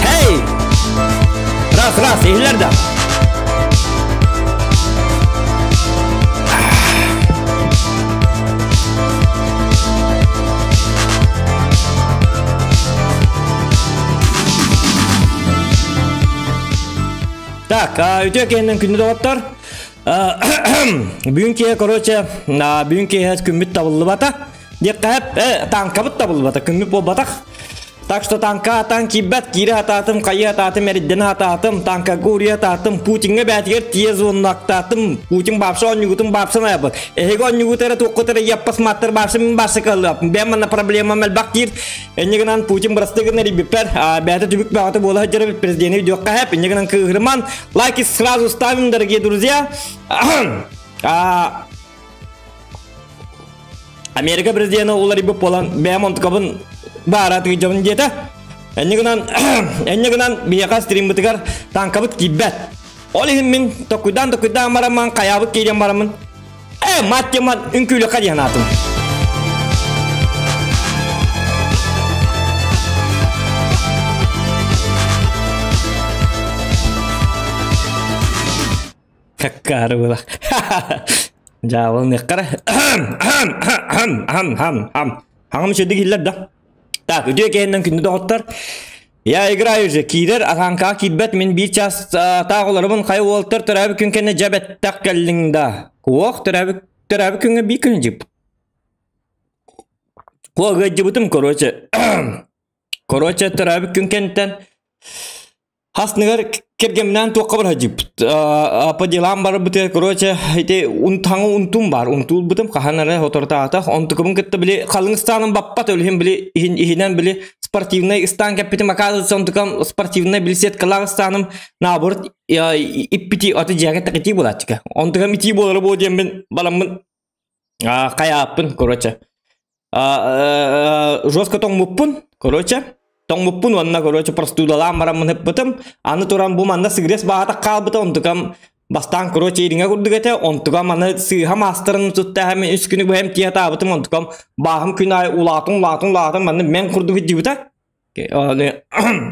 Hey! Раз, раз, иһиллэр да. Так, үтүө киһинэн күндү доҕоттор. Бүгүн киһи, короче, бүгүн киһи күммүт табыллыбата. Диэххэ, танкабыт табыллыбата, күммүт буолбатах. Так что танка атаан киирбэт, киирэ атаатым, хайы атаатым, эриддени атаатым, танкага уруйа атаатым, Путиҥҥа бээтигэр тиийэ звонноктаатым, Путин баапса онньугутун баапсан айабыт. Эһиги онньугут эрэ туоххут эрэ яппас маттар баапса мин баапса кыаллыаппын. Бэйэм манна проблемам элбэх диир. Инньэ гынан Путин бырастыы гына эрийбиппэр, бэйэтэ түбүк бөҕөтө буола сылдьар эбит президени видеохха хэп, инньэ гынан кыыһырыман, лайки сразу ставим, дорогие друзья. Америка президена уларыйбыт буолан бэйэм онтукабын баара тыгдьабын диэтэ. Энньэ гынан энньэ гынан биһиэхэ стриммытыгар танкабыт киирбэт. Ол иһин мин токуйдаан токуйдаан бараммын хайаабыт киирэн бараммын э мат диэммин үҥкүүлэххэ диэн аатым. Каккаары була. Дьаабыл нехкара. Хам хам хам. Хаҥам үчүгдүк иһиллэр да. Так, үтүө киһиннэн күндү доҕоттор. Я играю же. Киирэр, атаанкаҕа киирбэт. Мин биир час таах олоробун. Хайа уолтар төрөөбүт күн кэннэ дьэ бэттэх кэллиҥ да. Куох төрөөбүт төрөөбүт күҥҥэ биир күн дьип. Куо ыалдьыбытым, короче. Короче, төрөөбүт күн кэнниттэн Хасныгар кэргэмнээн туохха барһадьыппыт по делам барбытыгар короче ити таҥа унтум бар унтуулбутум хаһан эрэ соторутаатах онтукубун кытта били халыҥ ыстааным баппат өлүһүн били иһин иһинэн били спортивнай ыстаан кэппитим оказывается онтукам спортивнай били сеткалаах ыстааным наоборот иппити аты дьиэгэ такити буолааччыка онтукам итии буолара буо диэммин баламмын хайааппын короче жестко тоҥмуппун короче тоҥмуппун уонна короче простудалаан бараммын ыппытым аны туран бу манна сыгырес баатах хаалбыта онтукам бастаан короче ириҥэ курдук этэ онтукам аны сыыһа маастарын туттаһам үс күнү быһам тиэ атаабытым онтукам бааһым күн аайы улаатын улаатын улаатын манна мен курдук илдьибитэ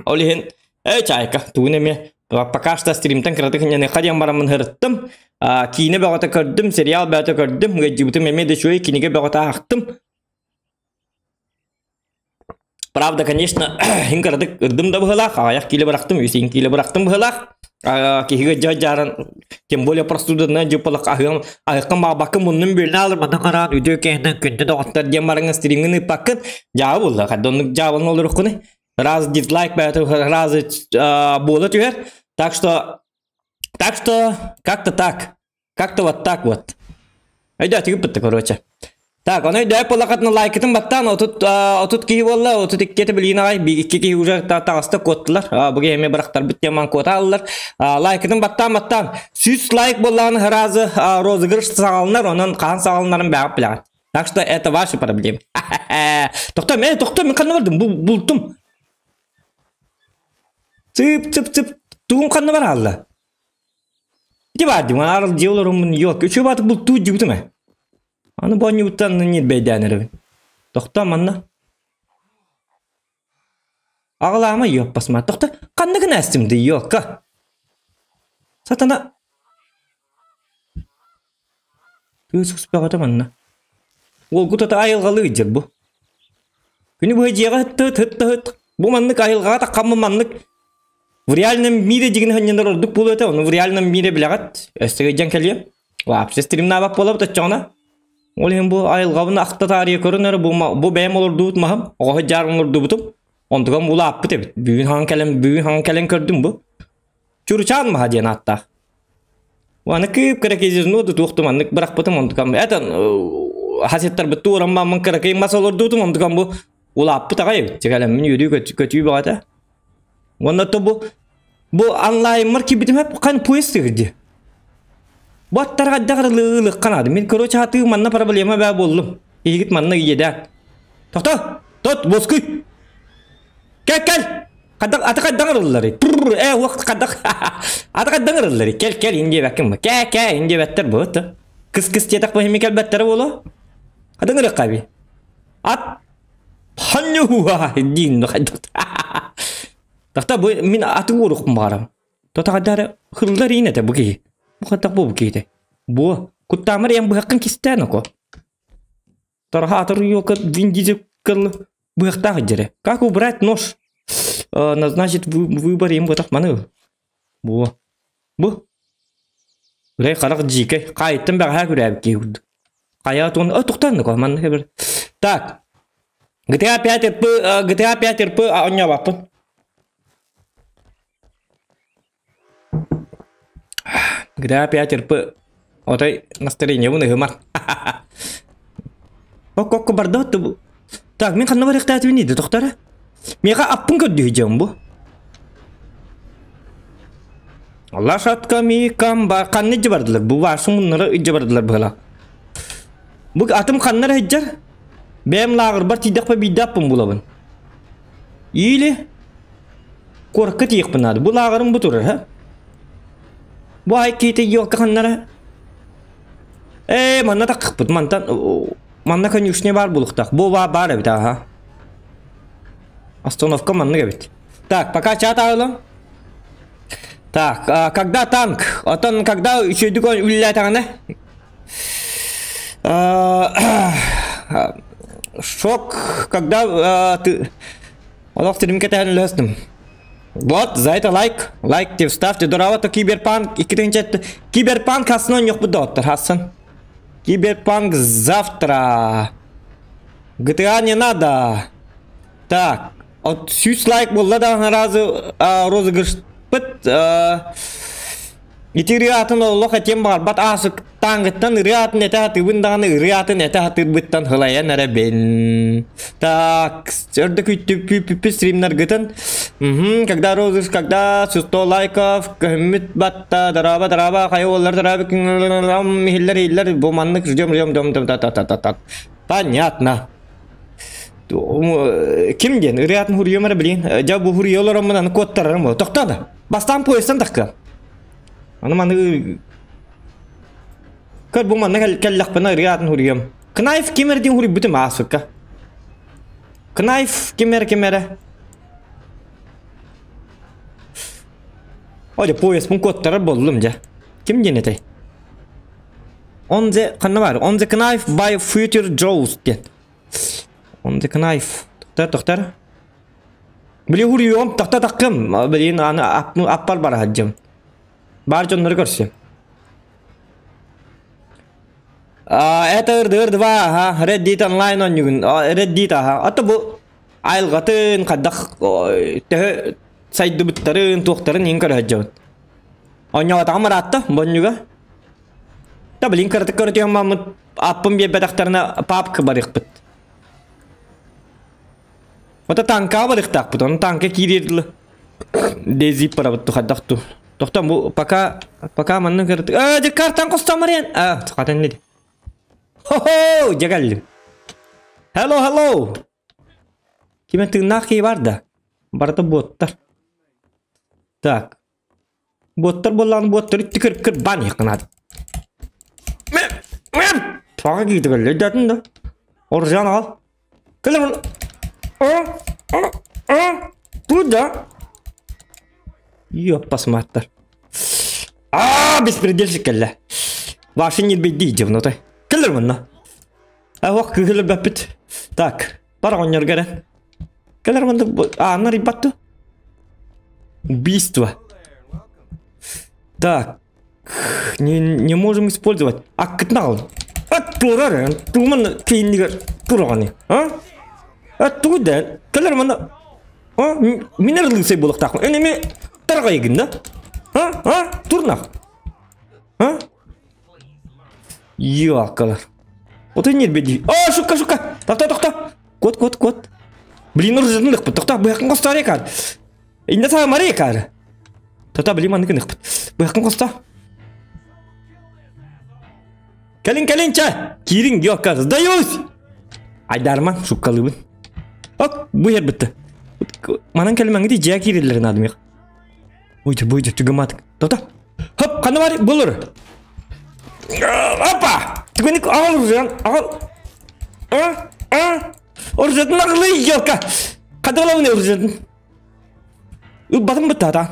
ол иһин эй чайка тугун эмиэ пока что стримтэн кыратык ньаныха диэн бараммын һырыттым киинэ бөҕөтө көрдүм сериал бөҕөтө көрдүм ыалдьыбытым эмиэ да үчүгэй кинигэ бөҕөтө аахтым. Правда, конечно, иһин кыратык ырдым да быһылаах, аҕыйах киилэ бырахтым, үс киилэ бырахтым быһылаах. Киһигэ дьа дьааран, тем более простуданан дьыппалах аһыам, аһыккын баҕабаккын муннун бүөлүн алыр, манан хараан үтүө киһинэн күндү доҕоттор диэн бараҥҥын стримҥин ыыппаккын, дьаабы булла, хадда оннук дьаабылын олоруккуну. Раз дизлайк раз буола түһэр. Так что, так что, как-то так. Как-то вот так вот. Өйдөөтүгүт бытта, короче. Так, ону өйдөөп буоллаххытына лайкытын баттаан 30 30 киһи буолла, 32 билиин аҕай, икки киһи уже таҕыста куоттулар. Бу киһи эмиэ бырахтарбыт диэн ман куота аллар. Лайкытын баттаан баттаан 100 лайк буоллаҕына сразу розыгрыш саҕаланар, онон хаһан саҕаланарын бэҕэп билэҕит. Так что это ваши проблемы. Тохто, мен тохто, мен ханна бардым? Бултум. Цып цып цып. Тугум ханна бар алла? Ити баар дии, маарыл дьиэ олороммун ёлка үчүгэй баатык бултуу дьибитим ээ. Аны бу онньубуттан ньирбэйдээн эрэбин. Тохтоо манна. Аҕалаама ёппасма. Тохто ханна гына ди ёлка. Сатана. Кыыс успеҕата манна. Уолгут ата айылҕалыы дьэр бу. Күнү быһа дьиэҕэ ыттыт, ыттыт. Бу маннык айылҕаҕа таххаммын маннык В реальном мире дигин ханньанар ордук буолуо этэ, ону в реальном мире билэҕит. Өссө ыйдьан кэлиэм. Вообще стримнаабат буолабыт оччоҕуна. Ол иһин бу айылҕабын ахта таарыйа көрөн эрэ бу, бу бэйэм олордубут маһым, оҕо дьаар олордубутум. Онтугам улааппыт эбит. Бүгүн хаҥан кэлэн, бүгүн хаҥан кэлэн көрдүм бу. Чуручаан маһа диэн ааттаах. Аны кыып кыракый ну туохтум маннык бырахпытым онтукам. Это хасеттарбыт туурам маммын кыракый мас олордубутум онтукам бу улааппыт аҕай эбит. Чэкэлэммин үөрүү көтүү бөҕөтө. Уонна то бу бу онлайнмар киирбитим хеп хан поезд тыгырди. Бу аттар хайдах ылыахха наада. Мин короче хатыы манна проблема баа буоллум. Игит манна иедэ. Тохто! Тот, боскуй! Кел кел! Хайдах аты хайдах ырыллары? Э уох хайдах аты хайдах ырыллары? Кел кел индиэбэккин бу. Кэ кэ индиэбэттэр бу. Кыс кыс диэтэх бу хими кэлбэттэрэ буолуо. Хайдах ырыахха би? Ат Ханньуһуа диин хайдах. Тахта бу мин аты уорукпун баҕарам. Тотаҕадары хыллар иин этэ бу киһи. Бу хаттах бу бу киһите. Бу куттаамар эн быһаххын кистээн око. Тараха атыр юка виндизи кыл быһахтаах дьере. Как убрать нож? Назначить выбор им бытах маны. Бу. Бу. Үрэй харах дьиикэй. Хаайыттан бэҕэһээ күрээбит киһи курдук. Хайа туон о тухтан да манна бір. Так. GTA 5 РП GTA 5 РП оонньообаппын. GTA 5 РП отой настроениебын ыһымар. Окко барда бу. Так, мен ханна барыахтаатыбын иди тохтара. Миэхэ аппын көрдүү бу. Лошадка микам ба ханна илдьэ бардылар? Бу баарсын муннара илдьэ бардылар быһыла. Бу атым ханнара сылдьар? Бэйэм лааҕырбар тиийдэхпэ биирдэ аппын булабын. Или куоракка тиийиэхпин наада. Бу лааҕырым бу турар, ха? Бу ай киһитэ елка ханнара? Ээ, манна таххыппыт. Мантан манна конюшня баар буолуохтаах. Бу баар эбит, аха. Остановка маннык эбит. Так, пока чат аҕылым. Так, а, когда танк? Отон когда үчүгүйдүк үлэлээтэҕинэ? Шок, когда ты... Олох сирим кэтэһэн үлэстим. Вот, за это лайк. Лайк тебе ставьте. Дорообо, Киберпанк. Иккитинчи Киберпанк хасын ойнуохпут доҕоттор, хасын. Киберпанк завтра. GTA не надо. Так, от 100 лайк буолла да сразу розыгрышпыт. Ити ырыатын олох этиэм баҕарбат аасык тааҥҥыттан ырыатын этэ сатыыбын даҕаны ырыатын этэ сатыырбыттан һылайан эрэбин. Так, өрдө күүттүппүт стримнаргытын. Угу, когда розыгрыш, когда 100 лайков, көһүммүт батта, дорообо, дорообо, хайа уоллар, дорообо, иһиллэр, иһиллэр, бу маннык ждем, ждем, ждем, та та та та та. Понятно. Ким диэн ырыатын хуруйуом эрэ билин. Дьэ бу хуруйа олороммун аны куоттарарым буолла. Тохтоо да. Бастаан поездтан тахка. Аны маны Көр бу манна кэллэхпинэ ырыатын хуруйуом. Кнайф ким эрэ диэн хуруйбутум аасыкка. Кнайф ким эрэ ким эрэ. О дьэ поездпын куоттарар буоллум дьэ. Ким диэн этэй? On the ханна баар? On the Knife by Future Joes диэн. On the Knife. Тохтор, тохтор. Били хуруйуом тахта таххым. Билин аны аппар бара сылдьым. Бар дьоннору көрсүм. Это ырдыр два, ага, Red Dead Online оонньугун, Red Dead аха. Ата бу айылҕатын хайдах төһө сайдыбыттарын, туохтарын иһин көрө сылдьабын. Оонньоотоҕум ыраатта, бонньуга. Та блин кыратык көрөтүөм мааммыт аппын биэрбэтэхтэринэ папка барыахпыт. Ото танкаҕа барыахтаахпыт, ону танка киириэр дылы Дезип барабыт хайдах ту. Тохтон бу пока пока манна кыратык. Аа, дьэ картан хостон барыан. Аа, хатан диди. Хо-хо, дьэ кэллим. Hello, hello. Киме тыыннаах киһи бар да? Барыта буоттар. Так. Буоттар буоллаҕына буоттары түкөр кырбаан иһиэххэ наада. Тоҕо киирдэ кэллэ өйдөөтүн да? Оружиан аҕал. Кэлэр Куда? Ёппасматтар. Аа, беспредельщик кэллэ. Ваши ньирбэйдии дьыбнотой. Кэлэр манна. Ах, кыһылыр бэппит. Так, бар оҕонньорго эрэ. Кэлэр манна ааннар ыйбат Убийство. Так. Не, не можем использовать. Аккытын А турар, туман кейиннигер тураганы. А? А тугу да? Кэлэр манна. А? Минер лысый булуктаах. Энеми таргайгын да? А? А? Турнах. А? Ёкалар. Вот и нет беди. А, шутка, шутка. Тохто, тохто. Кот, кот, кот. Блин, ыржынлыкпыт. Тохто, быһакын хостоор екар. Инна саамары екар. Тохто, блин, маннык ыныкпыт. Быһакын хосто. Кэлин, кэлин, чэ. Киирин, ёкар. Сдаюсь. Айдарман, шуккалыбын. Ок, бу ер бітті. Манан кэлимэҥҥит дьиэ киирэллэрин аадымыах. Буйда, буйда, түгэмаатык. Тохто. Хоп, ханна бар булur. Опа! Түгэнник аҕал уржан, аҕал. А? А? Уржатын аҕылый, елка. Хадалабын уржатын. Ылбатым быттаата.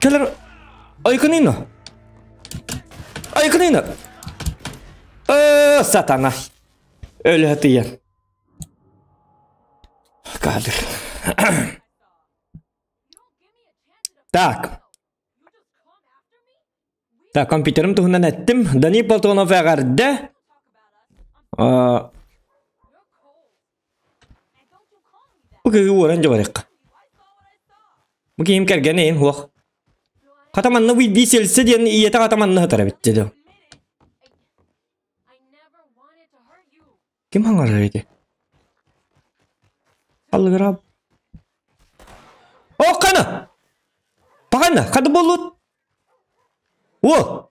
Кэлэр айкыныйна. Айкыныйна. Э, сатана. Өлө тыйан. Кадр. Так. Так, компьютерым туһунан эттим. Данил Платонов эҕэрдэ. Бу киһи уоран дьабарыахха. Бу киһим кэргэнэ иһин суох. Хата манна бии сельсе диэн ийэтэ хата манна сытар эбит дедим. Ким хаҥарар ити? Аллыгыраап. О, хана! Пахана, хады болут. О!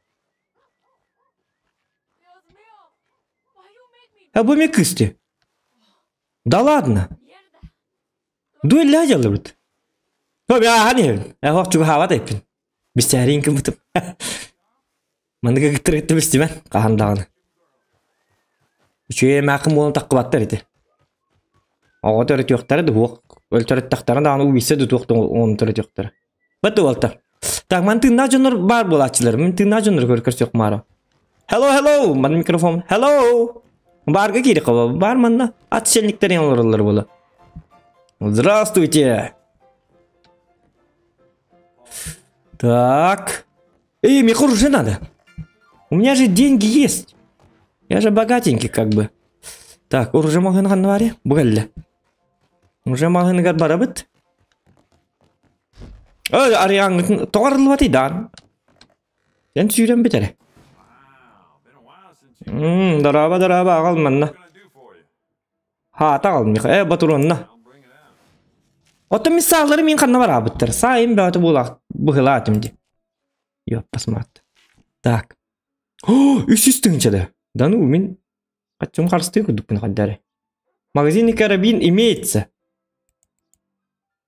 А бу эмиэ кыыс дии. Да ладно. Дуэллээ дьаллыбыт. О, ааһан иһэбин. Эһох чугаһаабат эппин. Бисээриин кымытым. Манныгы кыттырыттым истимэн, хаһан даҕаны. Үчүгэй эмээххин буолан таххыбаттар ити. Оҕо төрөтүөхтэрэ да суох. Өлтөрөттөхтөрө даҕаны убийца да туох да оҕону төрөтүөхтэрэ. Бат уолтар. Так, ман тыыннаах дьоннор баар буолааччылар. Мин тыыннаах дьоннору көр көрсүөх маара. Hello, hello! Ман микрофон. Hello! Баарга киири хаба. Бар манна. Ат сельниктэрин олороллор буола. Здравствуйте! Так. Эй, мне уже надо. У меня же деньги есть. Я же богатенький как бы. Так, оружие маҕаһыын ханна баарый? Бу кэллэ. Уже маҕаһыыныгар барабыт. Ой, арыйааҥҥытын тоҕо арыллыбатый даан? Эн сүүрэн бүт эрэ. Дорообо, дорообо, аҕал манна. Хаата аҕал миэхэ. Э, ботуруонна. Оттон мин саалары мин ханна бараабыттар? Саайым бөҕөтө буолаах быһылаатым дии. Ёппасмаат. Так. О, үс тыһыынча Да ну, мин хаччым харыстыы курдукпун хайдары. Магазин карабин имеется.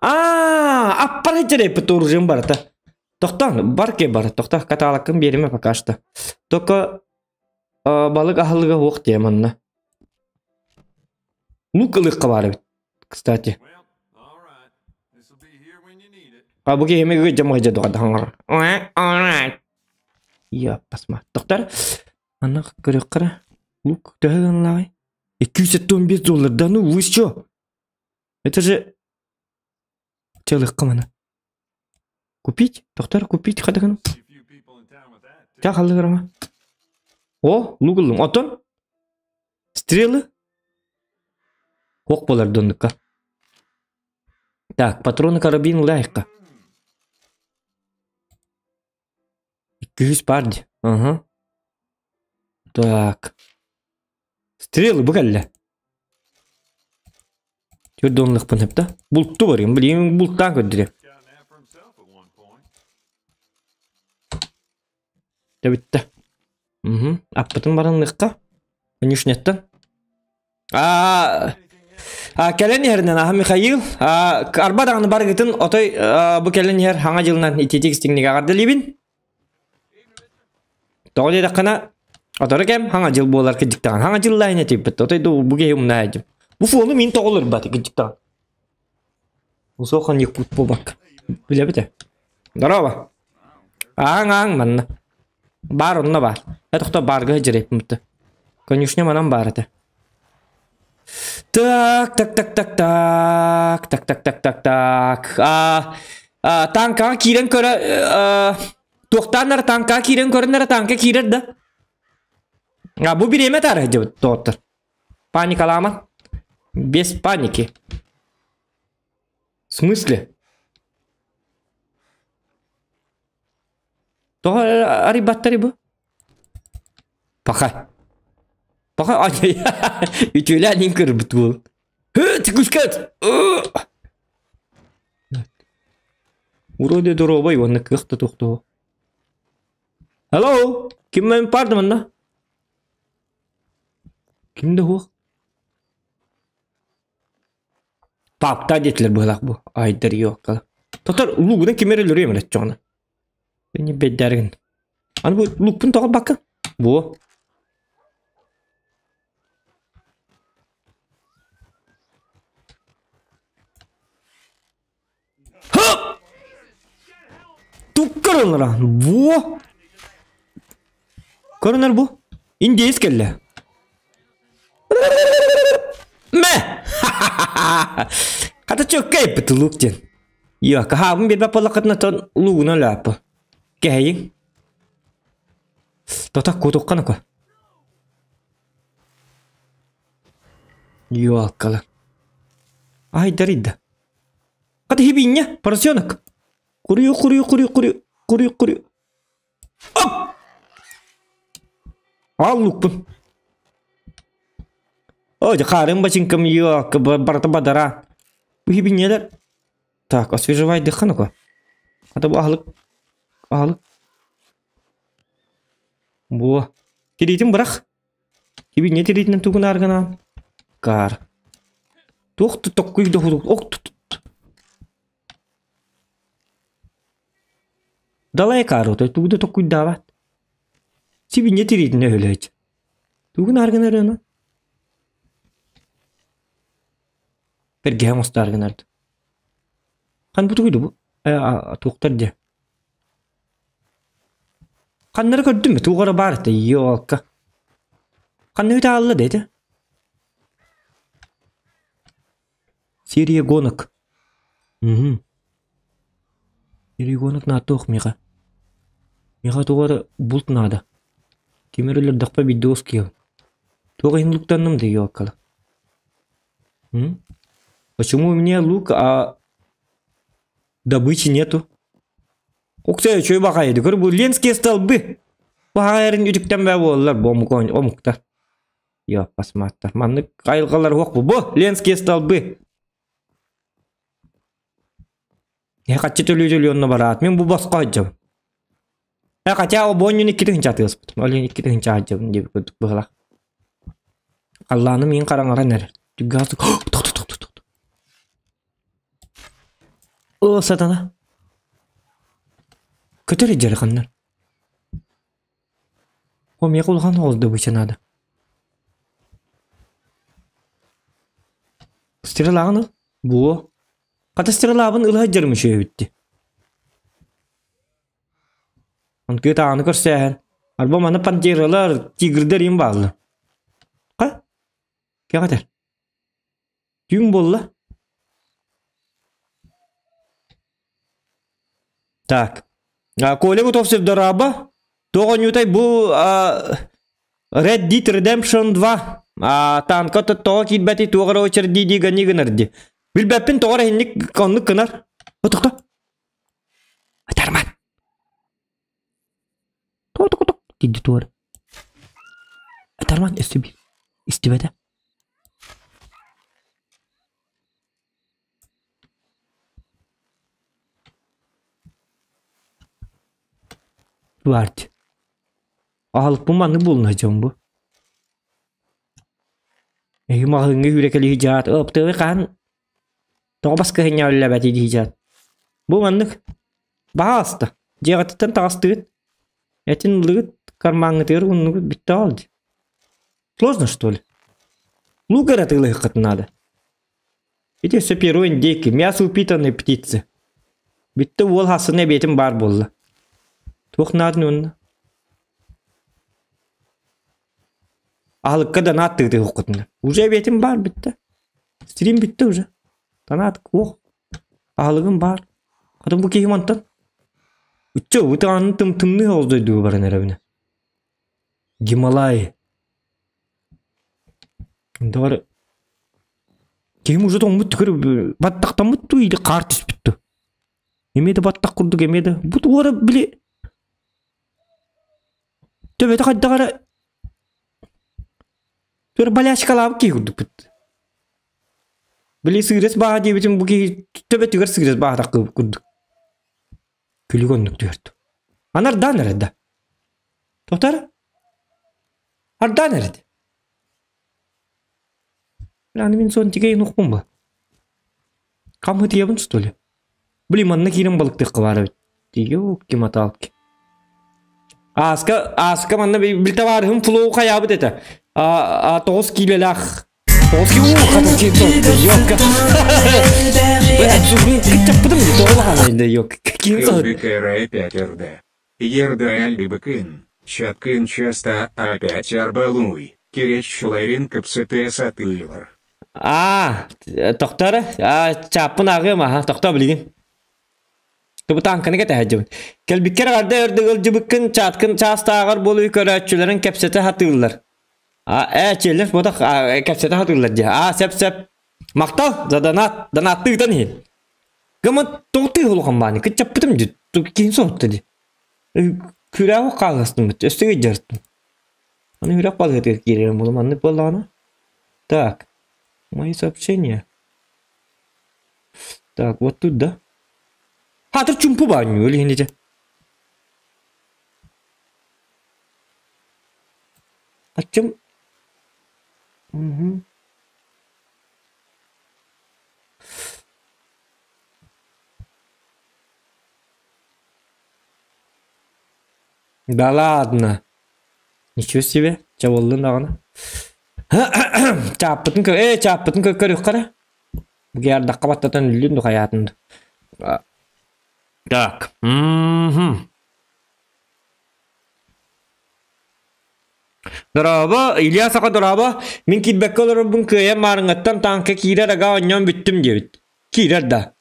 А, аппар эппит оружием барыта. Тохтон, бар ке бар, тохто каталогын береме пока что. Только балык аһылыга суох диэ манна. Лук ылыахха баар эбит, кстати. А бу киһи эмиэ дьамыһыдьа дуҕа Яппасма. Тоқтар, аны көрүөххэ Лук төһө гынлааҕый? 275 доллар. Да ну, вы чё? Это же Чалыкка маны. Купить? Доктор, купить хадыгын. Ча халлыгырама. О, лугуллум. Отон? Стрелы? Ох болар доннукка. Так, патроны карабин лайыққа. 200 бар ди. Ага. Так. Стрелы бу кэллэ. Төрдонлықпын хепта. Бултту барыйм. Билим булттаан көрдүрү. Дэ бүттэ. Угу. Аппытын баранлыкка. Конюшняттан. А а кэлэн иһэринэн аха Михаил а арба даҕаны барыгытын отой бу кэлэн иһэр хаҥа дьылынан итиитик истиҥник аҕардалиибин. Тоҕо диэтэххинэ, отору кэм хаҥа дьыл буолар кырдьыктаҕын. Хаҥа дьыллаах ини тиийбит. Отой ду бу киһи умнаайдым. Бу фону мин тоҕолорбат кырдьыктаҕын. Усуохан якут буолбакка. Билэбит ээ. Здорово. Ааҥ-ааҥ манна. Баар онно баар. Э тохто баарга сылдьар Конюшня манан баар этэ. Так, так, так, так, так, так, так, так, так, так. А, а, танкаҕа киирэн көрө туохтааннар танкаҕа киирэн көрөннөр танка киирэр да. А бу бириэмэ таары сылдьыбыт доҕоттор. Паникалаама. Без паники. В смысле? Тоҕо арыйбаттарый бу? Пока. Пока үтүөлээн иин көрбүт уол. Тикускат! Вроде доруобай уонна кыах да туохтуо. Hello! Ким мен барды манна? Ким да суох? Папта диэтилэр быһалаах бу. Айдар йокка. Тотор лугунан ким эрэ өлөрүөм эрэ оччоҕуна. Не бэддэргин. Аны бу лукпун тоҕо бакка? Бу. Хап! Туккар оннора. Бу. Көрүнэр бу. Индеец кэллэ. Мэ! Хата чөккэ эппит лук диэн. Йа, хаабын биэрбэт буоллаххытына тон луугунан өлөөппү. Кэһэйиҥ. Тота куотуохха нако. Йуалкала. Айдарыйда. Хата хибинья, поросенок. Курю, курю, курю, курю, курю, курю. Оп! Ал лукпун. О, хаарым бачыҥкам йуалка барыта бадара. Бу хибиньялар Так, освежевайдыхха ну-ка. А то бу аһылык аһылык Буо. Тириитин бырах. Кибиньэ тириитинэн тугун гынан. Каар. Туох токкуй да ох Далай каар тугу да токкуйдаабат. Сибиньэ тириитин өһүлээч. Тугун аргынар ону? Бэргэһэ оҥостоор гынард. Хан бу тугуй бу? Э, туохтар дьэ. Ханнары көрдүм туох эрэ баар этэ ёлка. Ханна үтэ аалла да этэ? Серия гонок. Угу. Серия гонок наатуох миэхэ. Миэхэ туох эрэ булт наада. Ким эрэ өлөрдөхпө биирдэ уоскуйабын. Туох иһин луктанным да ёлкала. М? Почему у меня лук, а добычи нету? Уксай үчүгэй баҕайы көр бу Ленские столбы. Баҕайарын үтүктэн бээ буоллар бу омук омуктар. Йо, посмотр. Маннык айылҕалар уох бу. Бу Ленские столбы. Э хаччы төлүү төлүү онно бараат. Мин бу босхо сылдьабын. Э хотя обонньун икки тыһыынча атыыласпытым. Ол иһин икки тыһыынча сылдьабын диэбит курдук быһалаах. Халлааным миин хараҥаран эрэр. Түггас тохто О, сатана. Көтөр илдьэр ханнар. О, миэхэ улахан оҕус добыча наада. Стрелаҕын ыл. Буо. Хата стрелабын ыла сылдьарым үчүгэй эбит дии. Онтуйа таҕаны көрсөөһөн. Арба маны пантералар, тигрдэр им бааллар. Ха? Кэҕэтэр. Түүн буолла. Так. Коля Готовцев дорообо. Туох оонньуутай бу Red Dead Redemption 2 танка тоҕо киирбэти туох эрэ очер дии дии гани гынар ди. Билбэппин тоҕо эрэ инник оннук гынар. Тохто. Атарман. Ток тидди туор. Атарман истиби. Истибэтэ. Варт. Аһылыкпын маннык буолуна дьон бу. Эһи маҕаһыыҥҥа үүрэ кэлиһи дьаат, ыаптыабы хаһан тоҕо баскыһынньа үллэбэти дии дьаат. Бу маннык баһаалыста дьиэҕититтэн таҕыстыгыт, этин ылыгыт, кармаҥҥытыгар ууннугут бүттэ ол дии. Сложно что ли? Лук эрэ атыылаһыаххытын наада. Ити өссө первый индейки, мясо упитанной птицы. Бүттэ уол хассына эбиэтин баар буолла. Туох наадын уонна? Аһылыкка донат тыытыһыаххытына. Уже эбиэтим баар бүттэ. Стрим бүттэ уже. Донат куох. Аһылыгым баар. Хотун бу киһим онтон. Үччэ ытаанын тым тымныы оҕус дойдуга баран эрэбинэ. Гималай. Доҕор киһим уже тоҥмут түкөр баттахтаммыт дуу или хаар түспүт дуу. Эмиэ да баттах курдук эмиэ да бу туора били төбөтө хайдах эрэ Түөр болячкалаабыт киһи курдукпут. Били сыырас бааһа диэбитим бу киһи төбөтүгэр сыырас бааһа курдук. Күлүк оннук түһэрт. Анардаан эрэ да. Тотар? Ардаан эрэ. Аны мин сон тигейин укпун ба. Хамытыйабын что ли? Блин, манна киирэн балыктыахха баар эбит. Ёлки-моталки. Ааска, ааска манна бил табаарыһым флоу хайаабыт этэ. 9 киилэлээх. 9 кило ёлка. Кыччаппытым тоҕо да ёлка. Ким ЛБКР 5 РД. Ерда Чаткын часто опять арбалуй. Киреччилэрин кэпсэтэ сатыыллар. Аа, тохтор, аа, чааппын ааҕыам аха, тохтоо билигин. Тубу тааҥканы кэтэһэдьибин. Кэлбиккэр эҕэрдэ өрдө ыалдьыбыккын чааткын чаастааҕар буолуй көрөөччүлэрин кэпсэтэ сатыыллар. А, ээ, чиэллэр буотах кэпсэтэ сатыыллар дии. Аа, сөп-сөп. Махтал, за донат, донаттыы ыытан иһин. Гыммыт тоҕо улахан бааны кыччаппытым дии. Киһин соһутта дии. Күрээҕи хаалластыммыт, өссө ыйдьарыттым. Аны үрэх балыыһатыгар киирэрим буолуо маннык буоллаҕына. Так, мои сообщения. Так, вот тут да. Хаатыр чумпу баанньуу илиһинитэ. Аччым. Угу. Да ладно. Ничего себе, чабыллын даҕаны. Чааппытын кө ээ чааппытын көрүөххэ эрэ. Гиардахха баттатан үллүн ду хайаатын ду. Так. Мм. Дорообо, Илья Саха дорообо. Мин киирбэккэ олорорбун кыайан маарыҥҥаттан тааҥка киирэр ага оонньоон бүттүм диэбит. Киирэр да.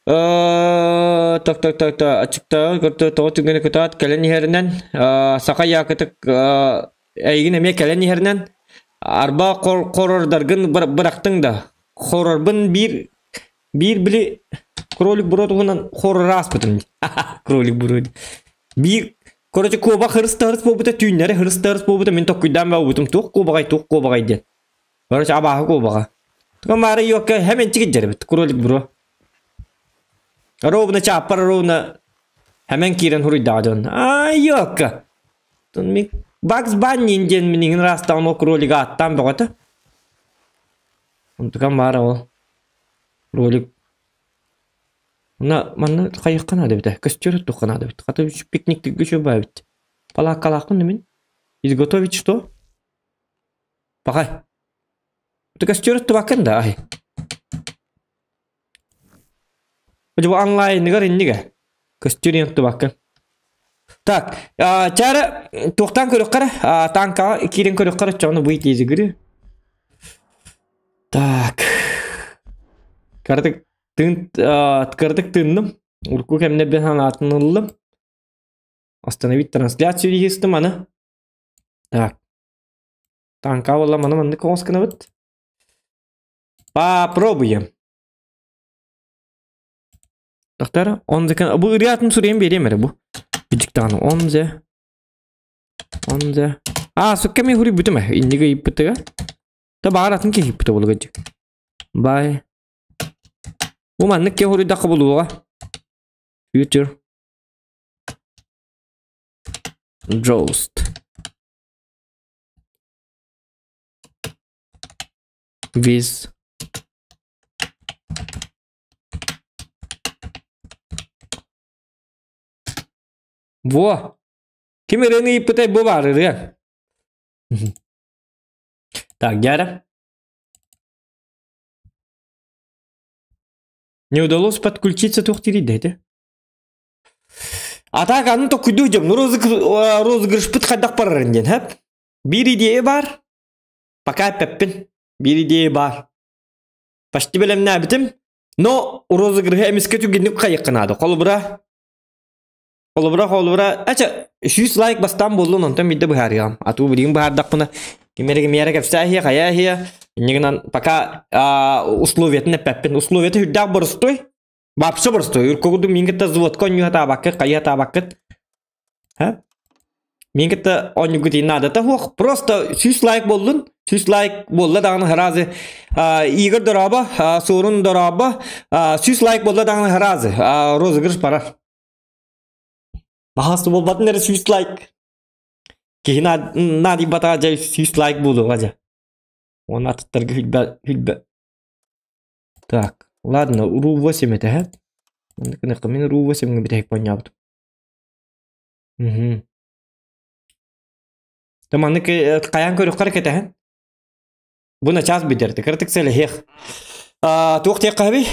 Так так так так аччыктааҕы кытта тоҕо түгэни кытаат кэлэн иһэринэн саха якытык эйигин эмиэ кэлэн иһэринэн арба хорордаргын бырахтыҥ да хорорбун биир биир били кролик буруо туһунан хорор ааспытым кролик буруо биир короче куобах хырыс да хырыс буолбута түүннэри хырыс да хырыс буолбута мин токкуйдаан баҕабытым туох куобаҕай туох куобаҕай диэн Короче, абааһы куобаҕа. Туга маары юокка хэмэнчик дьэрбит кролик бро. Ровно чааппар ровно хэмэн киирэн хуруйдаҕа дьон. Ай юокка. Ми Бакс Банни диэн минигин раастаҕын ол кролига аттаан бөҕөтө. Онтукам маара ол. Кролик. Мына манна хайыахха наада эбитэ. Көстүөр оттуохха наада эбит. Хата пикниктиргэ үчүгэй баа эбит. Палааккалаахпын да мин. Изготовить что? Пахай. Ты костер оттубаккын да ай. Бу онлайныгар иннигэ. Көстөр оттубаккын. Так, чара туохтан көрүөххэ танкаҕа киирэн көрүөххэ оччоҕуна выйти из игры. Так. Кырдык тыын кырдык тыынным. Урукку кэмнэрбин санаатын ыллым. Остановить трансляцию дии аны. Так. Танка буолла маны маннык оҥос гынабыт. Попробуем. Доктор, он the бу ырыатын суруйан биэриэм эрэ бу. Бүдүктааны он the он the А, сукка мен хуруйбутум э. Иннигэ ыйыппытыга. Та баар атын киһи ыйыппыта буолуга Бай. Бу маннык киһи хуруйдахха булуоҕа. Future. Joust. With Во! Ким ырыаны ыйыппытай бу баар ырыа. Так, Гера. Не удалось подключиться туох диирий этэ? А так аны токуйдуу дьом розыгрышпыт хайдах барарын диэн хэп. Биир идея бар. Пока эппэппин. Биир идея бар. Почти бэлэмнээбитим. Но розыгрыһы эмискэ түгэнник хайыахха наада. Холобура, холобура, холобура, ача 100 лайк бастаан буоллун, онтон биирдэ быһаарыам. А туу билигин быһаардахпына, ким эрэ кимиэрэ кэпсээһиэ, хайааһиэ. Инньэ гынан пока условиятын эппэппин. Условията үрдээх боростуой. Вообще боростуой. Үркө курдук мин кытта взводка онньуу сатаабаккыт, хайыы сатаабаккыт. Ха? Мин кытта оонньуугут наадата суох. Просто 100 лайк буоллун. 100 лайк буолла даҕаны сразу Игорь дорообо, Суорун дорообо, 100 лайк буолла даҕаны сразу розыгрыш барар. Баһаас буолбатын эрэ 100 лайк. Киһи наадыйбатаҕа дьэ 100 лайк буолуоҕа дьэ. Уонна атыттарга хүлбэ хүлбэ. Так, ладно, ру 8 этэ, һэ? Маннык мин ру 8 бүтэһик понньообутум. Мгм. Та маннык хайаан көрүөххэ эрэ кэтэһэн. Бу начаас бүтэр, кыратык сэлэһиэх. Туох диэххэ эбий?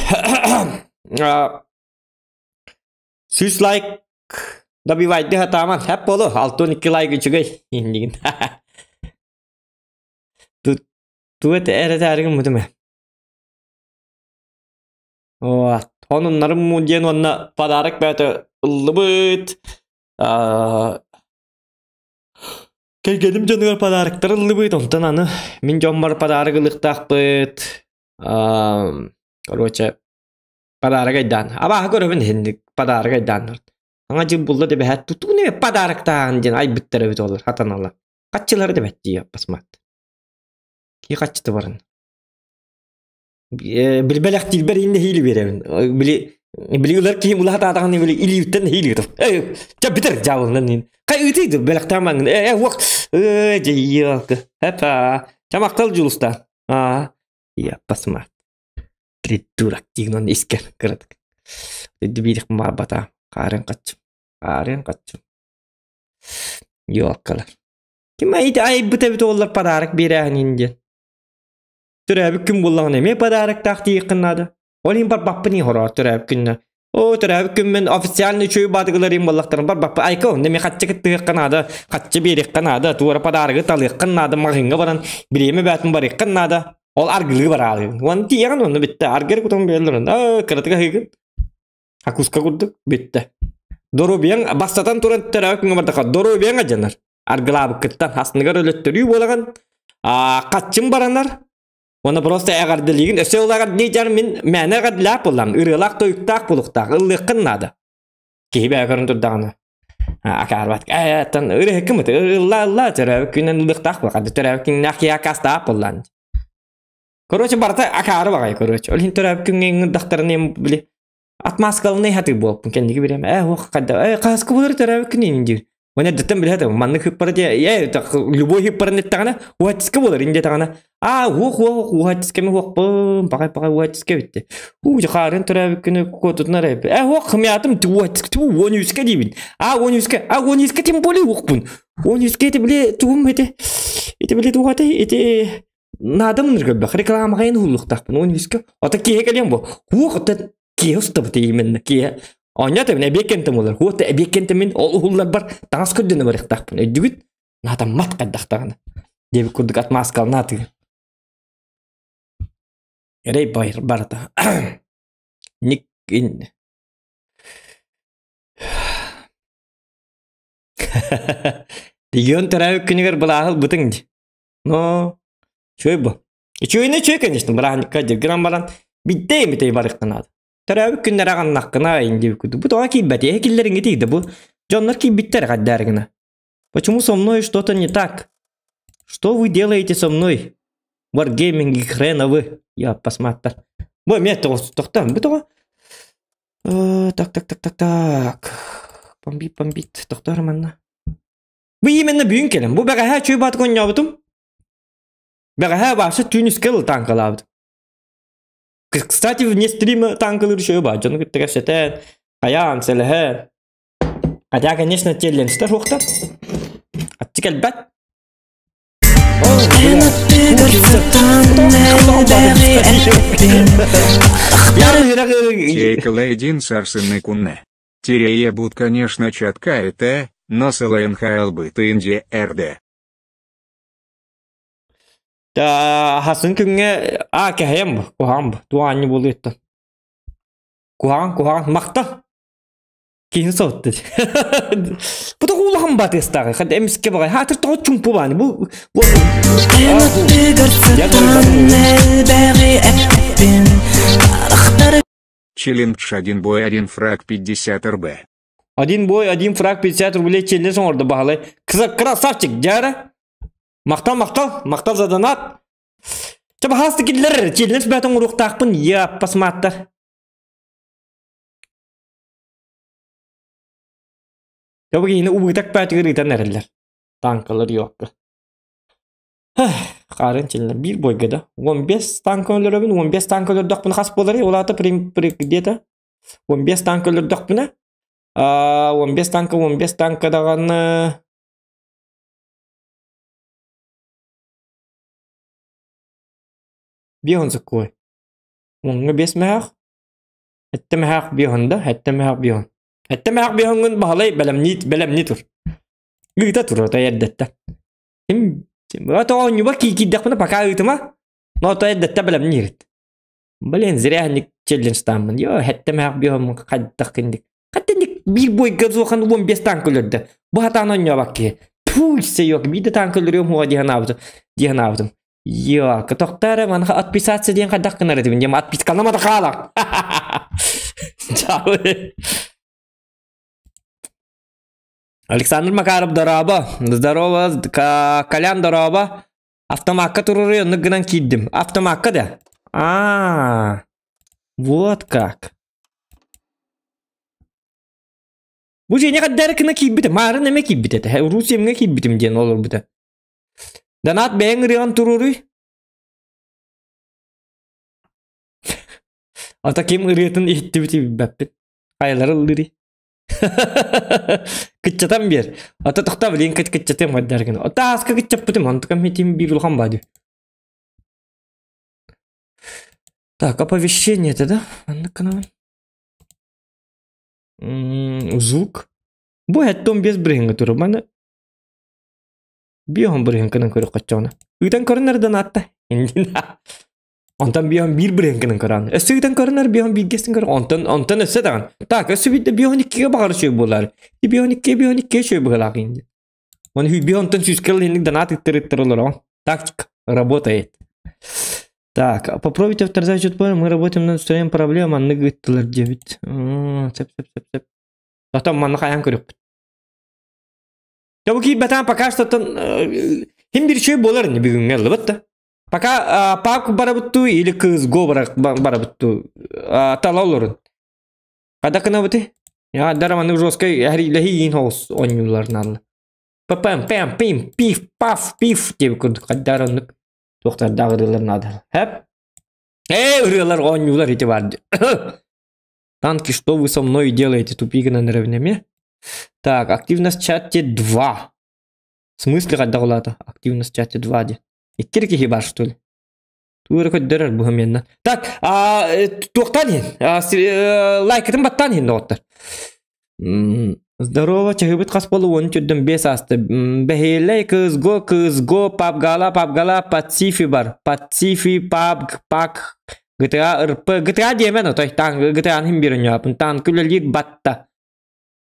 100 лайк добивайды хатааман. Хэп болу, 62 лайк үчүгэй. Иннигин. Ту это эрэ таарыгын мутуме. Вот. Онуннарым диэн уонна подарок бэйэтэ ыллыбыт. Кэргэним дьонугар подароктар ыллыбыт, онтон аны мин дьоммор подарок ылыахтаахпыт. Короче, подарок айдаан. Абааһы көрөбүн иһинник подарок айдааннар. Аңа дьыл булла дэбэһээт тутуу не подароктааҕын диэн айбыттар эбит олор хатаналар. Хаччылары дэбэт дии басмат. Кии хаччыты барын. Билбэлэхтиирбэр иннэ иһиили биэрэбин. Били били ылар киһим улаха таатаҕын били илиибиттэн иһиили гытым. Э, чэ бүтэр дьаабылынан иин. Хай ыытыйды бэлэхтээн маҥын. Э, уох. Э, дьиялкы. Эпа. Чамактал дьулуста. А, я посмат. Придурок дигнон искер кыратык. Биирих бата. Хаарын каччым. Хаарын каччым. Ёлкалар. Ким айбыт эбит оллар подарок биэрээһин диэн. Төрөөбүт күн буоллаҕына эмиэ подароктаах тиийиэххин наада. Ол иһин барбаппын иһин хороор төрөөбүт күннэ. Оо, төрөөбүт күммүн официально үчүгэй баатыгыларым буоллахтарын барбаппын. Айка, онно эмиэ хаччы кыттыһыахха наада, хаччы биэриэххэ наада, туора подарогы талыаххын наада, маҕаһыыҥҥа баран бириэмэ бээтин барыаххын наада. Ол аргылыы бараалыгын. Уонна тиийэҕин онно бүттэ. Аргы эрэ кутан биэрэллэр онно. Аа, кыратык аһыыгын. Акуска курдук бүттэ. Доруобуйаҥ бастатан туран төрөөбүт күҥҥэ бардахха доруобуйаҥ алдьанар. Аргылаабыккыттан астыныгар өлөттөрүү буолаҕын. Аа, хаччым баранар. Уонна просто эҕэрдэлиигин. Өссө ол эҕэрдэлии мин мээнэ эҕэрдэлээх буоллам. Ырыалаах тойуктаах буолуохтаах. Ыллыаххын наада. Киһи бэйэ көрөн турдаҕына. Акаарбат. Ээ, оттон ырыаһыккымыт. Ылла ылла төрөөбүт күнүнэн ыллыахтаах буолла. Төрөөбүт күннээх киһи акаастаах буоллаан. Короче, барыта акаары баҕайы, короче. Ол иһин төрөөбүт күҥҥэ ыҥырдахтарына били отмазкаланыы хатыы буолпун кэнники билэм. Ээ, уох хайда, ээ, хаһыска буолар төрөөбүт күн инин диир. Уонна эрдэттэн билэ сатыыбын. Маннык хыппара диэ, ээ, любой хыппарын эттэҕинэ, уһаттиска буолар ин диэтэҕинэ, аа, уох, уох, уһаттиска ми уохпун, пахай, пахай, уһаттиска эбит Уу, хаарын төрөөбүт күнү куотутун эрэ. Ээ, уох, хымыйаатым, уһаттиска, ту, 13-ка диибин. Аа, 13-ка, а, 13-ка тем более уохпун. 13-ка ити били тугум ити, ити били туох этэй, ити наада мыныр көрбөх рекламаҕа ин уһуллуохтаахпын уон үскэ ото киэһэ кэлиэм бу уох оттон киэһэ устабыт именно киэһэ оонньоот эбин эбиэк кэнтэн буолар уот эбиэк кэнтэн мин ол уһулларбар таҥас көрдөнө барыахтаахпын өйдүгүт наатаммат хайдахтаҕына диэбит курдук отмазкаланаатыгын эрэй байыр барыта ник. Регион төрөөбүт күнүгэр былааһы ылбытыҥ дии. Но, үчүгэй бу. Үчүгэйинэ үчүгэй, конечно, бырааһынньыкка дьэ гынан баран, биирдэ эмитэ барыахха наада. Төрөөбүт күннэрэ аҕыннаххына инди курдук. Бу тоҕо киирбэт, эһи киллэриҥҥит да бу. Дьоннор киирбиттэр хайдаар гына. Почему со мной что-то не так? Что вы делаете со мной? Wargaming хреновы. Я посмотрю. Бу эмиэ тохтоон, бу тоҕо? Так, так, так, так, так. Бомбит, бомбит. Тохтоор манна. Бу именно бүгүн кэлэн. Бу бэҕэһээ чүй баатык оонньообутум. Бэҕэһээ бааса түүн үскэ танкалаабытым. Кстати, вне стрима танкалыыр үчүгэй баар. Дьону кытта кэпсэтэн, хайаан, сэлэһэн. Хотя, конечно, челленджтэр суохтар. Аччык элбэт. Чейкл сарсынны кунне. Тирее буд конечно чатка это, но СЛНХЛ бы тынде РД. Хасын күҥҥэ а кэһэйэм бу, куһаҕан бу, туох аанньа буолуо Куһаҕан, куһаҕан, махтал. Киһини соһутта. Бу тоҕо улахан батыастааҕый? Хат эмискэ баҕай. Хаатыр тоҕо чумпу бааны. Бу бу Челлендж один бой один фраг 50 рб. Один бой, один фраг 50 рублей челлендж оҥордо баһылай. Красавчик, дьара. Махтал, махтал, махтал за донат. Чэ баһаасты киллэр, челлендж бээтин оҥоруохтаахпын, я посмотр. Дьэ бу киһини убытак бээтигэр ыытан эрэллэр. Танкалар йокка. Хаарын челлендж биир бойга да. 15 танка өлөрөбүн, 15 танка өлөрдөхпүнэ хас буоларый? Ол аата где-то 15 танка өлөрдөхпүнэ, 15 танка, 15 танка даҕаны биэһун сыккуой. Уҥҥа биэс мөһөөх, сэттэ мөһөөх биэһун да, сэттэ мөһөөх биэһун. Сэттэ мөһөөх биэһуҥҥун баһылай бэлэмнии бэлэмнии тур. Ыыта тур ото эрдэттэн. Ким ото оонньууба киирдэхпинэ пока ыытыма, но ото эрдэттэн бэлэмниир. Блин, зря ник челленджтааммын. Йоо, сэттэ мөһөөх биэһун хайдах киндик. Хаттинник биир бойга суохан 15 танк өлөрдө. Бу хатаан оонньообак киһи. Пуйся yok, биир да танк өлөрүөм хуа дии санаабытым. Дии санаабытым. Йоо, тохтоо эрэ, маныха отписаться диэн хайдах гынар этибин диэн отпискалама да хаалар. Александр Макаров дорообо. Здорово, Колян дорообо. Автомакка туруруй оннук гынан киирдим. Автомакка да? А, вот как. Бу дьиэни хаддары гына киирбитим. Маарын эмэ киирбит этэ. Русиямҥа киирбитим диэн олорбута. Донат бэйэҥ ырыаҕын туруоруй. Ата ким ырыатын иһиттибит билбэппит. Хайалары ыллыырый? Кыччатан биэр. Ата тохтоо билигин кыччатыам хайдары гына. Ата ааска кыччаппытым, онтукам хитим биир улахан баа дии. Так, оповещение это да? Маннык гынабын. Звук. Бу хэттон без бырыһыҥҥа турар. Маны биоһон бырыһыҥкынан көрөх хоччоҕуна. Ыытан көрүнэр донатта. Онтон биоһон биир бырыһыҥкынан көрөҕүн. Өссө ыытан көрүнэр биоһон бииргэстин көр. Онтон онтон өссө даҕаны. Так, өссө биирдэ биоһон иккигэ баҕар үчүгэй буолаар. Биоһон иккигэ биоһон иккигэ үчүгэй быһыылаах инди. Оны биоһонтон сүүскэ ылынник донат ыттар ыттар олороҕун. Тактика работает. Так, попробуйте авторизацию мы работаем над устранением проблем, маннык ыыттылар диэбит. Сөп, сөп, сөп, сөп. Потом манна хайаан көрүөхпүт. Дьэ бу киирбэтэҕин пока что хим бир үчүгэй буолар ини бүгүҥҥэ ыллыбыт да. Пока пак барабыт дуу или кызго барабыт дуу тала олорун. Хада кынабыты? Я дара маннык жесткай эһириилэһии иин хоҕус оонньуулар Пэм пэм пим пиф паф пиф диэбит курдук хайдаар оннук туохтардаах ырыалар наада. Хэп. Ээ ырыалар оонньуулар ити баар. Танки, что вы со мной делаете? Тупик на эрэбин Так, активность в чате 2. В смысле хайдах улаата? Активность в чате 2 диэн. Икки киһи бар что ли? Тугу эрэ көрдөрөр бу менна. Так, туохтаан иһин? Лайкытын баттаан иһин доҕоттор. Здорово, чаһыыбыт хас буолла уон түрдэн биэс ааста. Бэһиэлэй кызго, кызго, папгала, папгала, пацифи бар. Пацифи, пабг, пак, GTA РП. GTA диэмэн отой, таан GTA-ны хим биир онньоопун. Таан күлэлиир батта.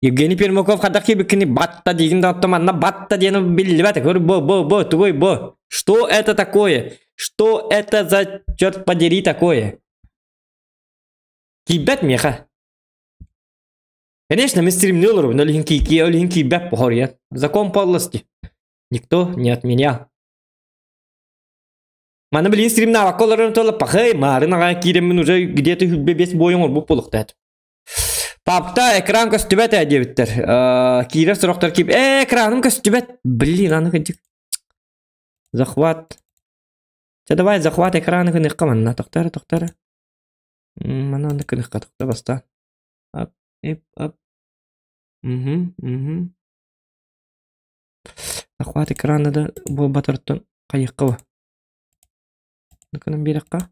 Евгений Пермаков хайдах киирбиккини батта диигин да оттон манна батта диэн биллибэт. Көр бу бу бу тугуй бу? Что это такое? Что это за черт подери такое? Киирбэт миэхэ. Конечно, мы стримни олоробун, ол иһин киикие, ол иһин киирбэт бохоруйан. Закон подлости. Никто не отменял. Маны билигин стримнаабакка олорон туола пахай маарын аҕай киирэммин уже где-то хүлбэ бес буойун орбук буолуохтаат. Папта экран көстүбэт ээ диэбиттэр. Киирэр сорохтор киип ээ экраным көстүбэт. Блин, аны кынчык. Захват. Чэ давай захват экраны кыныхха манна. Тохтара, тохтара. Мана аны кыныхха тохта бастаан. Ап, ип, ап. Угу, угу. Захват экрана да буолбатарыттан хайыахха ба. Ныкынан биэрэххэ.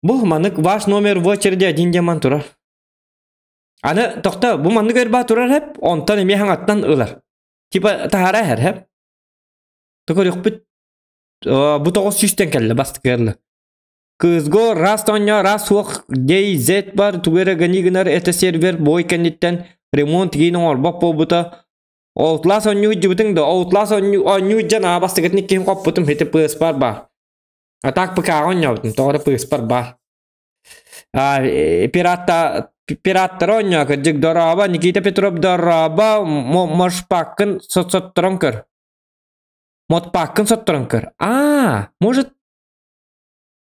Бу маннык ваш номер в очереди один диэн турар. Аны тохто бу маннык өрбаа турар хэп, онтон эмиэ хаҥаттан ылар. Типа таһара иһэр хэп. Көрүөхпүт бу тоҕус сүүстэн кэллэ бастыкыарлы. Кызго раз тоня раз суох DZ бар тугу эрэ гани гынар это сервер бой кэнниттэн ремонт гин оҥорбот буолбута. Outlast оонньуу дьыбытыҥ да Outlast оонньуу дьан аа бастыгытын иккиһин хоппутум ити PS-пар баар. А так ПК-ҕа оонньообутум тоҕо эрэ PS-пар баар. А пиратта пираттары оонньоо кырдьык дорообо Никита Петров дорообо мошпаккын сотторон көр. Модпаккын сотторон көр. А, может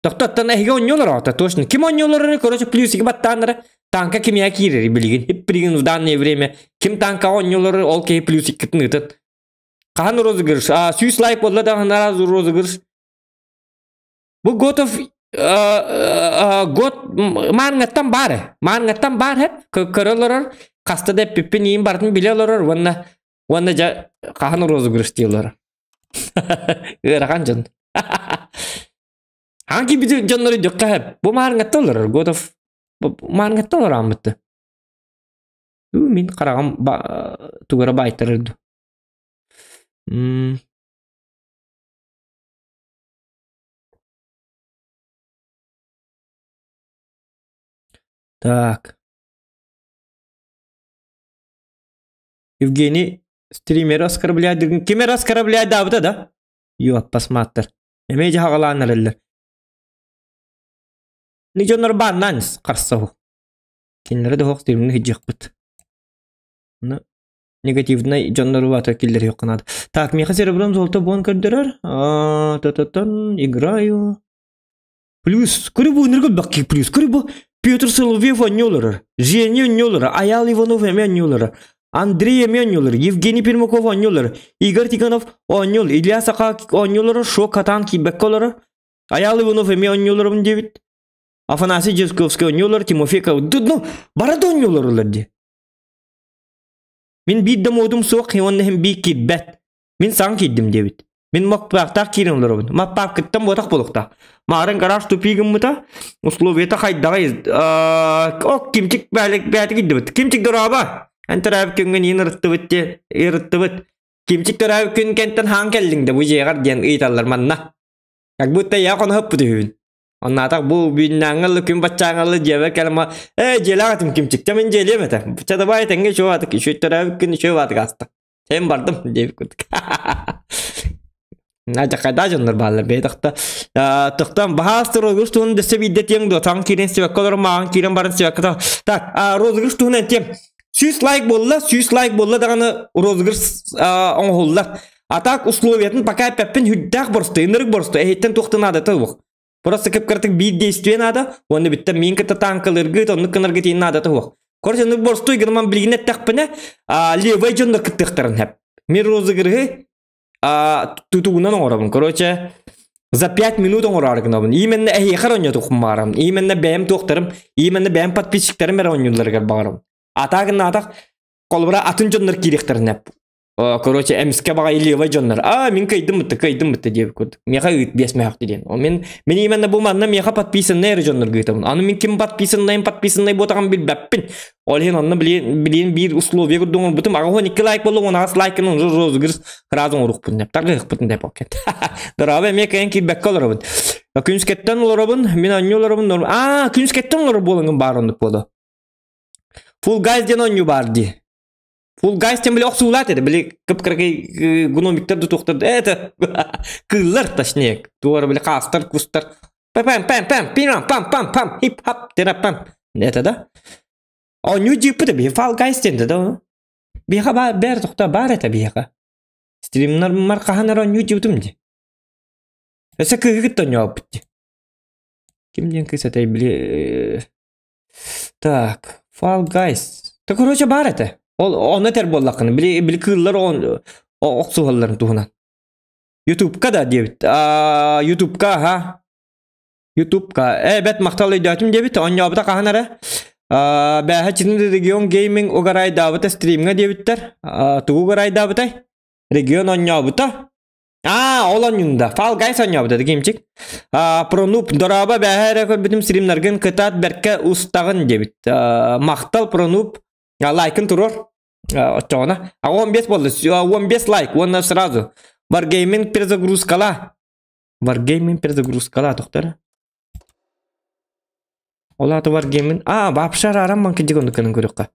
Тохтоттон эһиги оонньуулар оҕото точно. Ким оонньуулары, короче, плюсики баттааннара танка кимиэхэ киирэр билигин. Ип билигин в данное время ким танкаҕа оонньуулары ол киһи плюсиккытын ыытын. Хаһан розыгрыш? А, сүүс лайк буолла даҕаны сразу розыгрыш. Бу Готов год маарыҥҥаттан баар маарыҥҥаттан баар хэп көрө олорор хаста да эппиппин иин барытын билэ олорор уонна уонна дьэ хаһан розыгрыш дииллэр ыарахан дьон Хаан киирбит дьоннору дьокка хэп бу маарыҥҥаттан олорор Готов маарыҥҥаттан олорооммутта мин хараҕым тугара баайтарар ду Так. Евгений стример оскорбляет. Ким эрэ оскорбляйдаабыта да? Йо, посмотр. Эмиэ дьаһаҕалаан эрэллэр. Ни дьоннор бааннаан харсаһу. Кинилэри да суох стримҥэ сылдьыахпыт. Ну, негативнай дьоннору баата киллэриэххэ наада. Так, миэхэ серебром золото буон көрдөрөр. Та-та-тан, играю. Плюс, көрү бу ыныргы бакки плюс, көрү бу Петр Соловьев онньу олорор, Женя онньу олорор, Аял Иванов эмиэ онньу олорор, Андрей эмиэ онньу олорор, Евгений Пермаков онньу олорор, Игорь Тихонов оонньу Илья Саха оонньу олорор, Шо Катан киирбэккэ олорор, Аял Иванов эмиэ оонньу олоробун диэбит, Афанасий Дьячковский оонньу олорор, Тимофей ну, бары да оонньу олороллор дии. Мин биир да модум суох, уонна иһин биир киирбэт. Мин саҥа киирдим диэбит. Мин маппаахтаах киирэн олоробун. Маппааккыттан буотах буолуохтаах. Маарын гараж тупик гыммыта. Условиета хайдаҕай ок кимчик бэйэтик киирдибит. Кимчик дорообо. Эн төрөөбүт күҥҥүн иин ырыттыбыт диye ырыттыбыт. Кимчик төрөөбүт күн кэнтэн хаан кэллиҥ да бу дьиэҕэр диэн ыйыталлар манна. Как будто я хоноһоппут үһүбүн. Оннаатах бу үүннээҥҥэ күн баччааҥҥа дьиэбэр кэлэн ээ дьиэлээх этим кимчик мин дьиэлиэм этэ. Чэ давай тэҥҥэ үчүгэй баатык үчүгэй төрөөбүт күн үчүгэй баатык ааста. Сен бардым диэбит курдук. Надя дьоннор бааллар бэйэ тохто тохтон баһаас розыгрыш туһун дөссө биирдэ тиэҥ дуо таҥ киирэн сибэккэ олорон мааҕын киирэн баран сибэккэ так розыгрыш туһунан тиэм сүүс лайк буолла сүүс лайк буолла даҕаны розыгрыш оҥоһуллар а так условиятын пока эппэппин үрдээх боростой ынырык боростой эһиттэн туохта наадата суох просто кып-кыратык биир действие наада уонна бүттэ миин кытта танкалыргыт оннук гынаргыт иин наадата суох короче оннук боростуой гынаман билигин эттэхпинэ левый дьоннор кыттыахтарын сөп мин розыгрыһы тутугунан оҥоробун короче за 5 минут оҥороору гынабын именно эһиэхэ эрэ оонньотухпун баҕарабын именно бэйэм туохтарым именно бэйэм подписчиктарым эрэ оонньуулларыгар баҕарабын а так гыннаатах холобура атын дьоннор киириэхтэрин сөп Короче, эмискэ баҕайы левай дьоннор а мин кыайдым бытта кыайдым бытта диэбит курдук миэхэ ыыт биэс мөһөхтө диэн мин мин именно бу манна миэхэ подписанный эрэ дьоннорго ыытабын аны мин ким подписаннайым подписанный буотаҕын билбэппин ол иһин онно билиэн билиэн биир условие курдук оҥорбутум аҕа икки лайк буолла уон аҕыс лайкын уже розыгрыш сразу оҥоруохпун деп таргыһыкпытын деп окет дорообо эмиэ кыайан киирбэккэ олоробун күнүскэттэн олоробун мин анньы олоробун аа күнүскэттэн олорор буолаҥын баар оннук буолуо. Fall Guys диэн оонньуу баар дии. Fall Guys диэн били охсуулаат этэ, били кып-кыракый гномиктар да туохтар да это кыыллар точнее, туора били хаастар, кустар. Пам пам пам пам пам пам пам хип хап пам. Это да? Оонньуу дьииппит биһи Fall Guys диэн да? Биһиэхэ баар бээр тохто баар этэ биһиэхэ. Стримнар хаһан эрэ оонньуу дьиибитим дии. Өссө кыыһы кытта оонньообуппут дии. Ким диэн кыыс этэй били Так, Fall Guys. Та короче баар этэ. Ол ону этэр буоллаххына, били били кыыллар охсуһалларын туһунан. Ютубка да диэбит. Ютубка аха. Ютубка. Э, бэт махтал өйдөөтүм диэбит. Оонньообута хаһан эрэ. Бээһэ Читин регион гейминг угарайдаабыта стримҥа диэбиттэр. Тугу угарайдаабытай? Регион оонньообута. Аа, ол оонньуунда. Fall Guys оонньообута Кимчик. Пронуп, дорообо бээһэ эрэ көрбүтүм стримнаргын кытаат бэркэ устаҕын диэбит. Махтал Пронуп. Лайкын туруор. Оччоҕуна. А 15 буолла. 15 лайк уонна сразу. Wargaming перезагрузкала. Wargaming перезагрузкала тохтор. Ол аата Wargaming. А, вообще арааран манкыдьык оннук гынан көрүөххэ.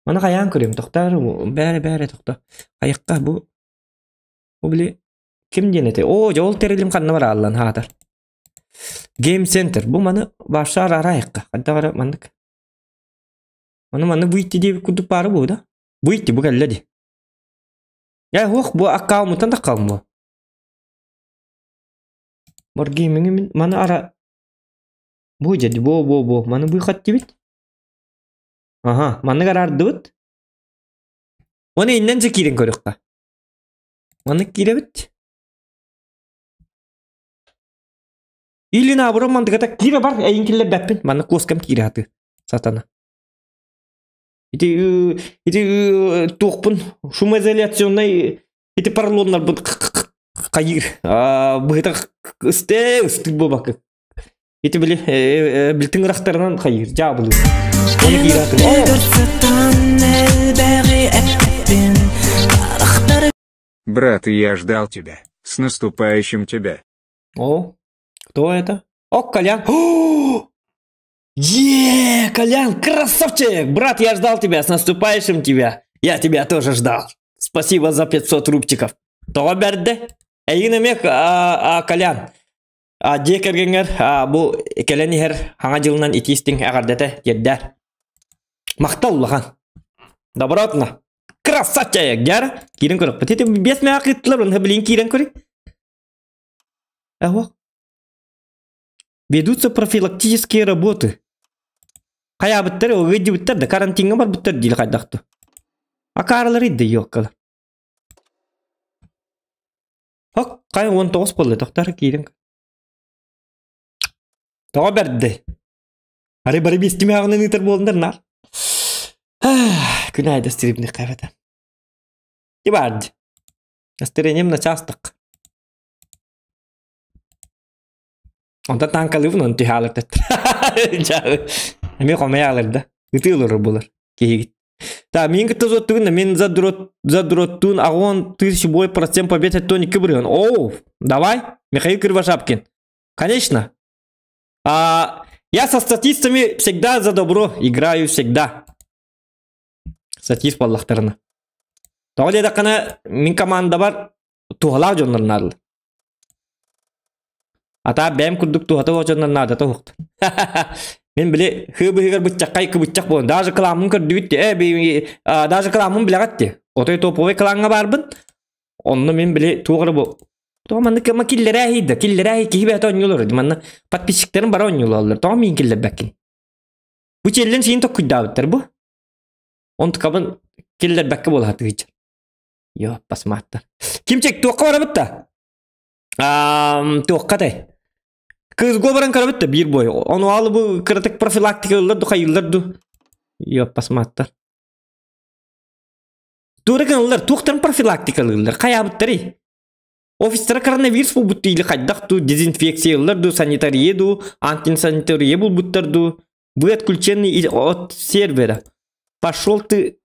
Маны хайаан көрүөм тохтоор бээрэ бээрэ тохто. Хайыкка бу Бу били ким диэн этэй? Оо, дьэ ол тэрилим ханна барааллан хаатар. Game Center. Бу маны баша араарайыкка. Хайдах эрэ маннык. Маны манны выйти диэбит курдук баара буо да? Выйти бу кэллэ дии. Э, уох, бу аккаунтан да бу. Wargaming мин маны ара бу дьэ бу бу бу маны выход диэбит. Аха, маннык араардыбыт. Оны иннен же киирэн көрүөххэ. Маннык киирэбит. Или наоборот мандыгата киирэ бар эйин киллэрбэппин. Манна куоскам киирэ сатыы. Сатана. Ити ити туохпун шумоизоляционнай ити поролоннарбын хайыыр быһыта ыстыы ыстыыр буолбакка ити били билтин ырахтарынан хайыыр дьаабылыыр оны киирэ Брат, я ждал тебя. С наступающим тебя. О, кто это? О, Колян. Е, Колян, красавчик! Брат, я ждал тебя, с наступающим тебя. Я тебя тоже ждал. Спасибо за 500 рубчиков. Тоҕо бэрдэ? Эйигин эмиэ Колян. Дьиэ кэргэҥҥэр бу кэлэн иһэр хаҥа дьылынан итиистиҥ эҕэрдэтэ тиэрдээр. Махтал улахан. Добротно. Красавчик, дьара. Киирэн көрөхпүт. Ити биэс мээх ыыттылар, онно билин киирэн көрүй. Эһо. Ведутся профилактические работы. Хайаабыттар, ыйдыбыттар да, карантиҥҥа барбыттар диир хайдахту. Акаарылар ыйда ёккалар. Хок, хай 19 буолла, тохтар киирэн. Тоҕо бэрдэй? Арай бары биэстимээҕинэн ыытар буоланнар наар. Күн аайы да стрибник хайбата. Ибард. Настроением начаастык. Онтон танкалыыбын он түһэ аалар Эмиэ хомойо аалар да. Ытыы олорор буолар киһигит. Та мин кытта зоттугун мин задрот задроттуун аҕуон тысяч бой процент побед 72 бырыһын. Оу, давай, Михаил Кривошапкин. Конечно. А, я со статистами всегда за добро играю всегда. Статист буоллахтарына. Тоҕо диэтэххинэ, мин командабар туһалаах дьоннор наадалар. Атаа бэйэм курдук туһата дьоннор наадата суохтар. Мин били хыы быһыгар быччаххай кыбыччах буолан, даже кыламмын көрдүбүт э, даже кыламмын билэҕит дии. Отой топовый кылааҥҥа баарбын. Онно мин били туох эрэ бу Тоҕо маннык ма киллэрээһий да, киллэрээһий киһи бэйэтэ оонньуулар. Манна подписчиктарым бары оонньуулаллар. Тоҕо миин киллэрбэккин? Бу челлендж сиин токкуйдаабыттар бу. Онтукабын киллэрбэккэ буола сатыычча. Йо, басмааттар. Кимчик, туохха барабыт да? Туохха тэй? Кызго баран көрөбүт да биир бой. Ону ал бу кыратык профилактика ыллар ду хайыллар ду. Йо, басмааттар. Туора гыналлар, туохтарын профилактикалыыллар, хайаабыттарый? Офистара коронавирус булбут или хайдах ду, дезинфекция ыллар ду, санитария ду, антисанитария булбуттар ду. Вы отключены от сервера. Пошел ты...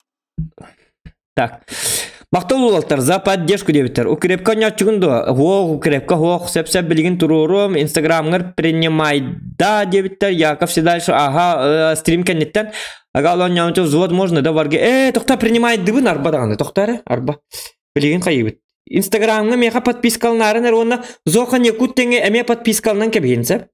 Так. Махтал уолаттар за поддержку диэбиттэр. Укрепка оонньооччугун дуо? Уох, укрепка уох, сөп-сөп билигин туруоруом, инстаграмҥар принимай Да диэбиттэр, Яков дальше, ага, стрим кэнниттэн. Ага, оонньоончу взвод можно да барга. Э, тохта принимает дыбын арба даҕаны, тохта эрэ, арба. Билигин хайыбыт. Инстаграмҥа миэхэ подпискаланарын эр уонна Зохан Якут тэҥэ эмиэ подпискаланан кэбиһин сөп.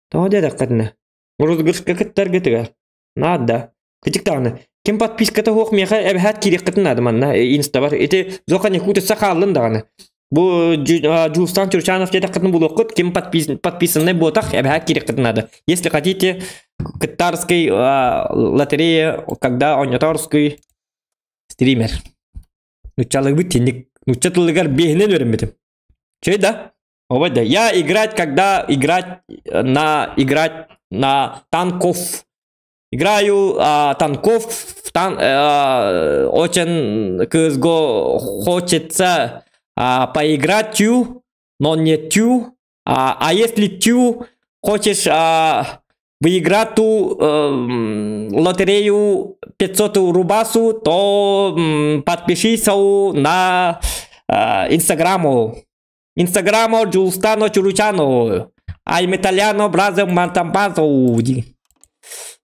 Тоҕо диэтэххитинэ, розыгрышка кыттаргытыгар наада. Кытык даҕаны, ким подписката суох миэхэ эбэһээт киириэххитин наада манна инстабар. Ити Зохан Якут өссө хааллын даҕаны. Бу Дьулустан Чурчанов диэтэххитин булуоххут, ким подписанный буотах, эбэһээт киириэххитин наада. Если хотите, кыттарский лотерея, когда оонньоторский стример. Нуччалыыбыт тинник. Нучча тылыгар биэһинэн үөрэммитим. Чэй да? Ой да. Я играть, когда играть на играть на танков. Играю танков, очень кызго хочется поиграть тю, но не тю. А если тю хочешь выиграть ту лотерею 500 рубасу, то подпишись на инстаграму. Инстаграму Джулстано Чуручано. I'm Italiano brother Мантампазо.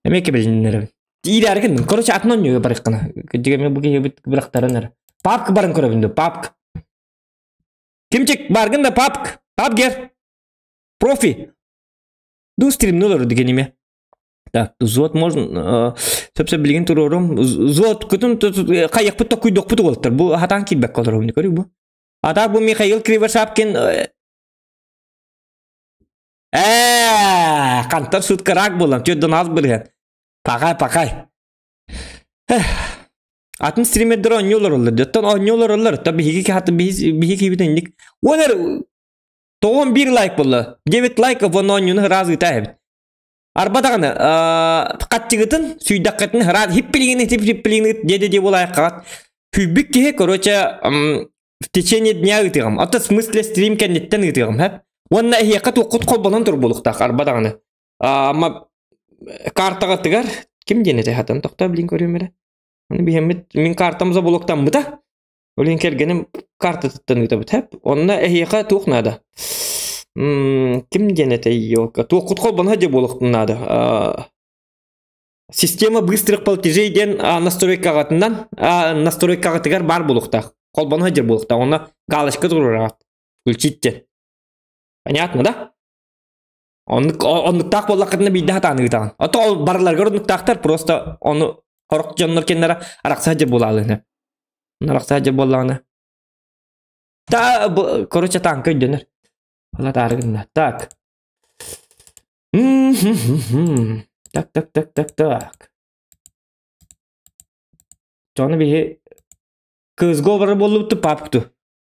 Эмиэ кэбилиннэрэ. Иирээргин, короче, атын оонньууга барыаххына. Кырдьыга бу киһи бырахтаран эрэ. Папка баран көрөбүн дуу, папка. Кимчик, баргын да папк. Папгер. Профи. Ду стримни олору деген име. Так, взвод можно, сөп-сөп билигин туруорум. Взвод күтүн хайыахпыт токуйдуохпут уолаттар. Бу хатаан киирбэккэ олоробун көрүү бу. А так бу Михаил Кривошапкин ээ хантан суткараак буолан түөрт аас бырыһан. Пахай, пахай. Атын стримердер оонньуу олороллор. Оттон оонньуу олороллор. То биһиги хатын биһиги киһибит инник. Уонар тоҕон биир лайк буолла. 9 лайков уонна оонньууну ыраас ыытаа эбит. Арба даҕаны хаччыгытын, сүүйдэххитин ыраас хиппилигин хиппилигин диэди дии буолаайхаҕат. Хүйбүт киһи, короче, в течение дня ыытыаҕым. Ото в смысле стрим кэнниттэн ыытыаҕым, хэп. Уонна эһиэхэ туоххут холбонон тур буолуохтаах арба даҕаны. Ама картаҕытыгар ким диэн этэ хатан тохтоо билин көрүөм эрэ. Аны биһэммит мин картам заблоктаммыта. Ол иһин кэргэним картатыттан ыытабыт хэп. Онно эһиэхэ туох наада? Ким диэн этэй елка? Туоххут холбоно дьэ буолуохтун наада. Система быстрых платежей диэн настройкаҕытынан настройкаҕытыгар баар буолуохтаах. Холбоно сылдьар буолуохтаах. Онно галочка туруораҕыт. Включить диэн. Понятно, да? Оннук оннуктаах буоллаххытына биирдэ сатаан ыытаҕын. Ото ол барыларыгар оннуктаахтар, просто ону сорох дьоннор кэннэрэ арахса сылдьар буолаалыына. Арахса сылдьар буоллаҕына. Та короче танка өйдөнөр. Алатаары гынна. Так. Так, так, так, так, так. Дьону биһи кызго барар буоллубут папкту.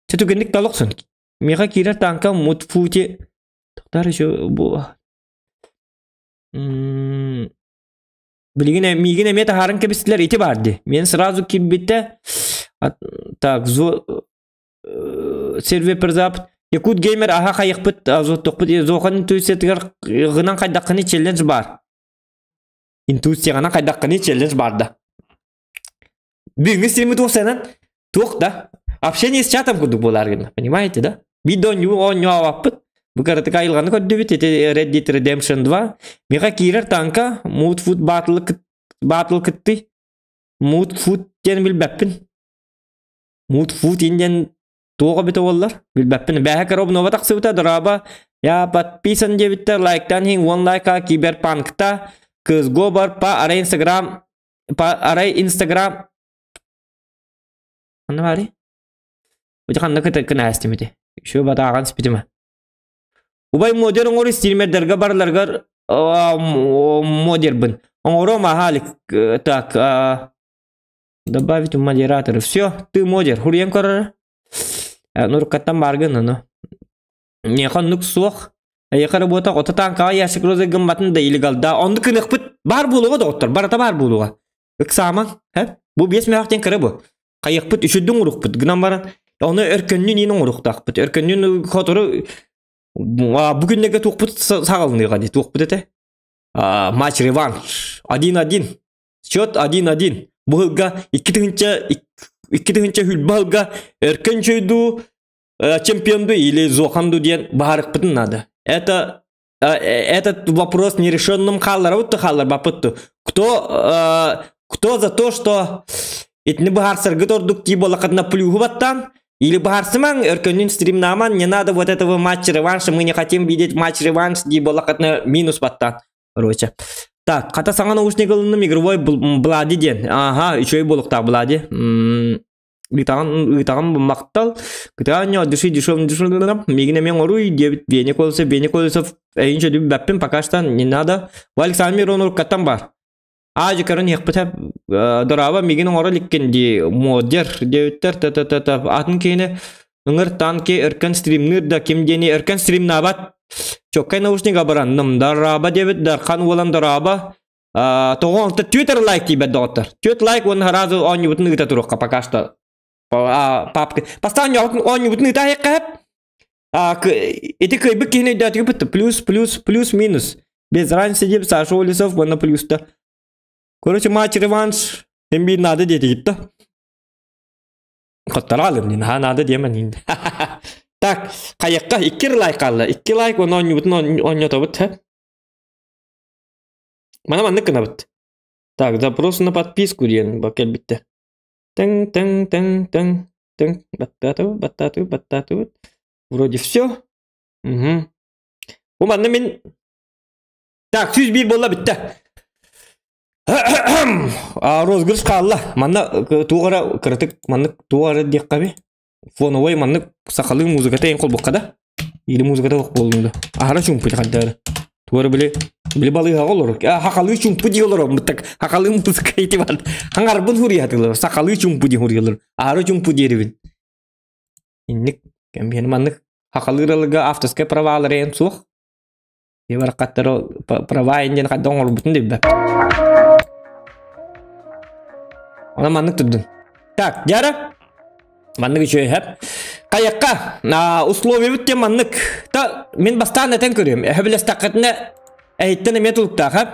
Чэ түгэнник талохсун. Миэхэ киирэр танка мутфути Тохтоор еще бу билигин миигин эмиэ таһааран кэбистилэр ити баар дии. Миэн сразу киирбитэ так сервер перзап Якут геймер аха хайыхпыт азоттохпут зохан интуициятыгар гынан хайдаххыны челлендж баар. Интуицияҕынан хайдаххыны челлендж баар да. Бүгүҥҥү стриммит уопсайынан туох да общение с чатом курдук буолаар гынна, понимаете, да? Биир да оонньуу оонньообаппыт. Бу кыратык айылҕаны көрдүбүт, ити Red Dead Redemption 2. Миэхэ киирэр танка Mood Food Battle Battle кытты. Mood Food диэн билбэппин. Mood Food диэн туох эбитэ буоллар? Билбэппин. Бээһэ кыра обнова тахсыбыта, дорообо. Я подписан диэбиттэр, лайктаан иһин 10 лайка киберпанкта, CSGO бар, па арай Инстаграм арай Инстаграм Ханна баарый? Ити ханна кынаастым ити? Еще батааҕан спитима. Убай модер оҥору стримердергэ барыларыгар модербын. Оҥоруом аһаалик так добавить в модераторы. Все, ты модер. Хуруйан көрөр. Нуруккаттан бааргын ону. Миэхэ оннук суох. Эйиэхэ работа ото танкаҕа ящик роза гымматын да илегалда. Оннук кыныхпыт баар буолуоҕа доҕоттор. Барыта баар буолуоҕа. Ыксаамаҥ. Бу биэс мөһөх диэн кыра бу. Хайыахпыт үчүрдүн оҥоруохпут гынан баран ону өркөннүн иин оҥоруохтаахпыт. Өркөннүн хотору бу күннэргэ туохпут саҕаланыаҕа дии туохпут этэ. Матч реванш. 1-1. Счет 1-1. Бу сылга 2 тыһыынча хүлбэ сылга Өркөн чойдуу чемпионду или Зоханду диэн баһарыкпытын наада. Это Этот вопрос нерешенным хаалларабыт хаалларбаппыт. Кто за то, что итини быһаарсаргыт ордук дии буоллаххытына плюһу баттаан, или быһаарсымаҥ, өркөннүн стримнааман, не надо вот этого матч-реванша, мы не хотим видеть матч-реванш дии буоллаххытына минус баттаан. Короче. Так, хата саҥа наушник ылынным игровой Блади диэн. Ага, үчүгэй буолуохтаах Блади. Ыытаҕын ыытаҕын махтал. Кытаанньа души дешевым дешевым мигин эмиэ оҥоруй диэбит Веня Колесов, Веня Колесов эйин чөдүбэппин пока что не надо. Бу Александр Миронов бар. Аа дьэ көрөн иһиэхпит дорообо мигин оҥоро иликкин дии модер диэбиттэр та-та-та-та атын киһини ыҥыр танки өркөн стримныыр да ким диэни өркөн стримнаабат чоккай наушник абыранным дорообо диэбит Дархан уолан дорообо тоҕо онто Twitter лайк тиийбэт доҕоттор түөрт лайк уонна сразу оонньуубутун ыыта туруохха пока что папка бастаан оонньуубутун ыыта иһиэххэ ити кыайбыт киһини өйдөөтүгүт плюс плюс плюс минус без разницы диэбит Саша Олесов уонна плюста. Короче, матч реванш им биир надо диэтигит да. Хоттораалым дин, ха надо диэмэн. Так, хайакка икки лайк хаалла. Икки лайк уонна оонньуубутун оонньотобут. Мана маннык гынабыт. Так, запрос на подписку диэн кэлбиттэ. Тэҥ тэҥ тэҥ тэҥ тэҥ баттаатыбыт, баттаатыбыт, баттаатыбыт. Вроде все. Угу. Бу манна мин Так, 101 буолла бүттэ. Розыгрыш хаалла. Манна туох эрэ кыратык маннык туох эрэ диэххэ би. Фоновой маннык сахалыы музыката эҥин холбукка да. Или музыката суох буоллун да. Аһара чуумпу хайдары. Туора били били балыыһаҕа олорор. Хахалыы чуумпу дии олороммут так хахалыы музыка ити бар. Хаҥарбын хуруйатылар. Сахалыы чуумпу дии хуруйалар. Аһара чуумпу диэрибин. Инник кэмбиэн маннык хахалыыр алыга авторскай правалар эйэн суох. Барахаттары права диэн хайдах оҥорбутун да билбэппин. Онон маннык турдун. Так, дьара. Маннык үчүгэй хэп. Хайакка, условиябыт диэн маннык. Та мин бастаан этэн көрүөм. Эһэ билэстэххитинэ эһиттэн эмиэ тулуктаах хэп.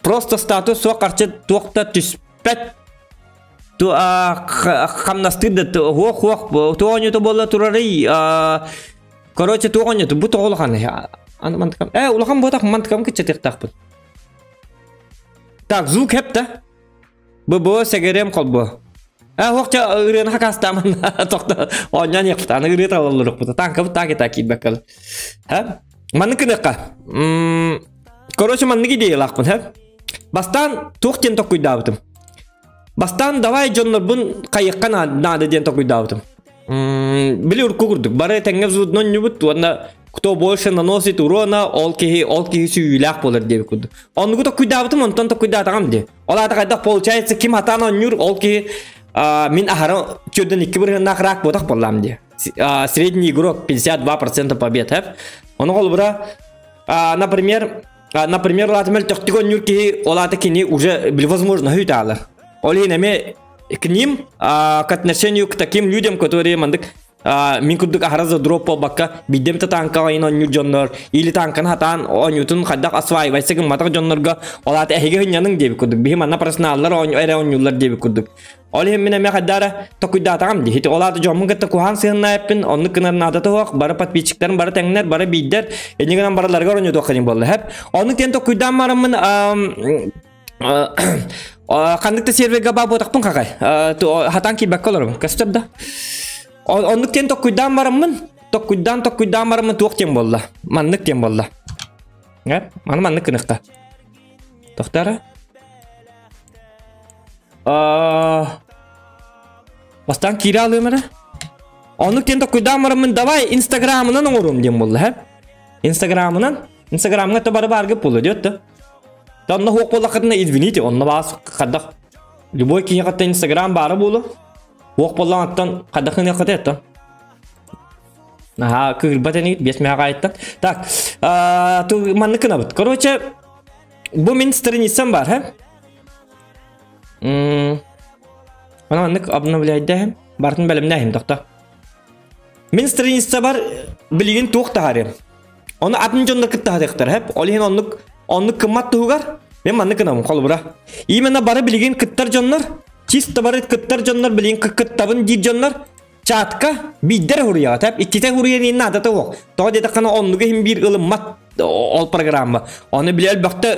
Просто статус суох харчы туох да түспэт. Хамнастыыр да хуох хуох туох оонньуута буолла турарый Короче, туох оонньууту бу тоҕо улаханый? Аны мантыкам. Э, улахан буотах мантыкам кыччатыахтаахпын. Так, звук хэп да. Бу сэгэрем холбо. Э, хуохча ырыаны хакастааман тохто оонньоон иэхпит. Аны ырыа талалларыкпыт. Танкабыт так и так киирбэккэ. Ха? Маннык гыныахха. Короче, маннык идеялаахпын, ха? Бастаан туох диэн токкуйдаабытым. Бастаан давай дьоннорбун хайыахха наада диэн токуйдаабытым. Били урукку курдук бары тэҥҥэ взводно оонньуубут уонна кто больше наносит урона, ол киһи сүүйүүлээх буолар диэбит курдук. Оннугу токуйдаабытым, онтон токуйдаатаҕым дии. Ол аата хайдах получается, ким хатаан оонньуур, ол киһи мин аһара 42 бырыһыаннаах рак буотах буоллаам дии. Средний игрок 52% побед, хэп. Ону холобура, например, улаатымел төхтүк оонньуур киһи, ол аата кини уже возможно хүйтаалар. Ол иһин эмиэ к ним, к отношению к таким людям, которые мандык мин курдук аһара дроп буолбакка бидем танка ойын оонньуур дьоннор или танканы хатаан оонньуутун хайдах осваивайся гымматах дьоннорго ол аата эһиги хынньаныҥ диэбит курдук биһи манна профессионаллар эрэ оонньууллар диэбит курдук ол иһин мин эмиэ хайдара токуйдаатаҕым дии ол аата дьоммун кытта куһаан сыһыннаайыппын оннук гынар наада туох бары подписчиктарым бары тэҥнэр бары биирдэр инньэ гынан барыларыгар оонньуутуохха диэн буолла хэп оннук диэн токуйдаан бараммын ханнык да серверга баа буотахпын хахай хатаан киирбэккэ олоробун көстөр да оннук диэн токуйдаан бараммын токуйдаан токуйдаан бараммын туох диэн буолла маннык диэн буолла маны маннык гыныхта тохтара бастаан киирэ алыым эрэ оннук диэн токуйдаан бараммын давай инстаграмынан оҥоруом диэн буолла һэ инстаграмынан инстаграмҥа то бары баарга буолуо диэт да онно хуох буоллаххытына извините онно баас хайдах любой киһиэхэ инстаграм баара буолуо хуох буоллаҕыттан хайдах гыныаххытай оттон Аха, кыырбат энигит, биэс мэҕэ айттан. Так, маннык гынабыт. Короче, бу мин страницам бар, һэ? Мана маннык обновляйдаһым. Бартын бэлэмнээһим тохто. Мин страница бар билигин туох таһаарыам. Ону атын дьоннор кытта таһаарыахтара, һэп? Ол иһин оннук оннук кыммат туһугар мен маннык гынабын холобура. Именно бары билигин кыттар дьоннор, чисто бары кыттар дьоннор билигин кыттабын диир дьоннор. Чатка биирдэр хуруйаҕа тэп иккитэ хуруйан иин наадата суох. Тоҕо диэтэххинэ оннуга иһин биир ылыммат ол программа. Оны били өлбөхтө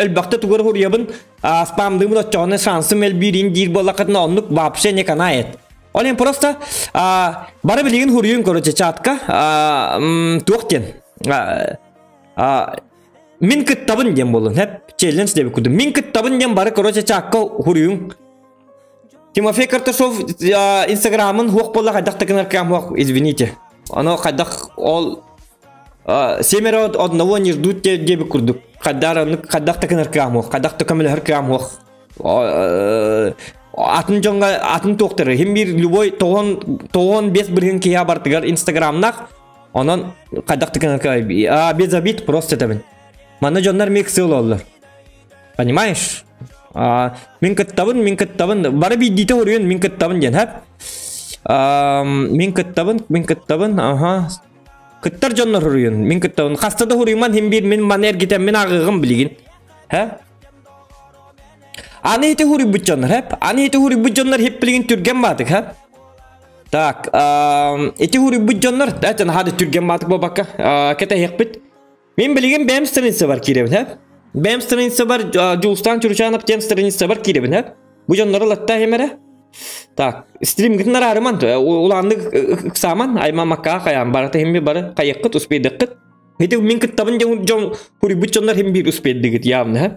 өлбөхтө тугар хуруйабын спамдыыбын оччоҕуна шансым элбиир диир буоллаххытына оннук вообще не канает. Ол иһин просто бары билигин хуруйун короче чатка туох диэн мин кыттабын диэн буолун хэп челлендж диэбит курдук мин кыттабын диэн бары короче чаакка хуруйун Тимофей Карташов инстаграмын хуох буолла хайдах да гынар кыам хуох извините оно хайдах ол семеро одного не ждут диэбит курдук хайдах да гынар кыам хуох хайдах да көмөлөһөр кыам хуох атын дьоҥҥо атын туохтары хим биир любой 95 бырыһын киһи бартыгар инстаграмнах онон хайдах да гынар без обид просто этебин манна дьоннор микс ололлор Понимаешь? А, мин кыттабын, мин кыттабын. Бары биирдиитэ уруйун мин кыттабын диэн, хэп. Мин кыттабын, мин кыттабын, аха. Кыттар дьоннор уруйун, мин кыттабын. Хаста да уруйман хим биир мин маны эргитэн мин ааҕыгым билигин. Хэ? Аны ити уруйбут дьоннор, хэп. Аны ити уруйбут дьоннор хип билигин түргэн баатык, хэп. Так, ити уруйбут дьоннор, этэн хады түргэн баатык буолбакка, кэтэһиэхпит. Мин билигин бэйэм страницабар киирэбин, һэ? Бэйэм страницабар Дьулустаан Чуручанов диэн страницабар киирэбин, һэ? Бу дьоннору латта эмэрэ. Так, стримгитин араарыман, улааннык ыксааман, аймамакка хайаан барыта химби бары хайыккыт успейдыккыт. Ити мин кыттабын дьон хуруйбут дьоннор хим биир успейдыгыт явно, һэ?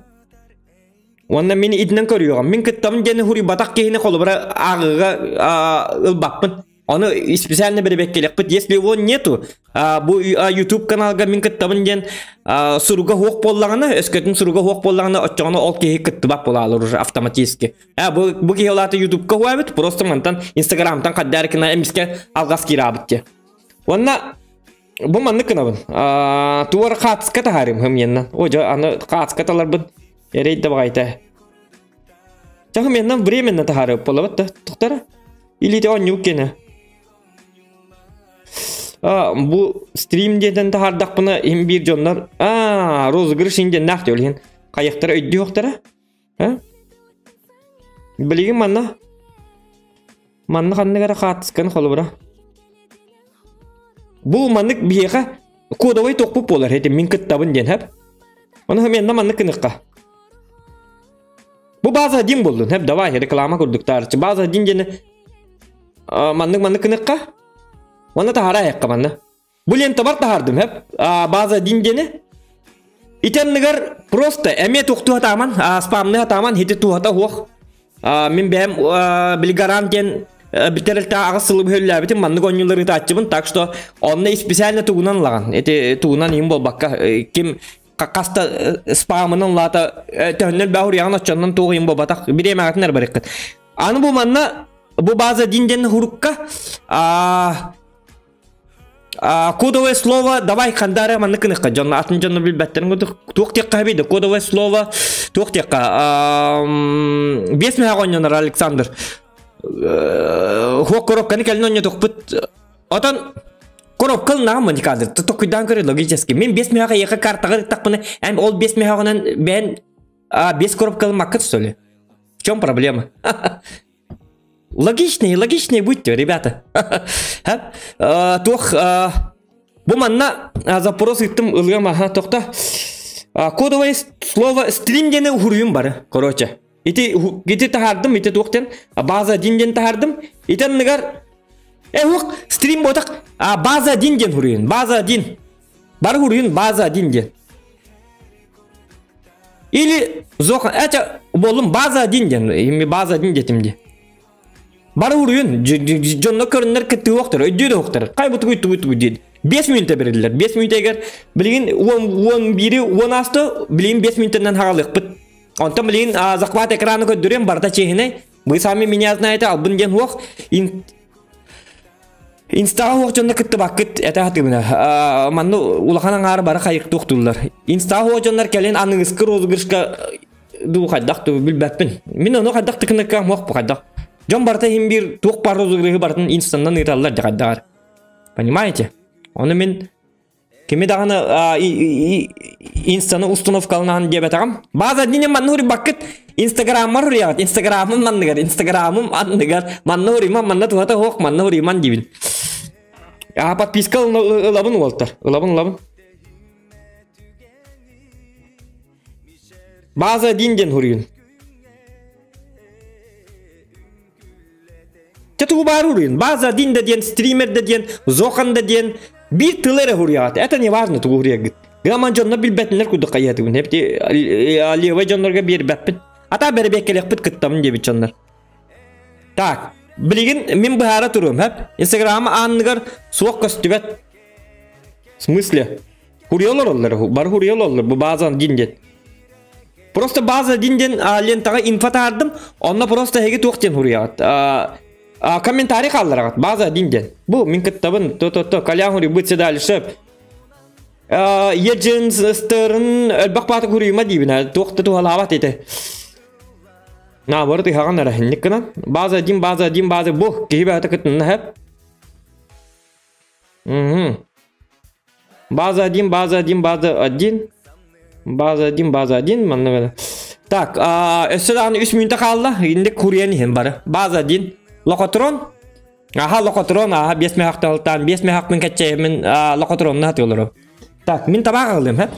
Уонна мин итинэн көрүөҕүм. Мин кыттабын диэн хуруйбатах киһини холобура ааҕыыга ылбаппын. Ону специально бэрэбэккэлэхпит. Если его нету, бу YouTube каналга мин кыттабын диэн суруга хуох буоллаҕына, өскөтүн суруга хуох буоллаҕына, оччоҕуна ол киһи кыттыбат буолаалар уже автоматически. Бу киһи олаата YouTubeка хуабыт, просто мантан Инстаграмтан хаддаркина эмискэ алгас киирабыт те. Уонна бу маннык гынабын. Туар хаацка таһаарым хымьянна. О, жа аны хаацка таларбын. Эрей да багайта. Чахым яннан временно таһаарып болабыт да. Тухтара. Илиитэ оонньуук киэнэ. А, бу стрим диэтэн таһаардахпына иһин биир дьоннор а розыгрыш иһин диэннээх диэл иһин хайахтара өйдүөхтэрэ а билигин манна манна ханнык эрэ хаартысканы холобура бу маннык биһиэхэ кодовай тохпут буолар этим мин кыттабын диэн хэп ону менна маннык гыныхха Бу база один буоллун, хэп давай реклама курдук таарчы. База один диэни маннык маннык гыныхха. Уонна таһара айахха манна. Бу лентабар таһардым, хэп. База один диэни. Ити анныгар просто эмиэ туохтуу хатааман, спамны хатааман, хити туохата хуох. Мин бэйэм били гарант диэн бүтэрэлтэ аҕыс сылы бөһүллээбитим маннык оонньуулары ыытааччыбын, так что онно специально тугунан ылаҕын. Ити тугунан иһин буолбакка, ким хаста спамынан лаата төһөннөр баа хуруйаҕын оччоннон туох ыйын буолбатах бириэмэҕитин эрэ барыккыт аны бу манна бу база дин диэн хурукка кодовое слово давай хандара маннык кыныкка дьон атын дьонно билбэттерин курдук туох диэххэ хэбий да кодовое слово туох диэххэ биэс мөһөөх оонньонор Александр хуок коробканы кэлин оонньотохпут Отон коробка ылнаҕым модификатор токуйдаан көрө логически. Мин 5 мөһөҕө эйиэхэ картаҕа ыттахпына, эн ол 5 мөһөҕүнэн бэйэн 5 коробка ылмаккыт что ли? В чем проблема? Логичнее, логичнее будьте, ребята. Туох бу манна запрос ыттым ылыам аха тохто. Кодовое слово стрим диэни уһуруйум бары, короче. Ити ити таһаардым, ити туох диэн база дин диэн таһаардым. Ити анныгар Э, стрим ботах а, база один диэн хуруйун. База один. Бары хуруйун база один диэн. Или зохан, это болум база один диэн. Ими база один детим ди. Бары хуруйун дьонно көрүннэр кыттыахтар, өйдүү охтар. Кай бу тугуй тугуй тугуй диэн. 5 мүнөтэ берилер. 5 мүнөтэгэр билигин 10 11 10 асты билигин 5 мүнөтэнэн хагалыахпыт. Онтон билигин захват экраны көрдөрүөн барыта чиэһинэй. Вы сами меня знаете, албын диэн хуох. Инстаҕа суох дьонно кыттыбаккыт этэ сатыыбына. Манна улахан аҥаары бары хайыктуохтууллар. Инстаҕа суох дьоннор кэлин аныгыскы розыгрышка дуу хайдах дуу билбэппин. Мин ону хайдах тыкыныкка муох бу хайдах. Дьон барыта иһин биир туох баар розыгрыһы барытын инстаннан ыыталлар дьэ хайдаҕар. Понимаете? Ону мин Кими даҕаны инстаны установкаланаһын диэбэтэҕим. Бааза диэн манна уруйбаккыт. Инстаграммар уруйаҕыт. Инстаграмым манныгар, инстаграмым анныгар. Манна уруйман, манна туһата суох, манна уруйман диибин. А подписка ылабын уолтар. Ылабын, ылабын. База один диэн хуруйун. Те тугу баар уруйун. База один да диэн, стример да диэн, зохан да диэн биир тылы эрэ хуруйаҕыт. Это не важно тугу хуруйаргыт. Гаман дьоннор билбэтиннэр курдук хайыатыбын. Эпти левый дьоннорго биэрбэппин. Ата бэрэбиэккэлиэхпит кыттабын диэбит дьоннор. Так, билигин мин быһаара туруом, хөп? Инстаграм аанныгар суох көстүбэт. В смысле? Хуруйа олороллор, бары хуруйа олороллор, бу база один диэн. Просто база один диэн лентаҕа инфо таһаардым, онно просто эһиги туох диэн хуруйаҕыт? Комментарий хааллараҕыт, база один диэн. Бу мин кыттабын, то-то-то, Колян хуруйбут дальше. Еджин стерн элбэх бааты хуруйма диибин, туох да туһалаабат ити. Наоборот, ыһаҕын эрэ, инник гынан. База один, база один, база бу, киһи бэйэтэ кытынна хэп. Угу. База 1, база 1, база 1. База 1, база 1. Манна бele. Так, өссө даҕаны 3 мүнүүтэ хаалла. Инник куруйан иһин бары. База 1. Локотрон. Аха, локотрон, аха, 5 мөһөхталтан, 5 мөһөхпүн кэтчэйэмин локотронна хатылырым. Так, мин табаах ылым, хэ?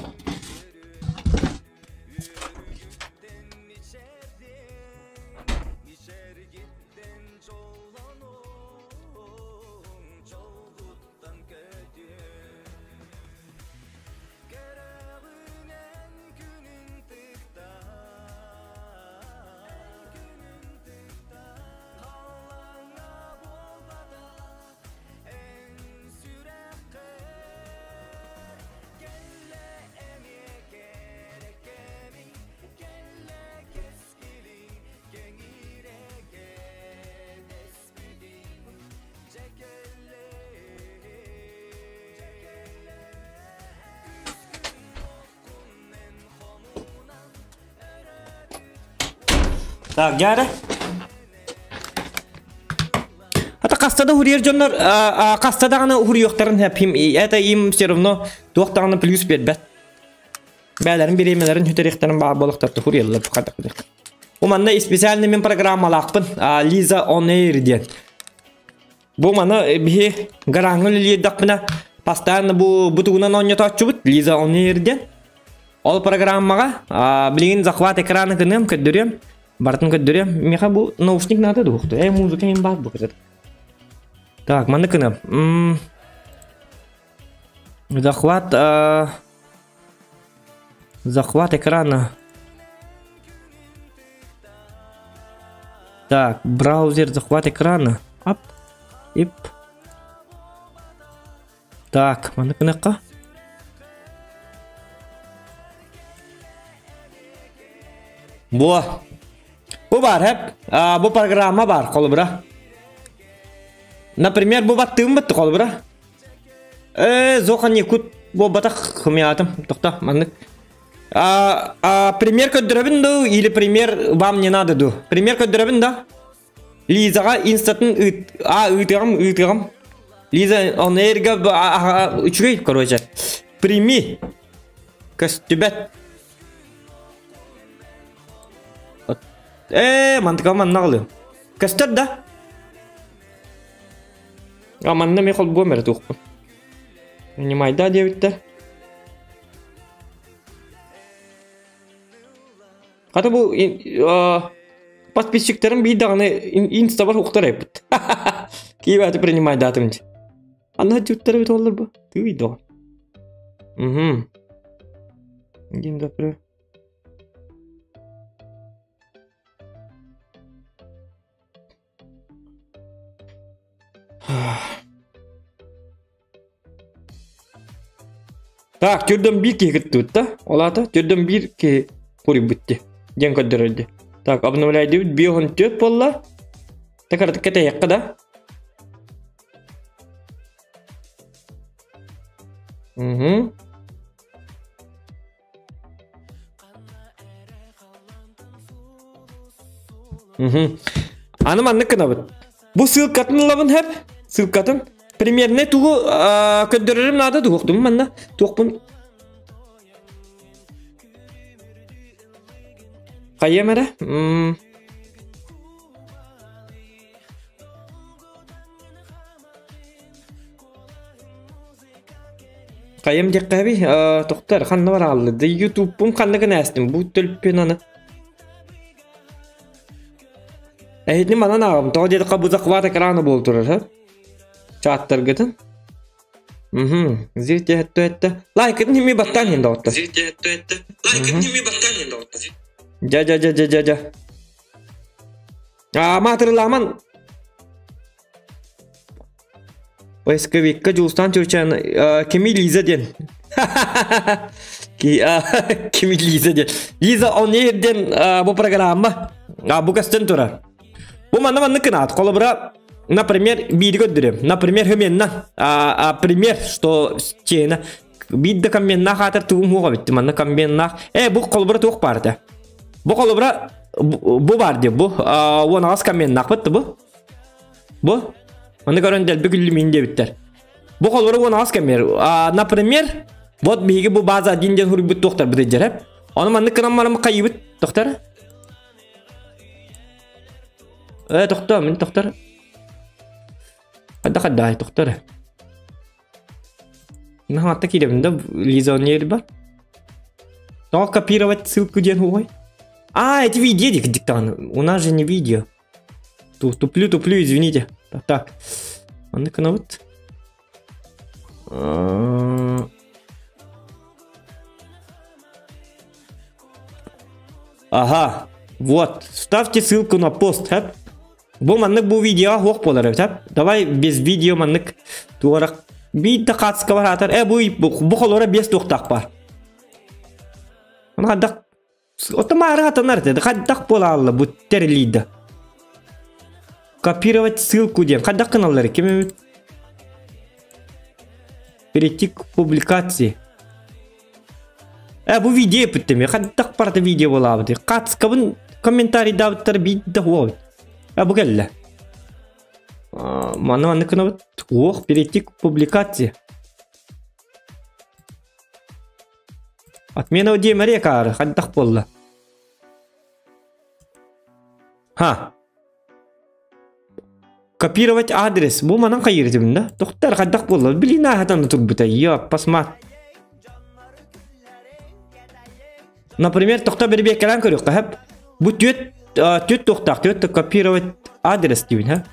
Так, дьаара. Ата хаста да уһуруйар дьоннор хаста даҕаны уһуруйуохтарын сөп. Это им все равно туох даҕаны плюс биэрбэт. Бээлэрин бириэмэлэрин сүтэриэхтэрин баар буолуохтар туһуруйаллар бу хата. Бу манна специальный мин программалаахпын Лиза On Air диэн. Бу маны биһи гарааҥҥа үлэлиирдэхпинэ постоянно бу бутугунан оонньотооччубут Лиза On Air диэн. Ол программаҕа билигин захват экраны гыныам көрдөрүөм. Барытын көрдөрүөм. Миэхэ бу наушник надо дуохту. Э музыка им баар бу Так, маннык гыныам. Захват захват экрана. Так, браузер захват экрана. Ап. Ип. Так, маннык гыныахха. Бу. Бу бар хэп. Бу программа бар холобура. Например, бу баттыым бытты холобура. Э, зохан якут буолбатах хымыйаатым. Тохто, маннык. Пример көрдөрөбүн ду или пример вам не надо ду? Пример көрдөрөбүн да? Лизаҕа инстатын ыыт, а ыытыаҕым, ыытыаҕым. Лиза On Air-га үчүгэй, короче. Прими. Көстүбэт. Э, мантыка манна ылыам. Көстөр да? А манна мен холбуом эрэ туохпун. Внимайда диэбиттэр. Хата бу подписчиктарым биир даҕаны инстабар уктар эппит. Киибэти принимайдаатым дии. Анна дьуттар эбит оллар бу. Тыый доҕор. Угу. Дин да Так, түрдөн биир киһи кыттыбыт да. Ол аата түрдөн биир киһи куруйбут дии. Диэн көрдөрөр дии. Так, обновляйдыбыт 54 буолла. Так, артык кэтэһиэххэ да. Угу. Аны маннык гынабыт. Бу ссылкатын ылабын хэп. Ссылкатын. Примерно тугу көрдөрөрүм наада туохтум манна туохпун хайыам эрэ Хайам диэххэ тохтор ханна барааллы да ютубпум ханна гына астым бу төлпүн аны эһитини манан ааҕым тоҕо диэтэххэ бу захват экрана буол турар ха чааттаргытын Мгм. Лайкытын хими баттаан хин доҕоттор. Дьа дьа дьа дьа дьа дьа. Аа маатырылааман Поисковикка Дьулустаан Чурчан кими Лиза диэн. Кими Лиза диэн. Лиза on Air диэн бу программа. Бу көстөн турар. Бу манна маннык кынаат. Холобура, например, биири көрдүрүм. Например, хөменна. А, пример, что чена. Биир да комменнаах аатар тугум хуоҕа битти. Манна комменнаах. Э, бу холобура туох баар этэ? Бу холобура бу бар диye бу. Уон аҕыс комменнаахпыт бу. Бу. Маны көрөн дэлби күллүмиин диэбиттэр. Бу холобура уон аҕыс кэммер. Например, вот биһиги бу база один диэн хуруйбут туохтарбыт дьэрэ. Ону маннык гынан баран хайыбыт тохтор. Э, тохто, мин тохтор. Хайда хайда тохтор. Наһаа киирэбин да Лиза бар. Тоҕо копировать ссылку диэн хуой? А, это видео диктант. У нас же не видео. Туплю, туплю, извините. Так, так. Маннык вот. Ага, вот. Ставьте ссылку на пост, хэп. Бу маннык бу видео хуох буолар эбит, Давай без видео маннык туорак биир да хаатыска бараатар. Э, бу бу холора без туохтаах бар. Хаддах Ото маары хатанар этэ. Хайдах буолаалла бу тэрилиидэ. Копировать ссылку диэн. Хайдах гыналлар ким эбит? Перейти к публикации. Э, бу видео бүттем. Хайдах барда видео буолаабыт. Хаатыскабын комментарий даабыттар биир да хуобут. Э, бу кэллэ. Маны маннык гынабыт. Ох, перейти к публикации. Отмена диэмэри акаары, хайдах буолла? Ха. Копировать адрес. Бу манан хайырытым да? Тохтар хайдах буолла? Блин, аһатан турбута. Йо, пасма. Например, тохта бирбиэккэлээн көрүөххэ хэп. Бу түөт түөт туохтаах, түөт копировать адрес диибин, ха.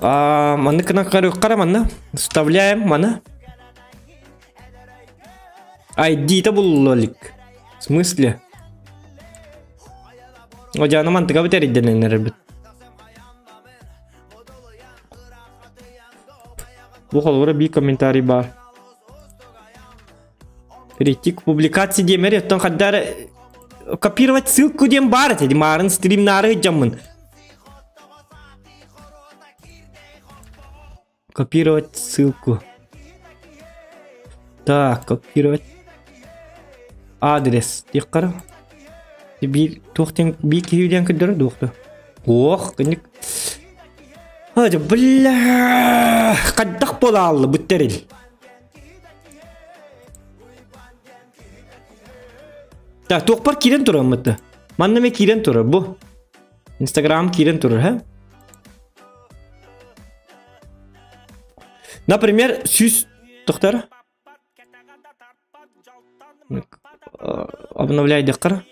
А, маннык гынан көрүөххэ манна. Вставляем мана. ID-та буллолик. В смысле? Одьаана мантыга бүтэриддэнэн эрэрбит. Бу холобура биир комментарий баар. Перейти к публикации диэмэр оттон хаддар копировать ссылку диэн баар этэ маарын стримнаары дьаммын. Копировать ссылку. Так, копировать адрес. Тиэххэ биир туох диэн биир киһи диэн көрдөрөр дуохту. Ох, кыннык. Ха, бля, хайдах буолааллы бүттэрил. Так, туохпар киирэн турар Манна ме киирэн турар бу. Инстаграм киирэн турар, ха? Например, сүүс тохтор. Обновляй деккар.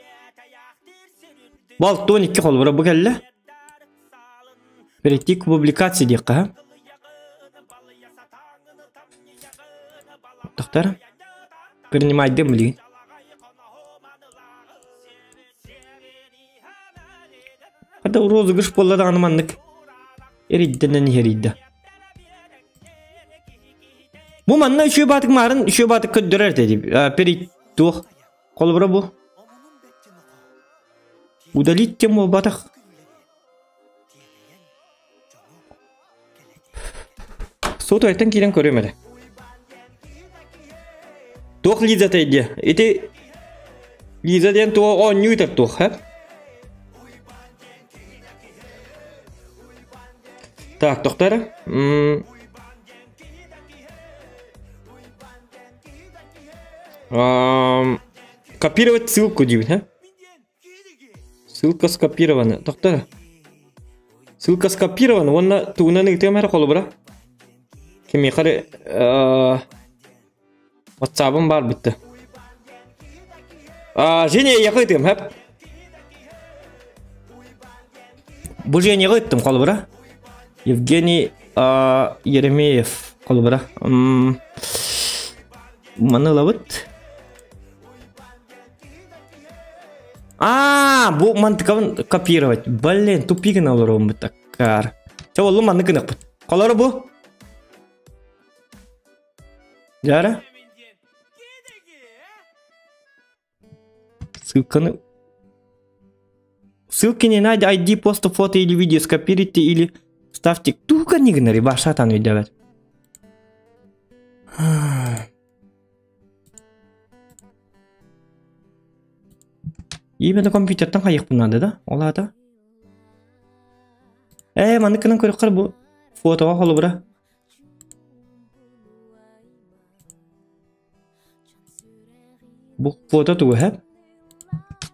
Бал 12 холбура бу кэллэ. Перейти к публикации диэххэ. Тохтор. Принимай дем билигин. Хата розыгрыш буолла даҕаны маннык эрийдэнэн иһэрийдэ. Бу манна үчүгэй баатык маарын үчүгэй баатык көрдөрөр этэ перейти туох холобура бу удалить тему буолбатах. Сотовайтан киирэн көрүөм эрэ. Туох Лиза диэ? Ити Лиза диэн туох оонньуу ыытар туох, һэ? Так, тохтоо эрэ. Копировать ссылку диибин, һэ? Ссылка скопирована. Тохтоо. Ссылка скопирована уонна тугунан ыытыам эрэ холобура. Кимиэхэ эрэ WhatsApp'ым баар бүтте. Женя эйиэхэ ыытыам, һэп? Бу Женяҕа ыыттым холобура. Евгений Еремеев холобура. Маны ылабыт. Аа, бу мантыкабын копировать. Блин, тупик гына олоруом таккар. Чэ, оллу маннык гыныахпыт. Холоро бу. Дьара. Ссылканы Ссылки не надо, ID поста, фото или видео скопируйте или ставьте. Туга не гынари, башатан өйдөбөт. Именно компьютертан хайыхпын надо, да? Ол аата? Ээ, маннык гынан көрөххөр бу фотоға холобура. Бу фото тугу һэп?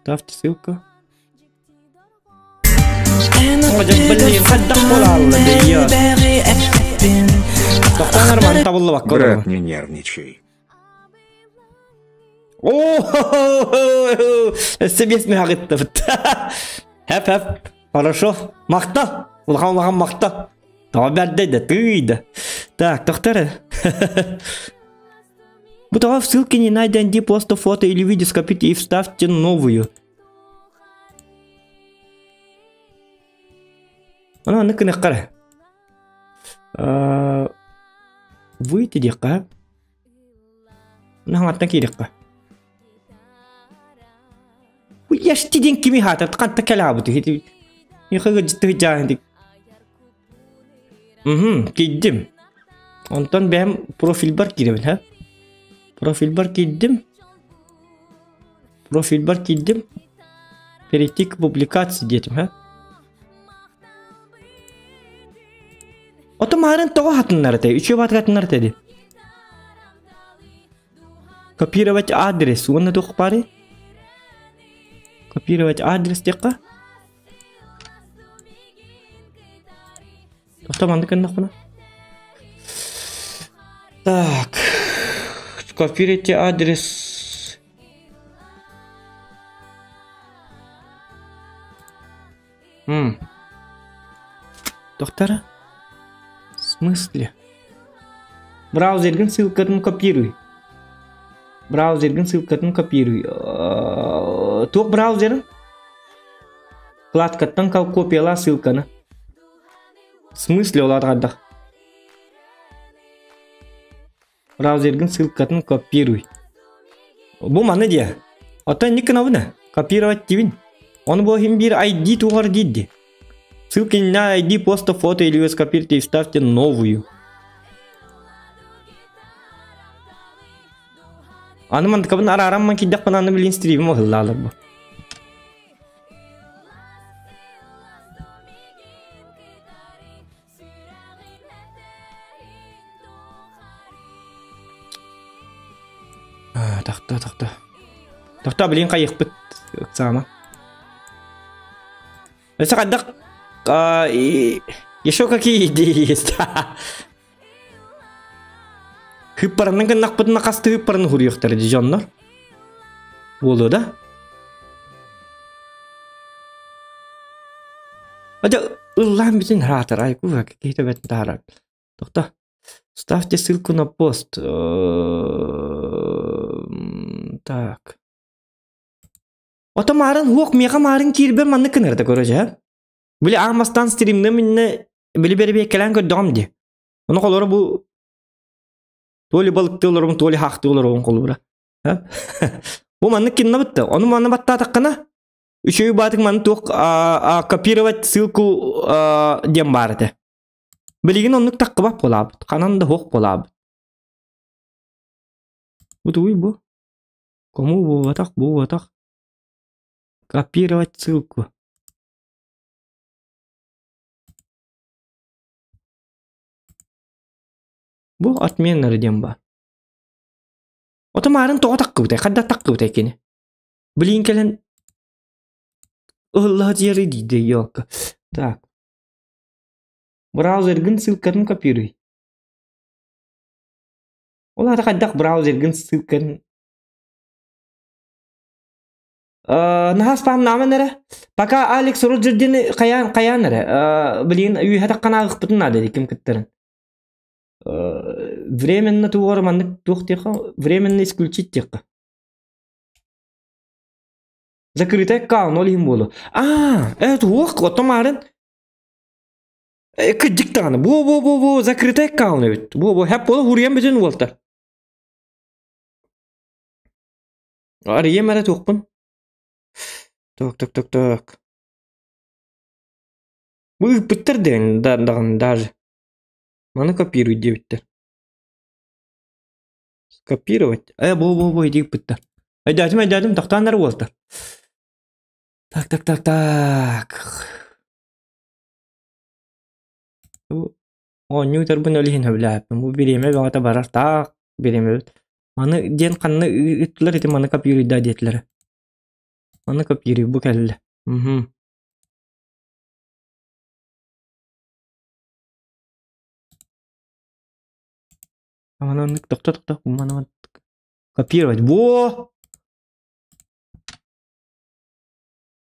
Ставьте ссылку. Брат, не нервничай. О, өссө биэс мөһөҕүттэ Хэп хэп, хорошо. Махта. Улахан улахан махта. Тоҕо бэрдэй да тыый да. Так, тохтор. Бу тоҕо в ссылке не найден ди просто фото или видео скопите и вставьте новую. Аны аны кынаххара. Выйти диэххэ. Наһаҥаттан киириэххэ. Уйашти диэн кими хаатар ханта кэлаабыт Ихыгы Угу, киирдим. Онтон бэйэм профильбар киирэбин, һэ? Профильбар киирдим. Профильбар киирдим. Перейти к публикации диэтим, һэ? Ото маарын тоҕо хатыннар этэй? Үчүгэй баатык хатыннар этэ дии. Копировать адрес уонна туох баарый? Копировать адрес диэххэ. Тохто маннык гыннахпына. Так. Скопируйте адрес. М. Доктора? В смысле? Браузерген ссылкатын копируй. Браузерген ссылкатын копируй. Туох браузерин? Вкладкаттан копияла ссылканы. В смысле ол аата Браузерген ссылкатын копируй. Бу маны диэ. Оттон инник гынабын Копировать диибин. Ону бу иһин биир ID туһар диир Ссылки на ID поста фото или вы скопируйте и вставьте новую. Аны мантыкабын араарамман киирдэхпин аны билин стримим ыһыллаалар бу. Тохто, тохто. Тохто, блин, хайыхпыт ыксаама. Өссө хайдах еще какие идеи есть? Хыппаранан гыннахпытына хасты хыппараны хуруйуохтара дии дьоннор. Буолуо да? Адьа ыллаан бүтүн хаатар айку киһи төбөтүн таһаарар. Тохто. Ставьте ссылку на пост. Так. Ото маарын хуох миэхэ маарын киирбэр маннык гынарда көрө Били аан бастаан стримным иннэ били бэрэбиэккэлээн көрдөҕүм дии. Ону холоро бу то ли балыктыы олоробун, то ли хаахтыы олоробун холобура. Бу маннык кинна бытта. Ону манна баттаатаххына үчүгэй баатык маны туох копировать ссылку диэн баар этэ. Билигин оннук таххыбат буолаабыт. Ханан да суох буолаабыт. Бу тугуй бу? Кому буолбатах, буолбатах. Копировать ссылку. Бу отмена диэн баар. Ото маарын тоҕо таккыбытай, хайдах таккыбытай кини? Билигин кэлэн ыһыллаһа диэри диидэ ёлка. Так. Браузергын ссылкатын копируй. Ол аата хайдах браузергын ссылкатын наһаа спамнааман эрэ. Пока Алекс Роджердини хайаан хайаан эрэ. Билигин үөһэ таххан ааҕыхпытын наада дии ким кыттарын. Временно тугар маннык туох диэххэ временно исключить диэххэ. Закрытый аккаунт ол иһин буолуо. Аа, э туох оттон маарын кырдьык даҕаны бу бу бу бу закрытый аккаунт эбит. Бу бу хэп буола хуруйан бүтүн уолтар. Арыйым эрэ туохпун. Так так так так. Бу ыыппыттар диэн даҕаны даже. Маны копируй диэбиттэр. Скопировать. Э, бу бу бу иди ыыппыттар. Өйдөөтүм өйдөөтүм тохтоон эрэ уолтар. Так так так так. Оонньуу ыытарбын ол иһин сөбүлээбэппин. Бу бириэмэ бөҕөтө барар таах бириэмэбит. Маны диэн ханна ыыттылар ити маны копируйдаа диэтилэр. Маны копируй бу кэллэ. Мхм. Маны оннук тохто тохто маны копировать. Во!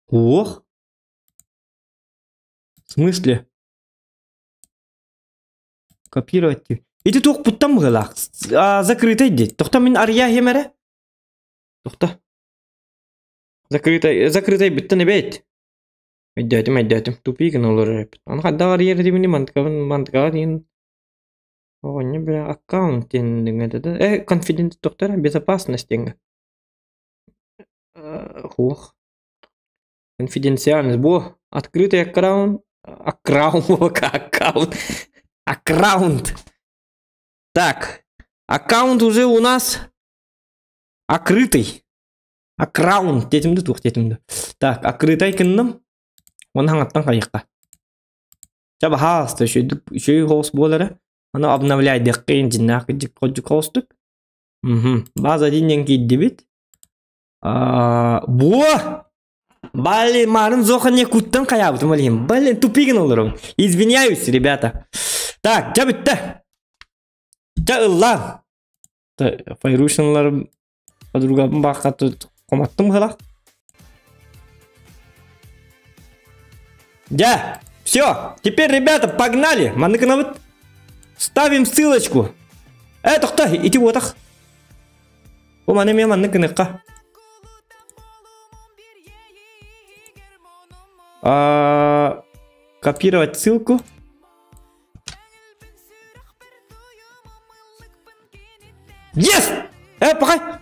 Ох! В смысле? Копировать. Ити туохпуттан быһыылаах. Закрытай диэт. Тохто мин арыйа иһим эрэ. Тохто. Закрытай, закрытай бүттэн эбээт. Өйдөөтүм, өйдөөтүм. Тупик гына олорор эбит. Аны хайдах арыйар этибини мантыкабын мантыкаҕа диэн оҕонньор бля аккаунт диэн да э конфидент тохтор безопасность диэҥҥэ. Хуох. Конфиденциальность. Бу открытый аккаунт аккаунт аккаунт аккаунт. Так, аккаунт уже у нас открытый. Аккаунт диэтим да туох диэтим да. Так, открытай гынным. Оны хаҥаттан хайыахха. Чэ баһаалыста үчүгэйдик үчүгэй соҕус буолара. Аны обновляйдыахха дьиннээх кырдьык кырдьык соҕустук. Мхм. База один диэн киирдибит. Буо! Блин, марын зоха куттан хайаабытым олиһин. Блин, тупигин олором. Извиняюсь, ребята. Так, дьэ бүттэ. Дьэ ыллаан. Файрушиналар подругабын баахха хоматтым хала. Дя, все, теперь, ребята, погнали. Манныкынабыт. Ставим ссылочку. Э, тохто, ити уотах. Бу маны эмиэ маннык гыныахха. А, копировать ссылку. Yes! Э, пока!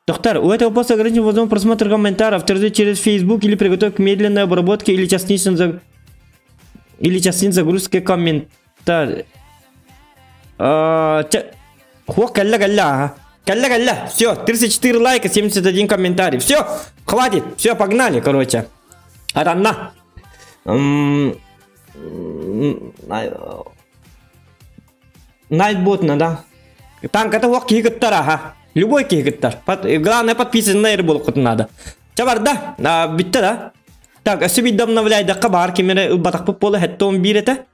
Доктор, у этого поста ограничен возможность просмотра комментариев, через Facebook или приготовь к медленной обработке или частичной заг... или частичной загрузке комментариев. Хо, кэллэ кэллэ, ага. Кэллэ кэллэ. Все, 34 лайка, 71 комментарий. Все, хватит. Все, погнали, короче. Атанна. Найтбот да. Танката хуох киһи кыттар, аха. Любой киһи кыттар. Главное подписанный буолуоххутун надо. Чэ барда. Бүттэ да. Так, өссө биирдэ обновляйдахха баар ким эрэ ылбатахпыт буола 71 этэ.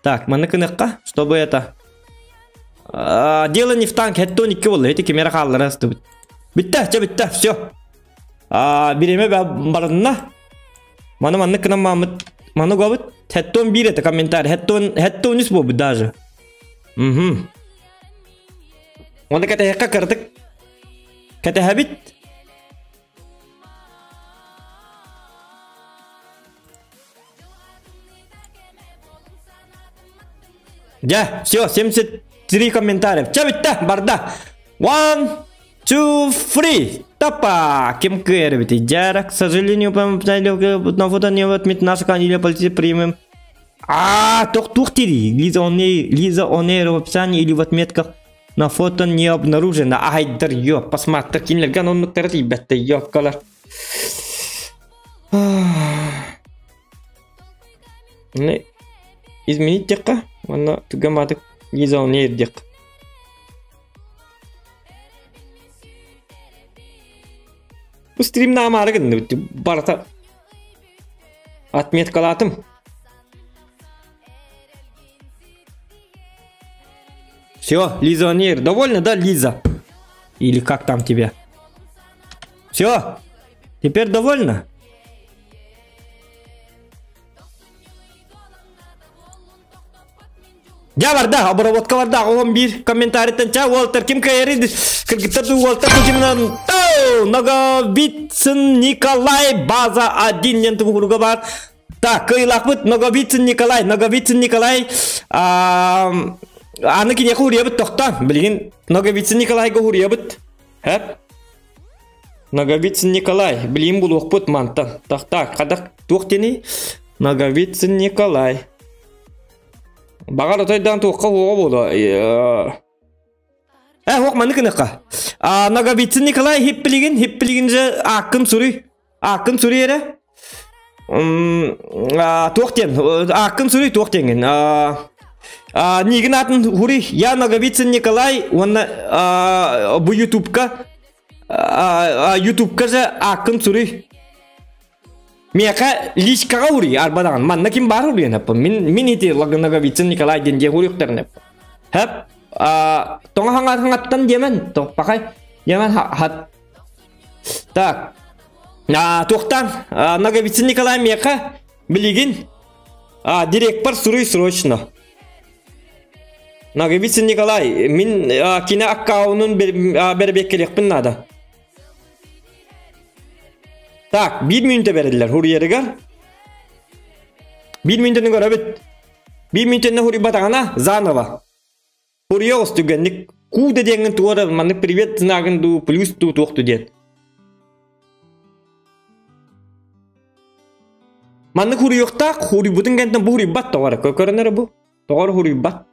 Так, манна кыныахха, чтобы это... Дело не в танке, 72 буолла, эти ким эрэ хааллара астыбыт. Бүттэ, чэ бүттэ, все. Бириэмэ барынна. Маны маннык гынан маамыт, маны угабыт. 71 это комментарий, 73 буолбут даже. Угу. Оны кэтэһиэххэ кыратык кэтэһэбит. Дьэ, все, 73 комментариев. Чэ бүттэ, барда. One, two, three. Тапа! Ким кыайар Дьэ, к сожалению, на фото не отметить нашу или полиция примем. А, туох туох дири. Лиза Оней, Лиза Онейр в описании или в отметках на фото не обнаружено. Айдар, ё, посмотри, кинилэргэ оннуктара тиийбэттэ, ёпкалар. Изменить диэххэ, уонна түгэн баатык Лиза Онейр диэххэ. Бу стримна амаары гынныбыт барыта отметкалаатым. Все, Лиза Онир, довольна, да, Лиза? Или как там тебе? Все, теперь довольна? Дьэ барда, обработка барда, оҕом биир комментарийтан ча уолтар ким кыайарый кыргыттар ду уолтар кимнан Ноговицын Николай база один диэн тугуруга бар. Так, кыайлаахпыт Ноговицын Николай, Ноговицын Николай аны киниэхэ уруйабыт тохто. Билигин Ноговицын Николайга уруйабыт. Хэп. Ноговицын Николай, билигин булуохпут мантан. Так, так, хадах туох диэний? Ноговицын Николай. Баҕар отойдаан туохха уоҕа буолуо. Э, уох маннык гыныахха. А, Ноговицын Николай хиппилигин, хиппилигин же ааккын суруй. Ааккын суруй эрэ. Туох диэн, ааккын суруй туох диэҥҥин. Нигин атын хури, я Ноговицын Николай уонна бу ютубка ютубка же ааккын суруй. Миэхэ личкаҕа уруй арбадаҕын манна ким баар уруйан эппин мин мин ити Ноговицын Николай диэн диэ уруйуктарын эппин хэп тоҥо хаҥаттан диэмэн пахай диэмэн хат так туохтан Ноговицын Николай миэхэ билигин директор суруй срочно Ноговицын Николай мин кине аккаунун бэрбиэккэлиэхпин наада. Так, биир мүнүүтэ бэриллэр хуруйарыгар. Биир мүнүүтэни көрөбүт. Биир мүнүүтэни хуруйбатаҕына заново. Хуруйа оҕус түгэнник куу да диэҥҥин туора маннык привет знагын дуу, плюс дуу туохту диэн. Маннык хуруйуохтаах, хуруйбутун кэнтэн бу хуруйбат тоҕо эрэ. Көрөн эрэ бу. Тоҕо эрэ хуруйбат.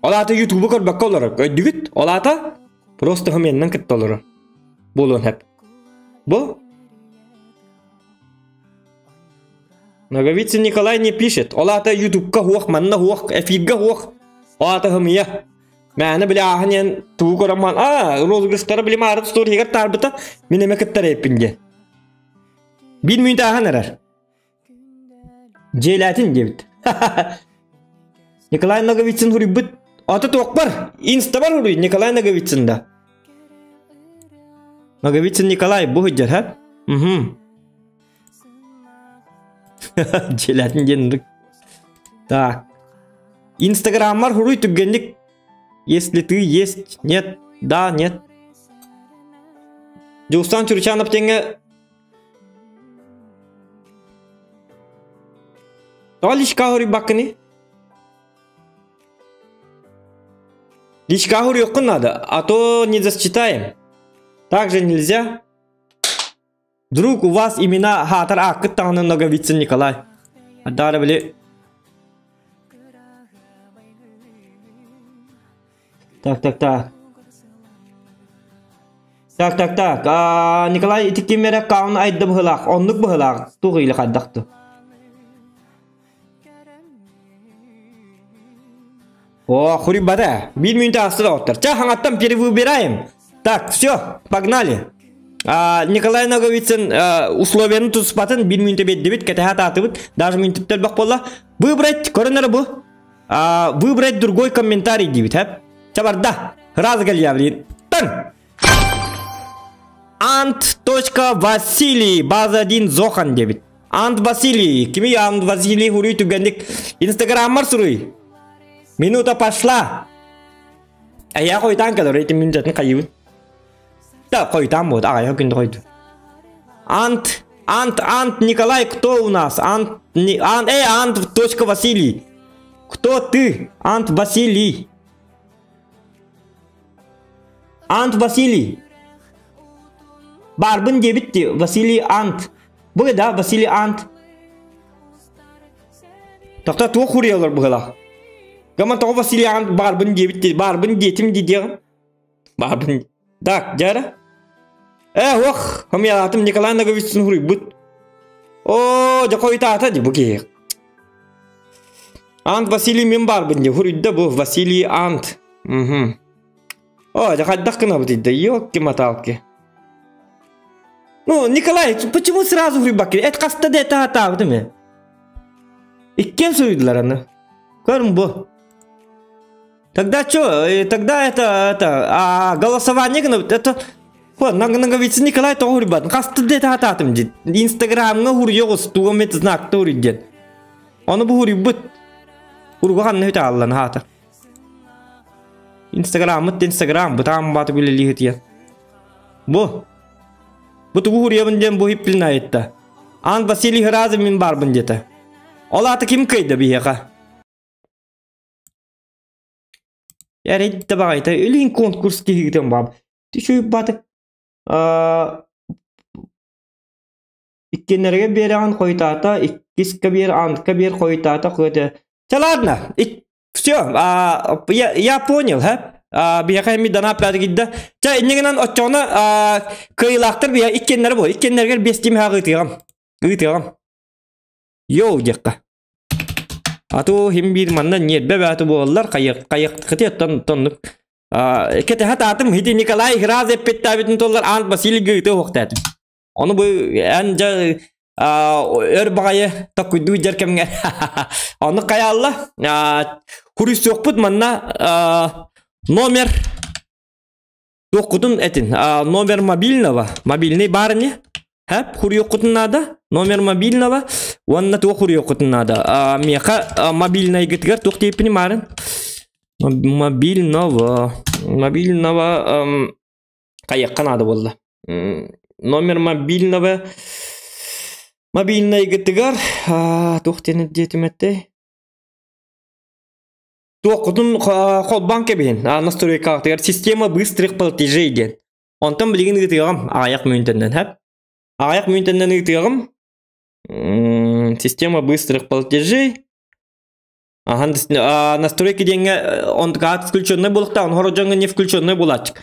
Ол аата ютубу көрбөккө олорор. Өйдүгүт? Ол аата просто хоменнан кытта олорор. Буолуон сөп. Бу Ноговицын Николай не пишет. Ол аата ютубка хуох, манна хуох, эфирга хуох. Ол аата хымыйа. Мээнэ били ааһан иһэн тугу көрөн маан аа розыгрыштара били маарыт сториһигэр таарбыта мин эмэ кыттар эппин диэн. Биир мүнүүтэ ааһан эрэр. Дьиэлээтин диэбит. Николай Ноговицын суруйбут. Ата туохпар? Инстабар суруй Николай Ноговицын да. Ноговицын Николай бу сылдьар, ха? Угу. Дьиэлээтин диэн Так. Инстаграммар суруй түргэнник. Если ты есть, нет, да, нет. Дьулустан Чурчанов диэҥҥэ Тоҕо личка хоруйбаккыный? Личка хоруйуоххун надо, а то не засчитаем. Так же нельзя. Друг, у вас имена хаатар ааккыт таҕаны Ноговицын Николай. Адаара били. Так, так, так. Так, так, так. А, Николай ити ким эрэ аккаунт айда быһылаах, оннук быһылаах, туох или хайдахты. О, хури бата. Биир мүнүүтэ ааста доҕоттор. Ча, хаҥаттан перевыбираем. Так, все, погнали. А, Николай Ноговицын условияны туспатын биир мүнүүтэ биэрдибит, кэтэһэ атаатыбыт. Даже мүнүүтүттэн бах буолла. Выбрать, көрөн бу. А, выбрать другой комментарий диибит, хэп. Ча барда. Раз галия, блин. Тан! Ант.Василий, база 1 Зохан диэбит. Ант Василий, кими Ант Василий хуруй түгэнник Инстаграммар суруй. Минута пошла. А я хойутаан кэлэр, этим минутатын хайыбын. Да, хойутаан буолт, аҕайа күндү хойду. Ант, Ант, Ант Николай, кто у нас? Ант, не, Ант, эй, Ант, точка Василий. Кто ты? Ант Василий. Ант Василий. Баарбын диэбит дии, Василий Ант. Бу да, Василий Ант. Тохто туох хуруйалар быһылаах. Гаман тоҕо Василий Ант баарбын диэбит дии, баарбын диэтим дии диэҕим. Баарбын. Так, дьара. Э, ох, хомуйалаатым Николай Ноговицын хуруйбут. Оо, дьэ хойутаата дии бу киһи. Ант Василий мин баарбын дии, хуруйда бу Василий Ант. Угу. Оо, дьэ хайдах гынабытый да, ёлки-маталки. Ну, Николай, почему сразу хуйбаккын? Эт хаста да этэ сатаабытым ээ. Иккиэн суруйдулар аны. Көрүҥ бу. Тогда что? Тогда это, а, голосование гына это Наговицын Николай тоҕо хуруйбатын? Хаста да этэ сатаатым дии. Инстаграмҥа хуруйа оҕус, туга эмит знакта хуруй диэн. Ону бу хуруйбут. Хуруга ханна үтэ аллан хаата. Инстаграммыт Инстаграм бытаан бааты үлэлии сытыйан. Бу. Бу тугу хуруйабын диэн бу хиппилин айытта. Аан Василий Хыразов мин баарбын диэтэ. Ол аата ким кыайда биһиэхэ? Эрэй да баҕайыта илин конкурс киһигитин бааб. Түшүй баты. Иккиэннэригэр биэрэҕин хойутаата, иккис кабиэр, аан кабиэр хойутаата көтө. Чэ ладно, все, я понял, һэ? Биһиэхэ эми дана пятгидда. Чэ, иннигинэн оччоҕуна кыайыылаахтар биһэ иккиэннэрэ буол. Иккиэннэригэр биэс тимэҕэ ыытыаҕым. Ыытыаҕым. Йоу диэххэ. А то хим биир манна ньиэрбэ бээтэ буолаллар, хайык хайык оттон тоннук. Кэтэһэ таатым, хити Николай Храз эппиттээбитин толлар Аан Василий ыытыа уохтаатым. Ону бу эн дьэ өр баҕайы токкуйдуу дьэр кэмҥэ ону хайаалла хуруйсуохпут манна номер туохкутун этин номер мобильного мобильный баар ини хэп хуруйуоххутун наада номер мобильного уонна туох хуруйуоххутун наада миэхэ мобильнайгытыгар туох диэппини маарын мобильного мобильного хайыахха наада буолла номер мобильного мобильнайгытыгар туох диэн диэтим эттэй туоххутун холбоон кэбиһин настройкаҕытыгар система быстрых платежей диэн онтон билигин ыытыаҕым аҕыйах мүнүүтэннэн хэп аҕыйах мүнүүтэннэн ыытыаҕым система быстрых платежей Ахан настройки диэҥҥэ онтукаат включенный буолуохтаах, онно дьоҥҥо не включенный буолааччык.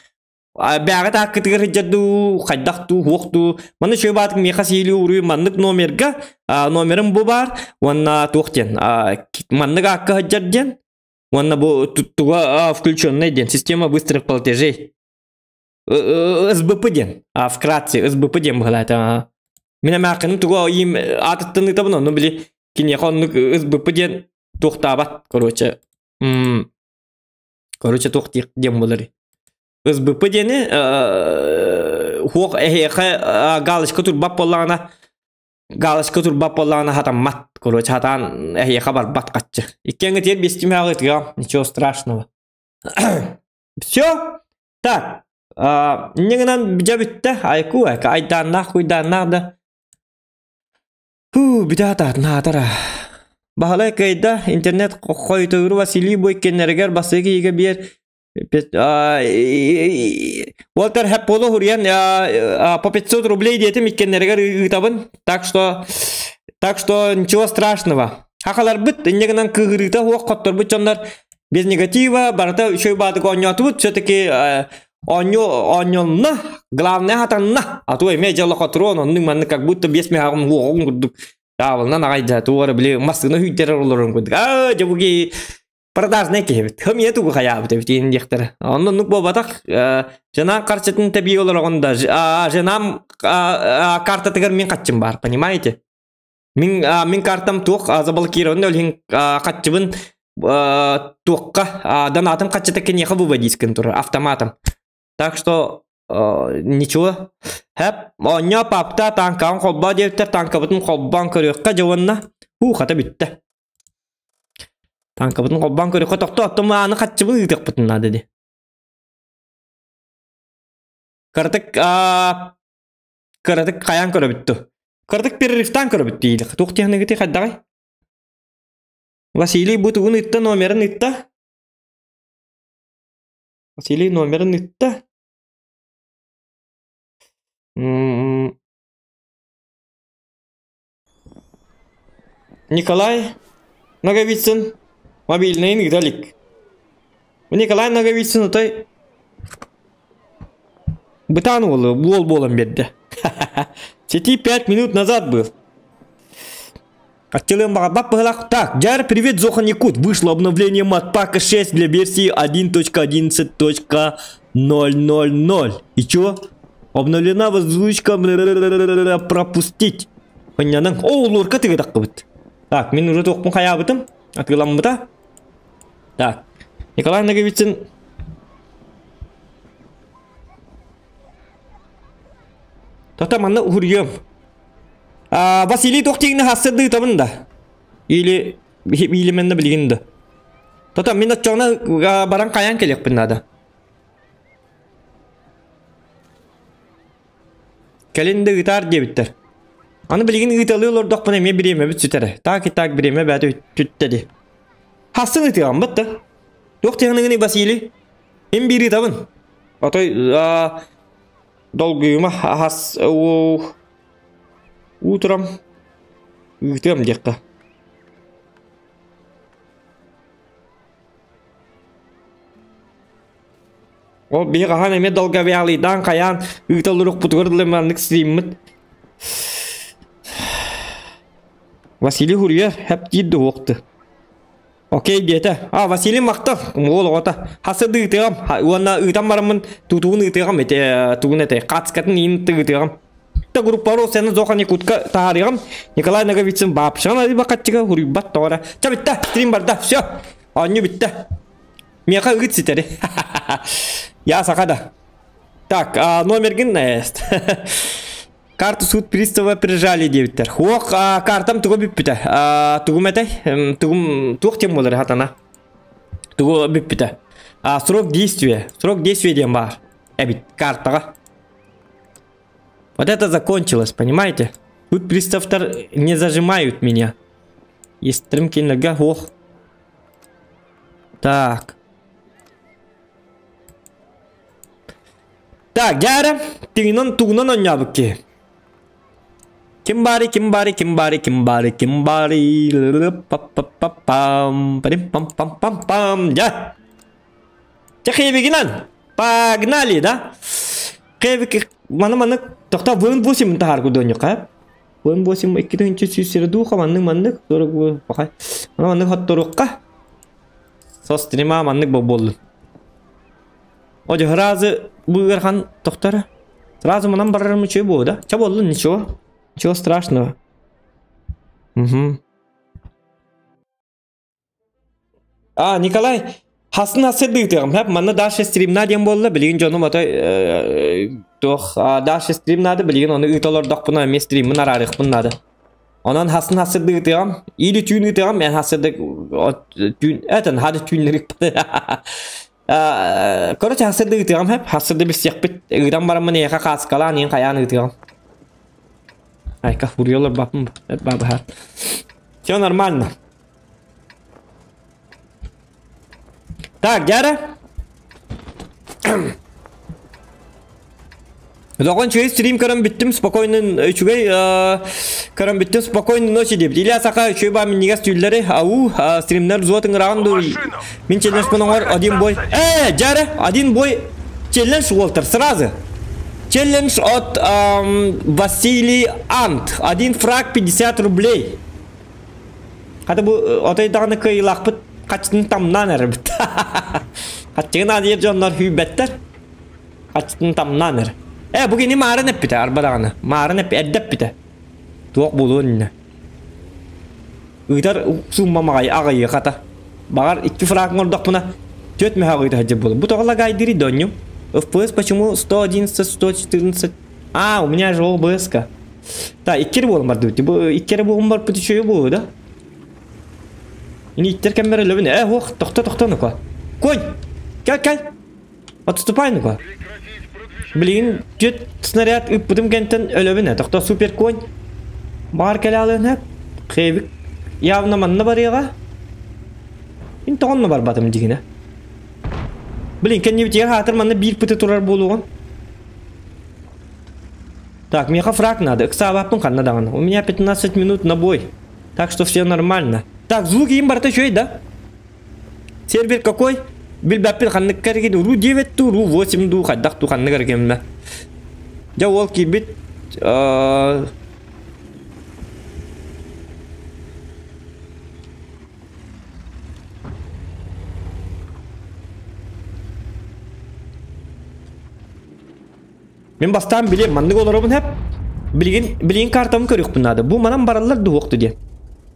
Бэҕэ тааккытыгар сылдьар дуу, хайдах дуу, хуох дуу. Манна үчүгэй баатык миэхэ сиилии уруй маннык номерга, номерым бу баар, уонна туох диэн, маннык аакка сылдьар диэн, уонна бу туга включенный диэн, система быстрых платежей. СБП диэн, вкратце СБП диэн быһалаата. Мин эмээххиним тугу им аатыттан ыытабын, онну били киниэхэ оннук СБП диэн туохтаабат, короче. Короче, туох диэн буолар. СБП диэни хуох эһиэхэ галочка турбат буоллаҕына галочка турбат буоллаҕына хатаммат. Короче, хатаан эһиэхэ барбат хаччы. Иккиэҥҥэ тиэр биэстимэҕэ ытыам, ничего страшного. Все? Так, инньэ гынан дьэ бүттэ. Айку, айдааннаах, куйдааннаах да. Фу, бүтэ атаатын аатара. Баһылай кыайда, интернет хойутууру Василий бу иккиэннэригэр бастакы киһигэ биэр Уолтар хэпполу хуруйан по 500 рублей диэтим иккиэннэригэр ыытабын. Так что ничего страшного. Хахаларбыт инньэ гынан кыыһырыыта суох хотторбут дьоннор без негатива барыта үчүгэй баатык оонньоотубут все-таки оонньуу оонньонно главное хатанна а то эмиэ дьоло хотуруон оннук маннык как будто биэс миһаҕым уоҕун курдук таабылынан аҕай да туох эрэ били массыына сүүйтэрэр олорон курдук аа дьэ бу киһи продажнай киһибит хымыйа тугу хайаабыт эбит иин диэхтэрэ онно оннук буолбатах женам харчытын тэбии олороҕун да женам картатыгар мин хаччым баар понимаете мин мин картам туох заблокирован ол иһин хаччыбын туохха донатым хаччыта киниэхэ выводить турар автоматом так что ничего хэп оонньоо папта танкаҕын холбоо диэбиттэр танкабытын холбоон көрүөххэ дьэ уонна уу хата бүттэ танкабытын холбоон көрүөххэ тохтоо оттон ааны хаччыбын ыытыахпытын наада дии кыратык кыратык хайаан көрөбүт ту кыратык перерывтаан көрөбүт диилик туох диэхныгыты хайдаҕай Василий бу тугун ыытта номерын ыытта Василий номерын ыытта Николай Ноговицын мобильныйын ыыта илик. Николай Ноговицын отой бытаан уолу уол буолан биэрдэ. Сети 5 минут назад был. Аттилым баҕарбат быһылах. Так, Джар, привет, Зохан Якут. Вышло обновление модпака 6 для версии 1.11.000. И чё? Обновлена озвучка пропустить. Хынньаның. О, лорка тыгытаккыбыт. Так, мин уже туохпун хайаабытым. Атыыламмыта. Так. Николай Ноговицын Тота манна уһуруйуом. А, Василий туох тигини хассырды ыытабын да. Или или билигин да. Тота мин оччоҕуна баран хайаан кэлиэхпин наада. Кэлин да ыытаар диэбиттэр. Аны билигин ыыталыы олордохпуна эмиэ бириэмэбит сүтэрэ. Так и так бириэмэ бэйэтэ сүттэ дии. Хассын ыытыаҕым бытта. Туох тиһаныгыный Василий? Им биир ыытабын. Отой долгуйума хас уутурам ыытыам диэххэ. Ол биһи хаһан эмиэ долговялыйдаан хайаан ыыталлырыкпытыгар дылы маннык стриммит. Василий Хурьер хэп диир дуһуохты. Окей диэтэ. А, Василий махтал. Уол оҕото. Хасы ыытыам. Уонна ыытан бараммын тутуун ыытыаҕым ити тугун этэй. Хацкатын иин ыытыаҕым. Та группа сена зохан Якутка таһаарыаҕым. Николай Ноговицын баапшан арыйба хаччыга хуруйбат тоҕора. Ча бүтта, стрим барда. Все. Оонньуу бүттэ. Миэхэ ыыт ситэри. Я саха да. Так, а, номергин Карту суд пристава прижали диэбиттэр. Хуох, картам тугу бүппүтэ. Тугум этэй? Тугум туох тем болар хатана. Тугу бүппүтэ. Срок действия. Срок действия диэн баар. Эбит картаҕа. Вот это закончилось, понимаете? Тут приставтар не зажимают меня. Естрим кинлерге ох. Так. Так, дьэ тыынан тугунан оонньообут киһи. Ким баарый, ким баарый, ким баарый, ким баарый, ким баарый, па па па пам парим пам пам пам пам дьэ. Чэ Хевигинан, погнали, да? Хевик маны маны тохтоо вын 8 таһаар кудоньука. Вын 8 200 духа маннык маннык 40 бахай. Маны маннык хотторукка. Со стрима маннык боллун. О, сразу бу ыарахан тохтор. Сразу манан барарым үчүгэй буолуо да? Чэ буоллун, ничего. Ничего страшного. Угу. А, Николай, хасын хасырдыытыаҕым хэп манна дальше стримна диэн буолла билигин дьонум отой туох дальше стрим наада билигин ону ыыта олордохпуна эмиэ стриммин араарыахпын наада онон хасын хасырдыытыаҕым или түүн ыытыаҕым мен хасырдык түүн этэн хады түүннэрик Короче, хасырды ыытыаҕым хэп, хасырды билсиэхпит. Ыытан бараммын эйиэхэ хааскалаан иһин хайаан ыытыаҕым. Айка, уруйалар баппын бабыһа. Все нормально. Так, дьэ Доҕон үчүгэй стрим көрөн бүттүм, спокойно үчүгэй көрөн бүттүм, спокойной ночи диэбит. Илья Саха үчүгэй баа минньигэс түүллэри, ау, стримнер взвод ыҥыраҕын дуу, мин челлендж оҥор один бой. Э, дьэ один бой челлендж Уолтер сразу. Челлендж от Василий Ант. Один фраг 50 рублей. Хата бу отой даҕаны кыайыылаахпыт хаччытын тамнаан эрэбит. Хаччыгын аадыйар дьоннор хүйбэттэр. Хаччытын тамнаан эрэ. Э, бу кини маарын эппитэ, арба даҕаны. Маарын эп, эрдэ эппитэ. Туох буолуон иннэ. Ыытар суумма маҕай аҕайы хата. Баҕар икки фраг оҥордохпуна түөрт мөһөөх ыыта сылдьар буолуом. Бу тоҕо лагайдыырый донньум? FPS почему 111, 114? А, у меня же ОБС-ка. Так, икки буолан бардыбыт. Бу икки эрэ буолан барбыт үчүгэй буолуо да? Ини иттер кэммэр өлөбүн. Э, ох, тохто, тохто, ну-ка. Конь! Кэл, кэл! Отступай, ну-ка. Билигин түөрт снаряд ыппытым кэнтэн өлөбүн. Тохто, супер конь. Баар кэлэ алыан хэп. Хэбик явно манна барыаҕа. Мин тоҕонно барбатым дьигинэ. Блин, кэннибитигэр хаатыр манна биир пыты турар буолуоҕун. Так, миэхэ фраг надо. Ыксаабаппын ханна даҕаны. У меня 15 минут на бой. Так что все нормально. Так, звук им барыта үчүгэй да? Сервер какой? Билбэппин ханнык кэргин ру 9 ту, ру 8 дуу, хайдах ту ханнык эргиммэ. Дьэ уол киирбит. Мин бастаан билиэм, маннык олоробун хэп. Билигин, билигин картамы көрүөхпүн наада. Бу манан бараллар дуһуохту диэн.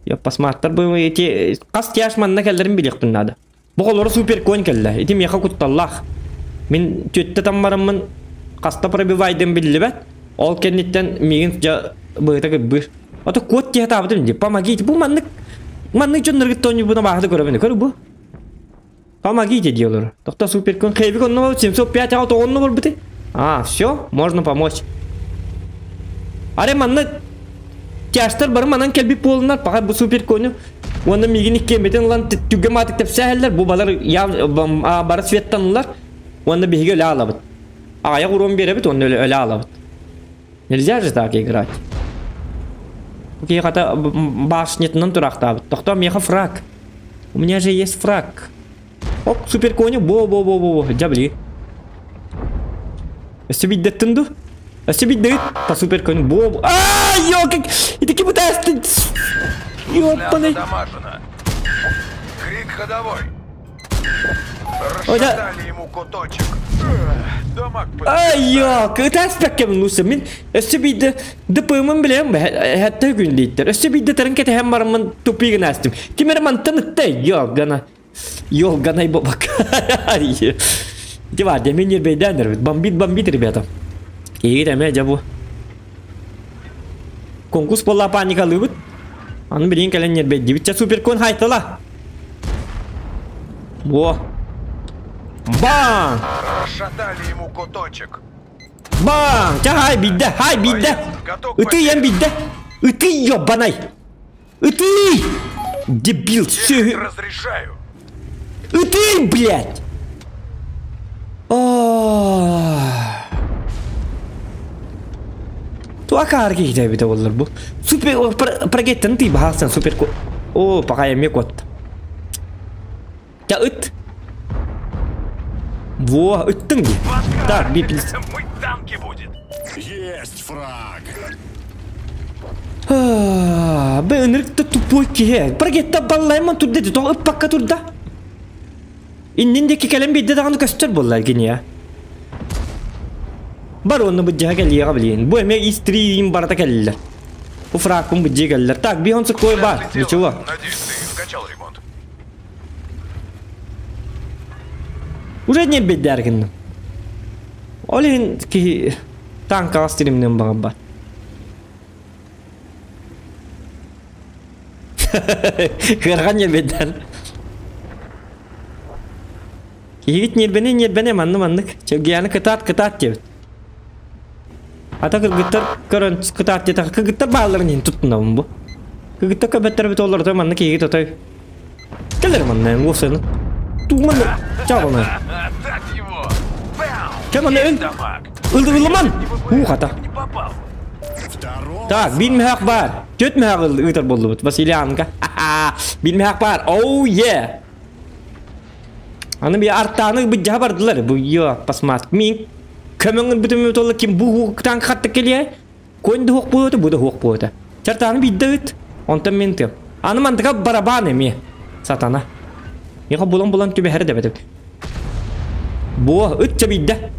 Я посмотр бу эти хас тяж манна кэллэрин билиэхпин наада. Бу олору супер конь кэллэ. Ити миэхэ кутталлаах. Мин түөттэ таммараммын хаста пробивайдым биллибэт. Ол кэнниттэн миигин дьэ быһыта кырбыыр. Ото куот тиһэ таабытым дии. Помогите. Бу маннык маннык дьонноргут тоонньуйбуна бааһыта көрөбүн. Көр бу. Помогите диэлэр. Тохто суперкон хэвик онно 705 аҕа тоҕонно барбыты. А, все, можно помочь. Аре манна тяжтар бары манан кэлбит буолунар, паха бу суперконю. Уонна миигин иккиэммитин ылан түггэ маатык тэпсээһэллэр, бу балар бары светтанылар. Уонна биһиги өлө алабыт. Аҕайах уруон биэрэбит, уонна өлө алабыт. Нельзя же так играть. Киһи хата башнятынан тураахтаабыт. Тохтоо, миэхэ фраг. У меня же есть фраг. Оп, супер коня, бо-бо-бо-бо, дьабли. Өссө биирдэттин ду? Өссө биирдэбит? Та супер конь, бо. А, ёлки! И таки пытаешься. Ёпаный. Крик ходовой. Расшатали ему куточек. Ай, ёлка, ытаспаккабын луса. Мин өссө биирдэ ДПМын билэм, хэтте күн дииттер. Өссө биирдэ тарын кэтэһэн бараммын тупигын астым. Ким эрэ мантан ытта, ёлгана. Ёлганай бабак. Дива, демен нербейдәнер. Бомбит, бомбит, ребята. Киһи эмэ дьэ бу. Конкурс буолла паникалыыбыт. Аны билигин кэлэн нербейдибит. Чэ суперкон хайтала. Во. Баң! Расшатали ему куточек. Баң! Чэ хай бидде, хай бидде. Ытый эн бидде. Ытый ёбанай. Ытый! Дебил, все. Разрешаю. Ытый, блядь! Туака арги бите боллар бу. Супер прогеттен ты бахасан супер ко. О, пока я мекот. Я ыт. Во, ыттың ди. Так, бипилс. Мыть танки будет. Есть фраг. Бе ынырыкта тупой киһи. Прогетта баллайман турда ди. Тоҕо ыппакка турда. Иннин диэки кэлэн биирдэ даҕаны көстөр буоллар гиния. Бар онно быдьаһа кэлиэҕэ билиэн. Бу эмиэ истриим барыта кэллилэр. Бу фракпын быдьыы кэллилэр. Так, биһон сыккой бар. Ничего. Надеюсь, ты вкачал ремонт. Уже не беддэр гынным. Ол иһин киһи танкаҕа стримнен баҕарбат. Кыарҕан ньиэрбэйдэр. Киһигит ньиэрбэни ньиэрбэни манны маннык. Чэлгийэни кытаат кытаат диэбит. Ата кыргыттар көрөн кытаат диэтэх кыргыттар баалларын иһин туттунабын бу. Кыргыттар көбөттөр бит олорото манны киһигит отой. Кэлэр манна уосаны. Тугман чабана. Отдать его! Бам! Кем аны өл? Ылдырылыман! Уу хата. Не попал. Так, биир мөһөөх баар. Түөрт мөһөөх ыытар буоллубут. Василианка. Биир мөһөөх баар. Оу, е! Аны би артааны быдьаһа бардылар. Бу йо, посмотри. Мин көмөҥ бүтүмү толла ким бу танк хатта келе. Конь да хуох буота, бу да хуох буота. Чартааны бидде ыт. Онтон мен тыам. Аны мантыка барабан эми. Сатана. Яха булан-булан түбэһэр да бэтим. Буо, ыт чабидде.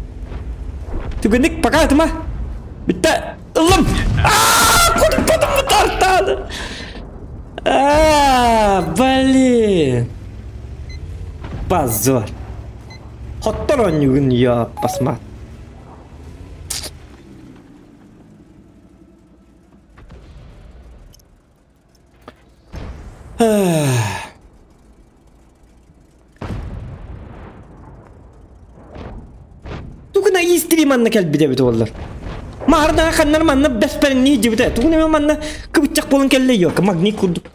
Түгэнник пока ытыма. Бүтте. Ыллым. Аа, кудum кудum тартады. Аа, блин. Позор. Хоттор онньугун я посмотри. Тугуна истри манна кэлбитэ эбит буоллар. Маардаҕа ханнар манна бэспэриннии дьибитэ. Тугун эмэ манна кыбыччах буолан кэллэ йок, магнит курдук.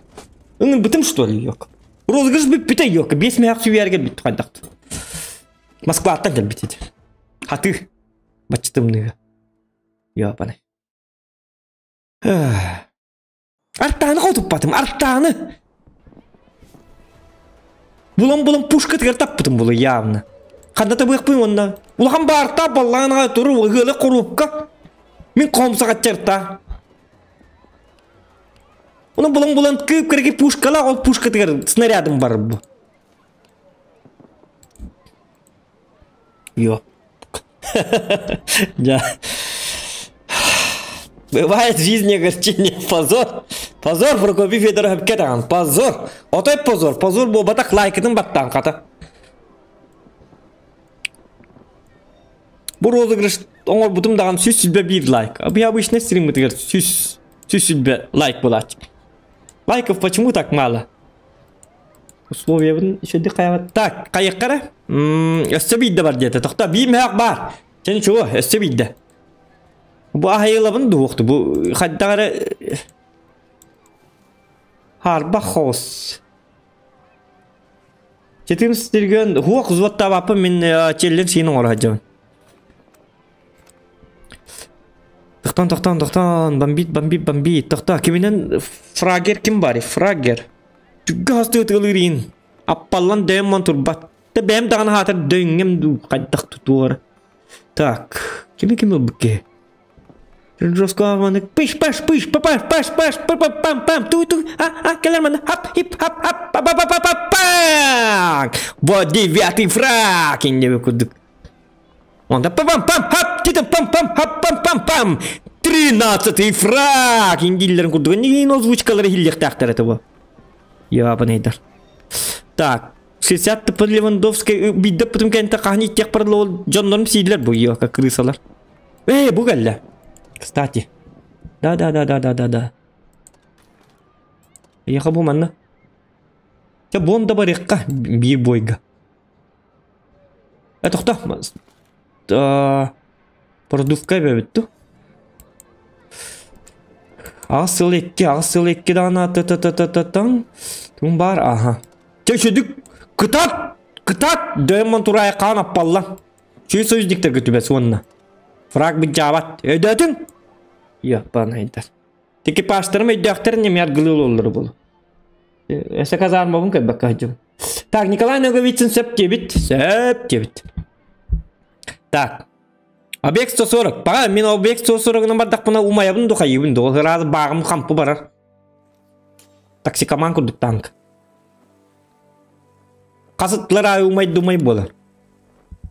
Ыҥырбытым что ли йок. Розыгрыш бүппүтэ йок, биэс мөһөх сүүйэргэ бүттү хайдахт. Москваттан кэлбит ити. Хатыы. Баччытымныга. Ёбаный. Артааны хотуппатым, артааны! Булан-булан пушка тыгар таппытым булу явно. Ханна табыахпын онна. Улахан баарта баллаан туру ыгыалы коруупка. Мин комсаға черта. Оны булан-булан кып кірге пушкала, ол пушка тыгар снарядым бар бу. Йо. Я. Бывает в жизни огорчение. Позор. Позор, Прокопий Федоров кетаған. Позор. Отой позор. Позор буолбатах лайкытын баттаан хата. Бу розыгрыш оҥорбутум даҕаны 121 лайк. А я обычно стриммытыгар 100 лайк буолааччы. Лайков почему так мало? Условиябын еще хайабат. Так, хайыққара? Өссө биирдэ бар диэтэ. Тохто, биир мөһөк баар. Чэ ничего, өссө биирдэ. Бу аһайылабын дуохту. Бу хайдах эрэ Харбах хос. Четырнадцать регион хуох взводтаабаппын мин челлендж сиин оҥоро сылдьабын. Тохтон, тохтон, тохтон, бомбит, бомбит, бомбит. Тохто, киминен фрагер ким бар? Фрагер. Түггэ хастыы тыалыырын. Аппаллан дөйөн турбат. Та бэйэм даҕаны хаатар дөйүҥҥэм дуу хайдах тутуора. Так, кими ким ылбыкке? Жестко пыш паш пыш папаш паш паш па па пам пам ту ту а а кэлэр манна хап хип хап хап па па па па па пам. Вот девятый фраг инде курдук. Онда па пам пам хап титам пам пам хап пам пам пам. 13-й фраг индиллерин курдук. Не озвучкалары хиллехтаахтар это бу. Ябанайдар. Так, 60 под Левандовской бидде потом кенте кахни тех парлол дьоннорум сиилэр бу ее как крысалар. Эй, бу кэллэ. Кстати. Да да да да да да да. Яха бу манна. Чэ бон да барыахха биир бойга. Э тохто. Продувка эбэбит Аҕыс сыл 2 даҕаны та та та та та таң тун бар аха. Чэ шүдүк кытат кытат дөймон турай хаан аппалла. Чүй союзниктер күтүбэс уонна. Фраг быдьаабат. Өйдөөтүҥ? Яппанайдар. Экипажтарым өйдөөхтөр неме аргылыы олорор буолу. Эсэ казармабын көрбөккө сылдьабын. Так, Николай Ноговицын сөп диэбит. Сөп диэбит. Так. Объект 140. Пага, мин объект 140 бардахпына умайабын ду хайыбын ду. Ыраас бааҕым хампы барар. Токсикоман курдук танк. Хасытлар аайы умай думай буолар.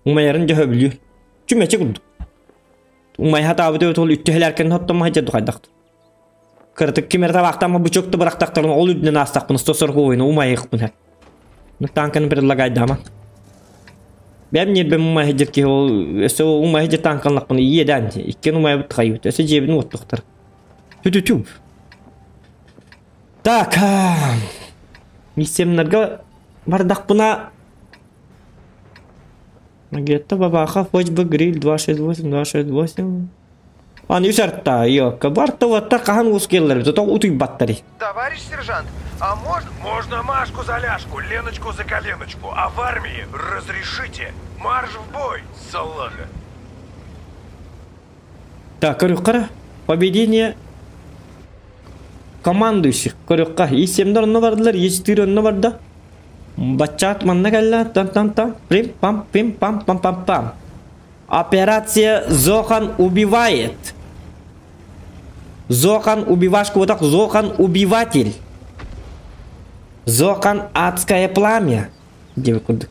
Умайарын дьэ сөбүлүүр. Чүмэчи курдук. Умай хатаабыт ол үттүһэлэркен хоттом хajja духайдахт. Кыртык кимер табақтама бучокты бырақтақтарын ол үрдүнэн аастахпын 140 ойны умайықпын. Ну танканы предлагайдама. Бэм нербем умай хajjar ки ол өсө умай хajjar танканлақпын иеден. Иккен умай бут хайбыт. Өсө жебин оттуқтар. Тю-тю-тю. Так, миссиямнарга бардахпына Где-то бабаха, хоть бы гриль 268, 268. Аны үс артта, йокка. Барта ватта хаһан ускеллер, зато утуйбаттары. Товарищ сержант, а можно... Можно Машку за ляжку, Леночку за коленочку, а в армии разрешите. Марш в бой, салага. Так, көрүөххэ. Победение командующих. Көрүөххэ. И7 онно бардылар, Е4 онно барда. Бачат манна кэллэ, тан тан тан, прим пам пим пам пам пам пам. Операция Зохан убивает. Зохан убивашка, вот так, Зохан убиватель. Зохан адское пламя. Где вы курдук?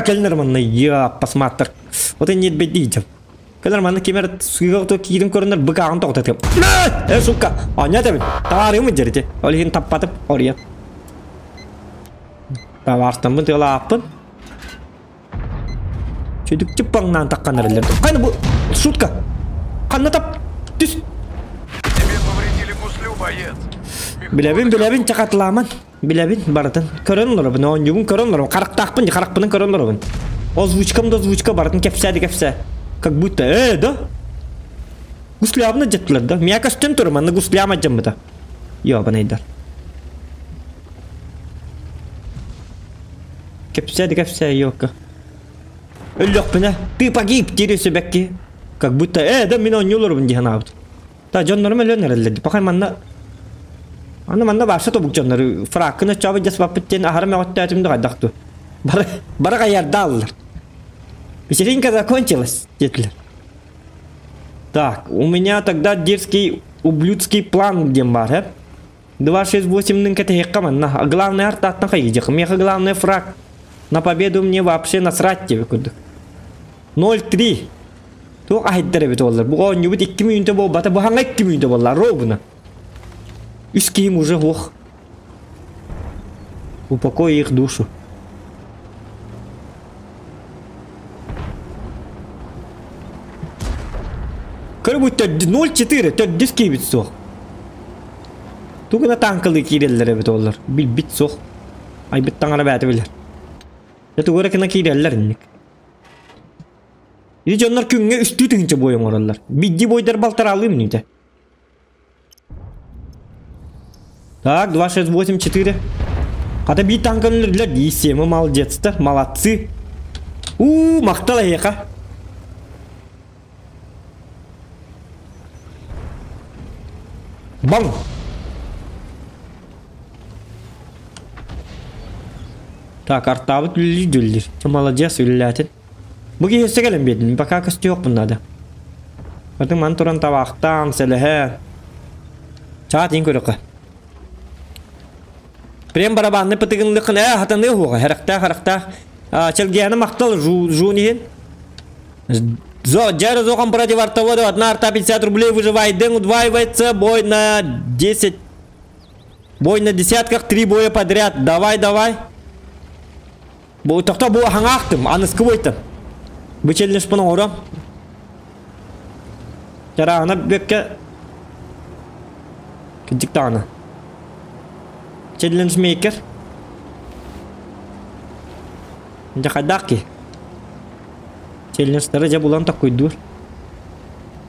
Кэллэр манна, я посмотр. Вот и нет бедидем. Кэллэр манна кимэр сыгыл киирин көрүнэр быкаҕын тоҕутатым. Э, сука! А, нет, таварымы дерите. Олихин таппатып, ория. Таварстаммын тыалааппын. Чөдүк чыппаңнан таққанар Қайны бу шутка. Қанна тап. Түс. Тебе повредили гуслю, боец. Билэбин, билэбин чакатламан. Билэбин барытын. Көрөн олоробун, оонньуубун көрөн олоробун. Харахтаахпын, харахпынан көрөн олоробун. Озвучкам да озвучка барытын кэпсээ кэпсээ. Как будто, э, да? Гуслябны жеттилер да. Мия көстөн турум, аны гусляма жаммыта. Ёбанайдар. Кэпсээ кэпсээ ёка. Өллөхпүнэ. Ты погиб, тересе бәкки. Как будто, э, да мин оонньууларбын диэн аабыт. Та дьоннорум өлөн эрэллэр. Пахай манна Аны манна барса тобук дьоннору фраккына чабы жас баппыт ахара мөҕөттөөтүм да хайдахту. Бара бара каярдааллар. Вечеринка закончилась, диэтилэр. Так, у меня тогда дерзкий ублюдский план диэн баар, э? 268 нын кэтэһиэххэ манна. А главное артаттан хайыдьах. Меха главный фраг. На победу мне вообще насрать тебе курдук. 0-3. Туох аһайдар эбит оллар. Бу оонньуубут 2 мүнүүтэ буолбата. Бу хаҥа 2 мүнүүтэ буолла. Ровно. Үс киһим уже суох. Упокой их душу. Көрбүт 0-4 төрдүс киһибит суох. Тугуна танкалыы киирэллэр эбит оллар. Билбит суох. Айбыт таҥара бэйэтэ билэр. Дьэ тугу эрэ гына киирэллэр инник. Ити дьоннор күҥҥэ үстүү тыһыынча бой оҥороллор. Бидди бойдар балтараалыы мүнүүтэ. Так, 2, 6, 8, 4. Хата биир танка өлөрдүлэр дии, Сема молодец-то, молодцы. У, махтал эһиэхэ. Баҥ! Так, артаабыт үллүүр дүллүүр. Чэ, маладьыас, үллээтин. Бу киһи өссө кэлэн биэрдин, пока көстүөхпүн наада. Атын ман туран табаахтаан, сэлэһэ. Чаат иин көрөххө. Прем барабанны пытыгынлыкын ээ хатаныа хуоҕа, хэрэхтээх хэрэхтээх. Чэлгиэни махтал жуун иһин. Джера Зохан против Артовода, одна арта 50 рублей выживает, дэн удваивается, бой на 10. Бой на десятках, три боя подряд. Давай, давай. Бу тохто бу хаҥаахтым, аныскы бойтан. Бу челлендж-пын оҥором. Чарааһына бүөккэ кырдьык даҕаны. Челлендж мейкер. Дьэ хайдах киһи? Челленджтары дьэ булан токкуйдуур.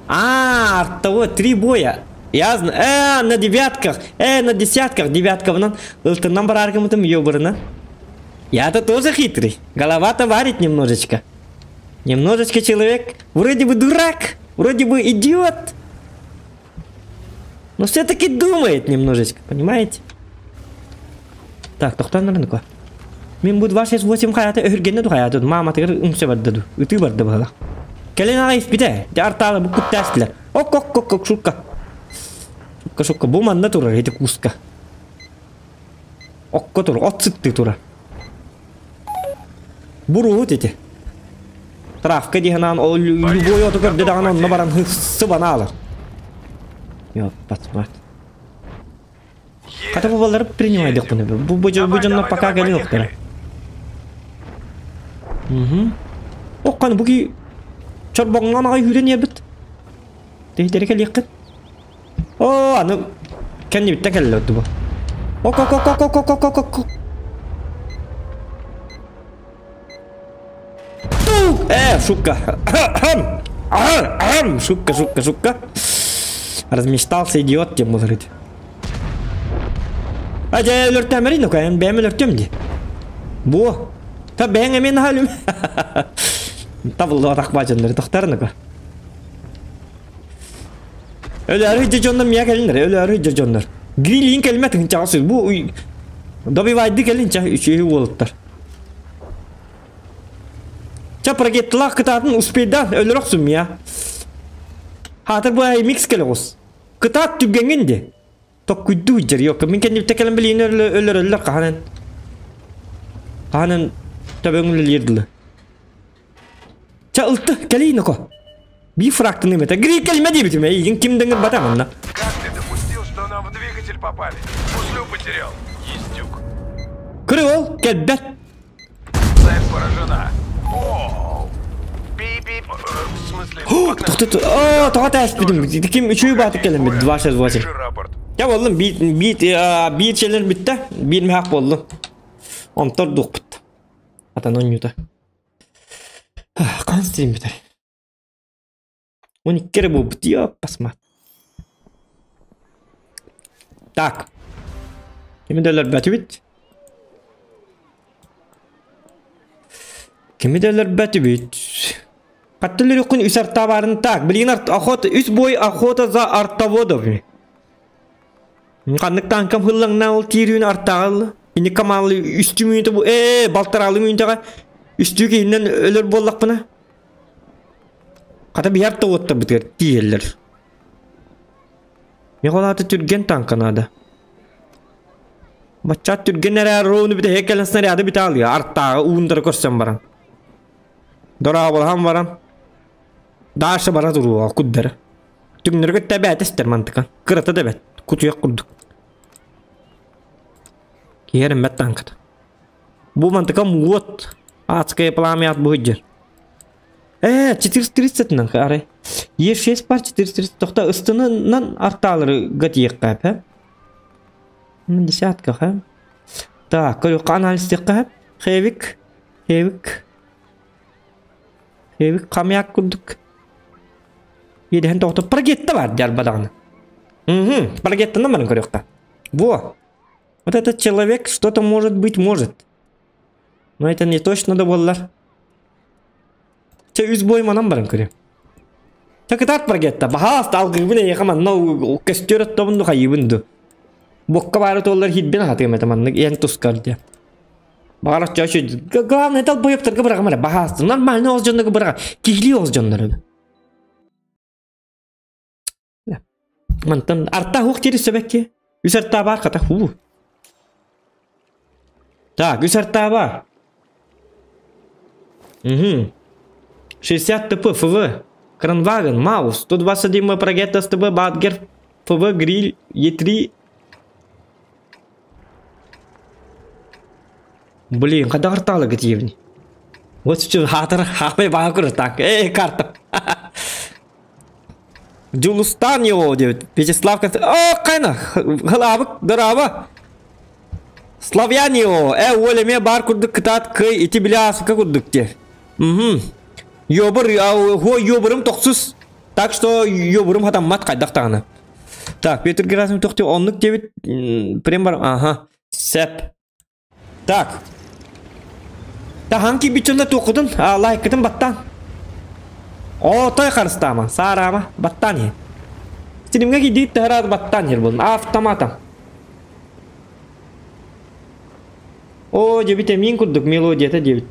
А, артовой три боя. Я знаю. На девятках. На десятках. Девяткабынан ылтыннан барааргымытым ёбырына. Я-то тоже хитрый. Голова-то варит немножечко. Немножечко человек вроде бы дурак, вроде бы идиот. Но все-таки думает немножечко, понимаете? Так, тохтоон ну-ка. Мин бу 268 хайата өһүргэннэ ду хайата мааматыгар умса барда ду ытыы барда быһалах. Кэлин аҕай испитэ. Дьэ артаала бу куттаастылар. Ок ок ок ок шутка. Шутка шутка бу манна турар ити куска. Окко тур, от сытты тура. Буруут ити. Травка диһанаан ол любой оту көрдө даҕаны онно баран сыбана алар. Ёппат мат. Хата бу балары принимайдыкпын. Бу бу бу дьонно пока кэлин охтара. Угу. Оккан бу ки чорбоҥҥа аҕай үүрэн иэбит. Тиһитери кэлиэххит. Оо, аны кэннибиттэн кэллэ бу. Ок ок ок ок ок ок ок ок. Шутка. Шутка, шутка, шутка. Размечтался идиот, тем говорит. А дьэ өлөртөмөрий ну кайын бэйэм өлөртөм ди. Бу. Та бэйэҥ эмиэ наһаа өлүм. Табыллыбатах баадьаннары тохтар Өлөөрү дьоннор миэ кэлиннэр, өлөөрү дьоннор. Грилин кэлмэ тыһынчаҕа сүр. Бу добивайды кэлин ча үчүгэй уолаттар. Ча прогеттылаах кытаатын успейдан өлөр охсун мия. Хаатыр бу микс кэлэ оҕус. Кытаат түггеҥин ди. Токкуйдуу дьэр yok. Мин кэннибитэ кэлэн билиин өлөр өлөр хаһанан. Хаһанан төбөҥ үлэлиир дылы. Ча ылты кэлиин око. Биир фрактын эмэтэ. Грик кэлимэ диэбитим эйигин ким да ыҥырбата манна. Как ты допустил, что нам в двигатель попали? Муслю потерял. Ездюк. Кыры ол кэлбэт. Цель поражена. Оу. Пип-пип. В смысле, погнали. Тоҕо тоҕо тээспитим. Ким үчүгэй баатык кэлэммит 268. Пиши рапорт. Я боллум биир биир биир челлендж бүттэ. Биир мөһөх боллум. Онтор дуохпут. Атан онньута. Хаан стрим бүтэр. 12 эрэ буолбут. Ёппасмат. Так. Кими да өлөрбөтүбүт. Кими да өлөрбөтүбүт. Хаттылыр үс арта барын так. Билигин охота үс бой охота за артоводов. Ханнык танкам хыллаңна ол тиирүүн артаҕал. Ини камалы үстүү мүнүүтэ бу ээ балтараалы мүнүүтэҕэ үстүү киһинэн өлөр буоллахпына. Хата биһар тоҕуттар тиийэллэр. Михолааты түргэн танка наада. Баччаат түргэн эрээр роуну бүтэ хеккелен снаряды бүтэ алыа. Артааҕы уундары көрсөн баран. Дораабылахан баран. Даша бара туруоҕа куддара. Түҥнөргө тэбээтэ истэр мантыка. Кырата да бэт. Кутуйах курдук. Киһи эрэммэт таҥката. Бу мантыкам уот. Адское пламя ат быһыдьыр. 430 арай. Е6 бар 430 тохта ыстынынан артаалары гатиэххэ хэ. Десятка хэ. Так, көрүөххэ анализтиэххэ Хевик, Хевик. Хевик хамяк курдук. Иэдэһин тоҕото прогетта бар дьарба даҕаны. Угу, прогеттанан баран көрүөххэ. Во! Вот этот человек что-то может быть может. Но это не точно да буоллар. Чэ үс бой манан баран көрүм. Чэ кытаат прогетта. Баһаас алгыыбын эйиэхэ манна көстүөр оттобун ду хайыыбын ду. Бокка баары туоллар хитбин аһатыам этэ маннык эн тускар диye. Баҕар оччо главное долбоебтарга быраҕым эрэ баһаас нормально оҕус дьоннорго быраҕа киһилии оҕус дьоннору. Мантан арта хух дири сөбекки. Үс арта бар хата хуу. Так, үс арта бар. Угу. 60 ТП ФВ. Кранваген, Маус, 121 Прогетта СТБ, Бадгер, ФВ, Гриль, Е3. Блин, когда арталы гетиевни? Вот что, хатыр, хапай бакур, так, эй, карта. Дьулустан его диэбит. Вячеслав О, хайна, халаабык, дорообо. Славяне его, уол эмиэ баар курдук кытаат кый, ити били ааспыкка курдук диэ. Угу. Йобур, хуо йобурум тохсус. Так что йобурум хатаммат хайдах даҕаны. Так, Петр Герасимов тохти оннук диэбит, прям бар, ага, сеп. Так. Таһан киирбит дьонно туоххутун, лайкытын баттаан. Отой харыстаама, саараама, баттаан иһин. Стримҥэ киирдигит таһараат баттаан иһэр буолун. Автоматом. О, дебит эмиин курдук мелодията диэбит.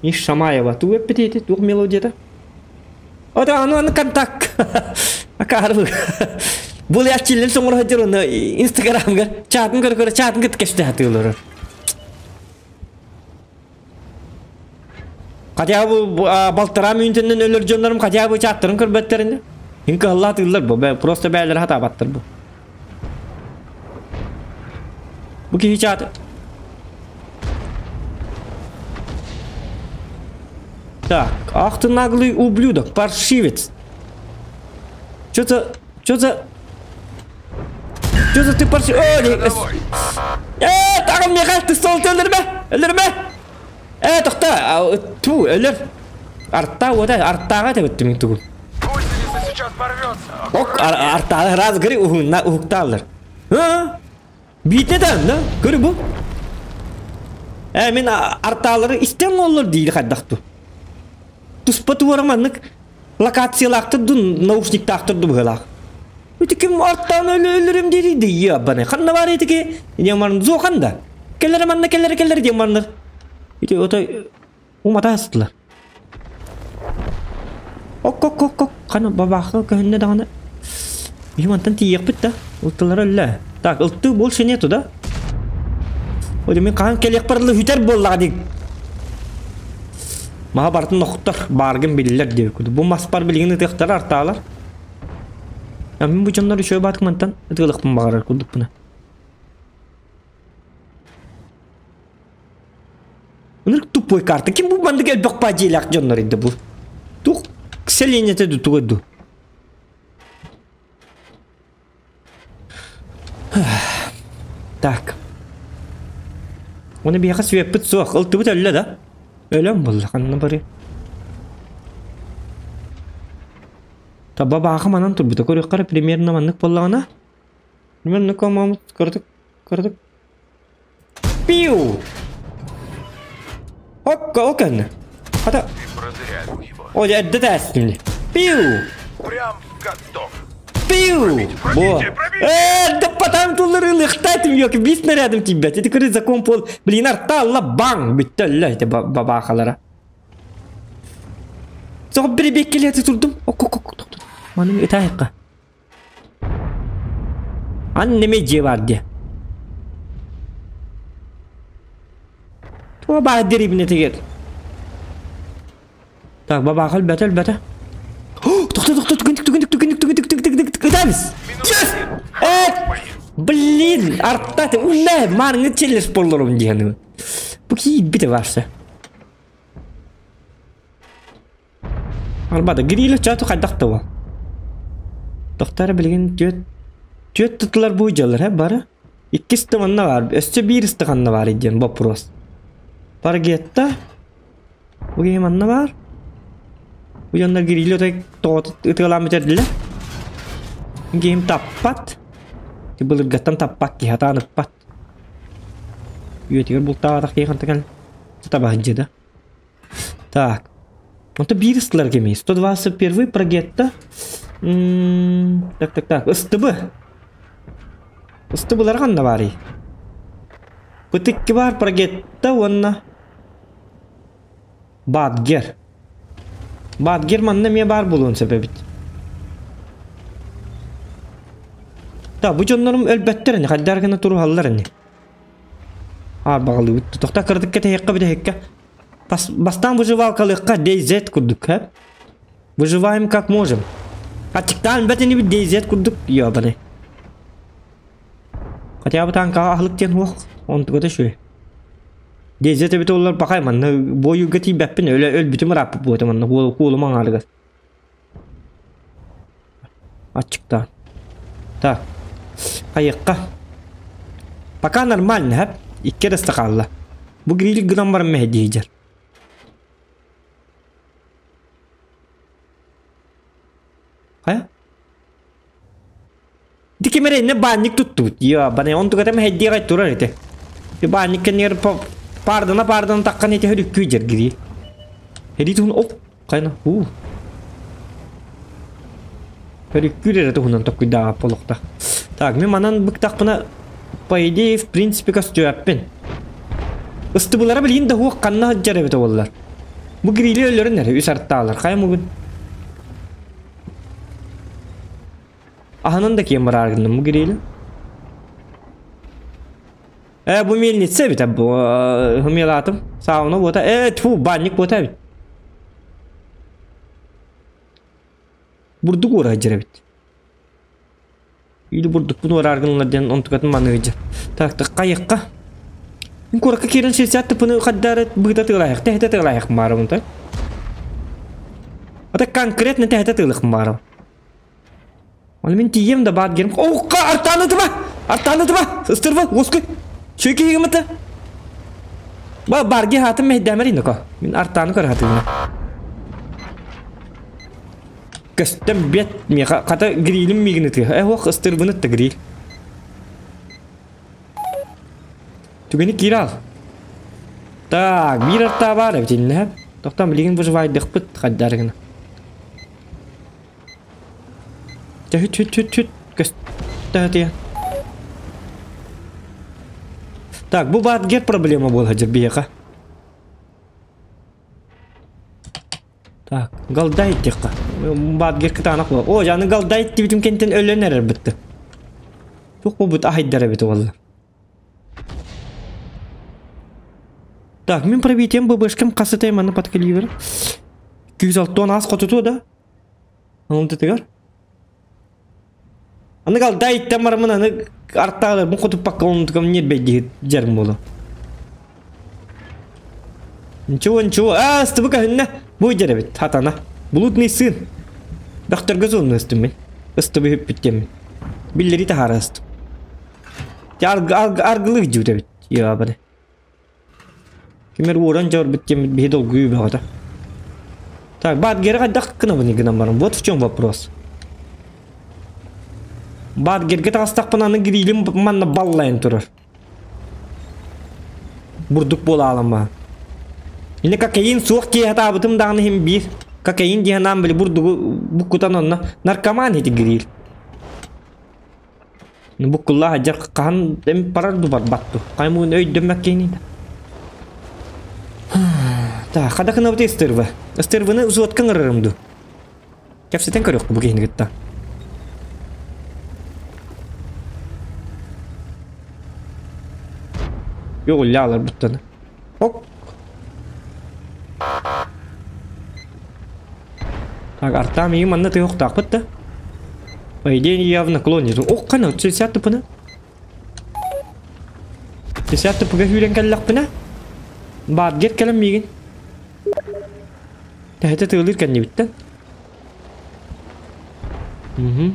Иш Шамаева. Тугу эппит ити? Туох мелодията? Ото аны аны контакт. Акаарбы. Бул ячиллен соңор хадыр оны Инстаграмга чатын көрө көрө чатын кыт кесте хатыылар. Хотя бы балтара мүнтеннен өлөр дьоннорум хотя бы чаттарын көрбөттөрүнэ. Ин кыһалла атыыллар бу. Просто бээлери хатаабаттар бу. Бу киһи чаты. Так, ах ты наглый ублюдок, паршивец. Что за... Что за... Что за ты паршивец? Э, тагым меха, ты стол өлөрмө! Өлөрмө! Э, тохта, ту, өлөр. Арта, вот, артаға тебеттім тугу. Гусеница сейчас порвется. Ок, артаға раз гри уһунна уһуктаалар. А? Биитне да, да? Көрү бу. Э, мен артаалары истен оллор диили хайдахту. Туспа туара маннык локациялаахтар ду наушниктаахтар ду быһылаах. Ити ким артаан өлөрүм дири дии баны. Ханна бар итики? Диэн зо ханда. Келлер манна келлер келлер диэн барнар. Ити отой умата астылар. Ок ок ок ок хана бабаахы көһүннэ даҕаны. Биһи мантан тиийиэхпит да. Ылтылара өллө. Так, ылтыы больше нету, да? Ой, мен хаһан кэлиэхпэр дылы хүтэр буоллаҕа дии. Маһа барытын охтор, бааргын биллэр диэбит. Бу маспар билигин ытыахтара артаалар. Я мин бу дьоннор үчүгэй баатык мантан ытыалахпын баҕарар курдукпуна. Ынырык тупой карта. Ким бу маннык элбэх паадьиэлээх дьоннор иде бу? Тух селениете ду тугай ду? Так. Оны биһиэхэ сүөппүт суох. Ылтыбыт өллө да? Өлөн буолла ханна барый? Таба бааха манан турбута көрүөххэ эрэ примерно маннык буоллаҕына. Примерно комамыт кыратык кыратык. Пиу! Окка ол кэннэ. Хата. О, эрдэ тээстим. Пиу! Прям в каток. Пиу! Бо. Да потом туллары лыхтатым ёки, бис снарядом тебя. Ты такой закон пол. Блин, арта алла бang! Бүттэ өллө ити бабахалара. Соҕ бирибиэккэлиэти турдум. Ок ок ок тоқтот. Маным ытаайыкка. Ан неме дьиэ баар диэ. Туа баар дерибинэтигэр. Так, бабаха өлбөтө, өлбөтө. Тохто, тохто, түгэн, түгэн, түгэн, түгэн, түгэн, түгэн, түгэн, ытабыз! Yes! Э! Блин, артаты, унна, марыңы челлер спорлорум диһаны. Бу киирбите барса. Арбада, гриле чату хайдах да Тохтар билигин түөт түөт тутулар бу дьалар, he бары. Иккис манна бар, өссө биир ыстаханна бар диэн вопрос. Паргетта Бу киһи манна баар. Бу дьоннор гриль отой тоҕо ытыалаан бүтэрдилэр. Киһим таппат. Былыргаттан таппат киһи атаан ыппат. Үйэтигэр бултаабатах киһи хантан кэлэн табаһыдьы да. Так. Онто биир ыстылар кимий? 121 прогетта. Так, так, так. Ыстыбы. Ыстыбылар ханна баарый? Бытыкки баар прогетта уонна Бадгер. Бадгер манна эмиэ баар буолуон сөп эбит. Да, бу дьоннорум өлбөттөр ини, хайдах гына туруһаллар ини. Аа, баҕалыыбыт. Тохта кыратыкка тэһиэххэ бүтэһиккэ. Бастаан выживалкалыахха DayZ курдук, һэ? Выживаем как можем. Аччыктаан бэт инибит DayZ курдук, ёбаный. Хотя бы танкаҕа аһылык диэн суох, онтугата үчүгэй. Дезет эбитэ буоллар бакай манна буойууга тиийбэппин өлө өлбүтүм ырааппыт буолуо манна куолум аҥаарыгар. Аччыктаан. Так. Хайыахха. Пока нормально, хэп. Икки эрэ хаалла. Бу гриль гынан баран мэһэйдиир. Хайа? Ити ким эрэ иннэ баанньык туттубут. Йа, бана он тугата мэһэйдиэҕэй турар ити. Ти баанньык кэннигэр паардана паардана таххан ити хөрүккүү дьэргирии. Херии туһун оп хайна уу. Хөрүккүүр эрэ туһунан токкуйдааҕа полохта. Так, мен манан быктахпына по идее в принципе көстүөппүн. Ыстыбылара билигин да хуох ханна сылдьар эбит буоллар. Бу грили өлөрөн эрэ үс артаалар. Хайа мугун? Аһынан да киэн бараар гынным бу грили. Э, бу мельница эбит бу хымыялаатым. Сауна буота. Э, тьфу, банник буота эбит. Бурдук уора сылдьар эбит. Или бурдукпун уораар гыннылар диэн онтукатын маныыдьа. Так, так, хайыахха. Мин куоракка киирэн 60 тыпыны хаддаары быыта тыылаайах, тэһитэ тыылаайах маарабын та. Ата конкретно тэһитэ тыылых маарабын. Оны мин тиийем да баар герим. Оукка артааны тыба! Артааны тыба! Ыстырба, уоскуй! Чөй киһигимата. Ба барги хаатым мэһдэмэр иноко. Мин артааны көр хатыгына. Көстөн бет миэхэ хата грилим миигин ытыа. Э ох ыстырбын ытта гриль. Түгэни киир ал. Так, биир артаа баар эбит иннэ. Тохтон билигин выживайдыхпыт хайдары гына. Чэ хүт хүт хүт көстө Так, бу баатгер проблема буолла биһиэхэ. Так, галдай диэххэ. Баатгер кытаанах буолла. О, аны галдай тибитим кэнтэн өлөн эрэр бытты. Туох буолбут аһайдар эбит уолла. Так, мин пробитием ББшкам хасытай маны под калибр. 206 ас хотуту да? Онтутугар. Аны галдай иттен барамын аны артаалар бу хотуппакка онтукам нербейдиһит жарым буолу. Ничего, ничего. А, ыстыбы көһүннэ. Бу дьэрэбит, хатана. Блудный сын. Бөхтөргө суунну ыстым мин. Ыстыбы хүппүттеммин. Биллери таһаара ыстым. Аргылык дьүүтэбит. Ябаны. Кимер уоран дьорбут теммит биһи долгуйуу бөҕөтө. Так, Бадгеры хайдах гынабын гынан баран. Вот в чем вопрос. Бадгерге таҕыстахпына аны грилим манна баллайын турар. Бурдук буола аламма. Ини кокаин суох киэһэ таабытым даҕаны иһин биир. Кокаин диэн аан били бурдугу буккутан онно наркоман ити гриль. Буккуллаах дьар хаһан эм барар ду барбат ду. Хаймуун өйдөммөк киһини. Так, хада кынабыт ыстырва. Ыстырвыны узуотка ыңырырым ду. Кэпсэтэн көрүөх бу киһини кытта. Югуллаалар буттаны. Ок. Так, артам и манна тыһыахтаахпыт да. По идее, я в наклоне. Ох, қана, 60 тыпына. 60 тыпыга сүүрэн кэллэхпинэ. Баадгер кэлэн миигин. Тэһэтэ тыалыыр кэннибиттэн. Угу.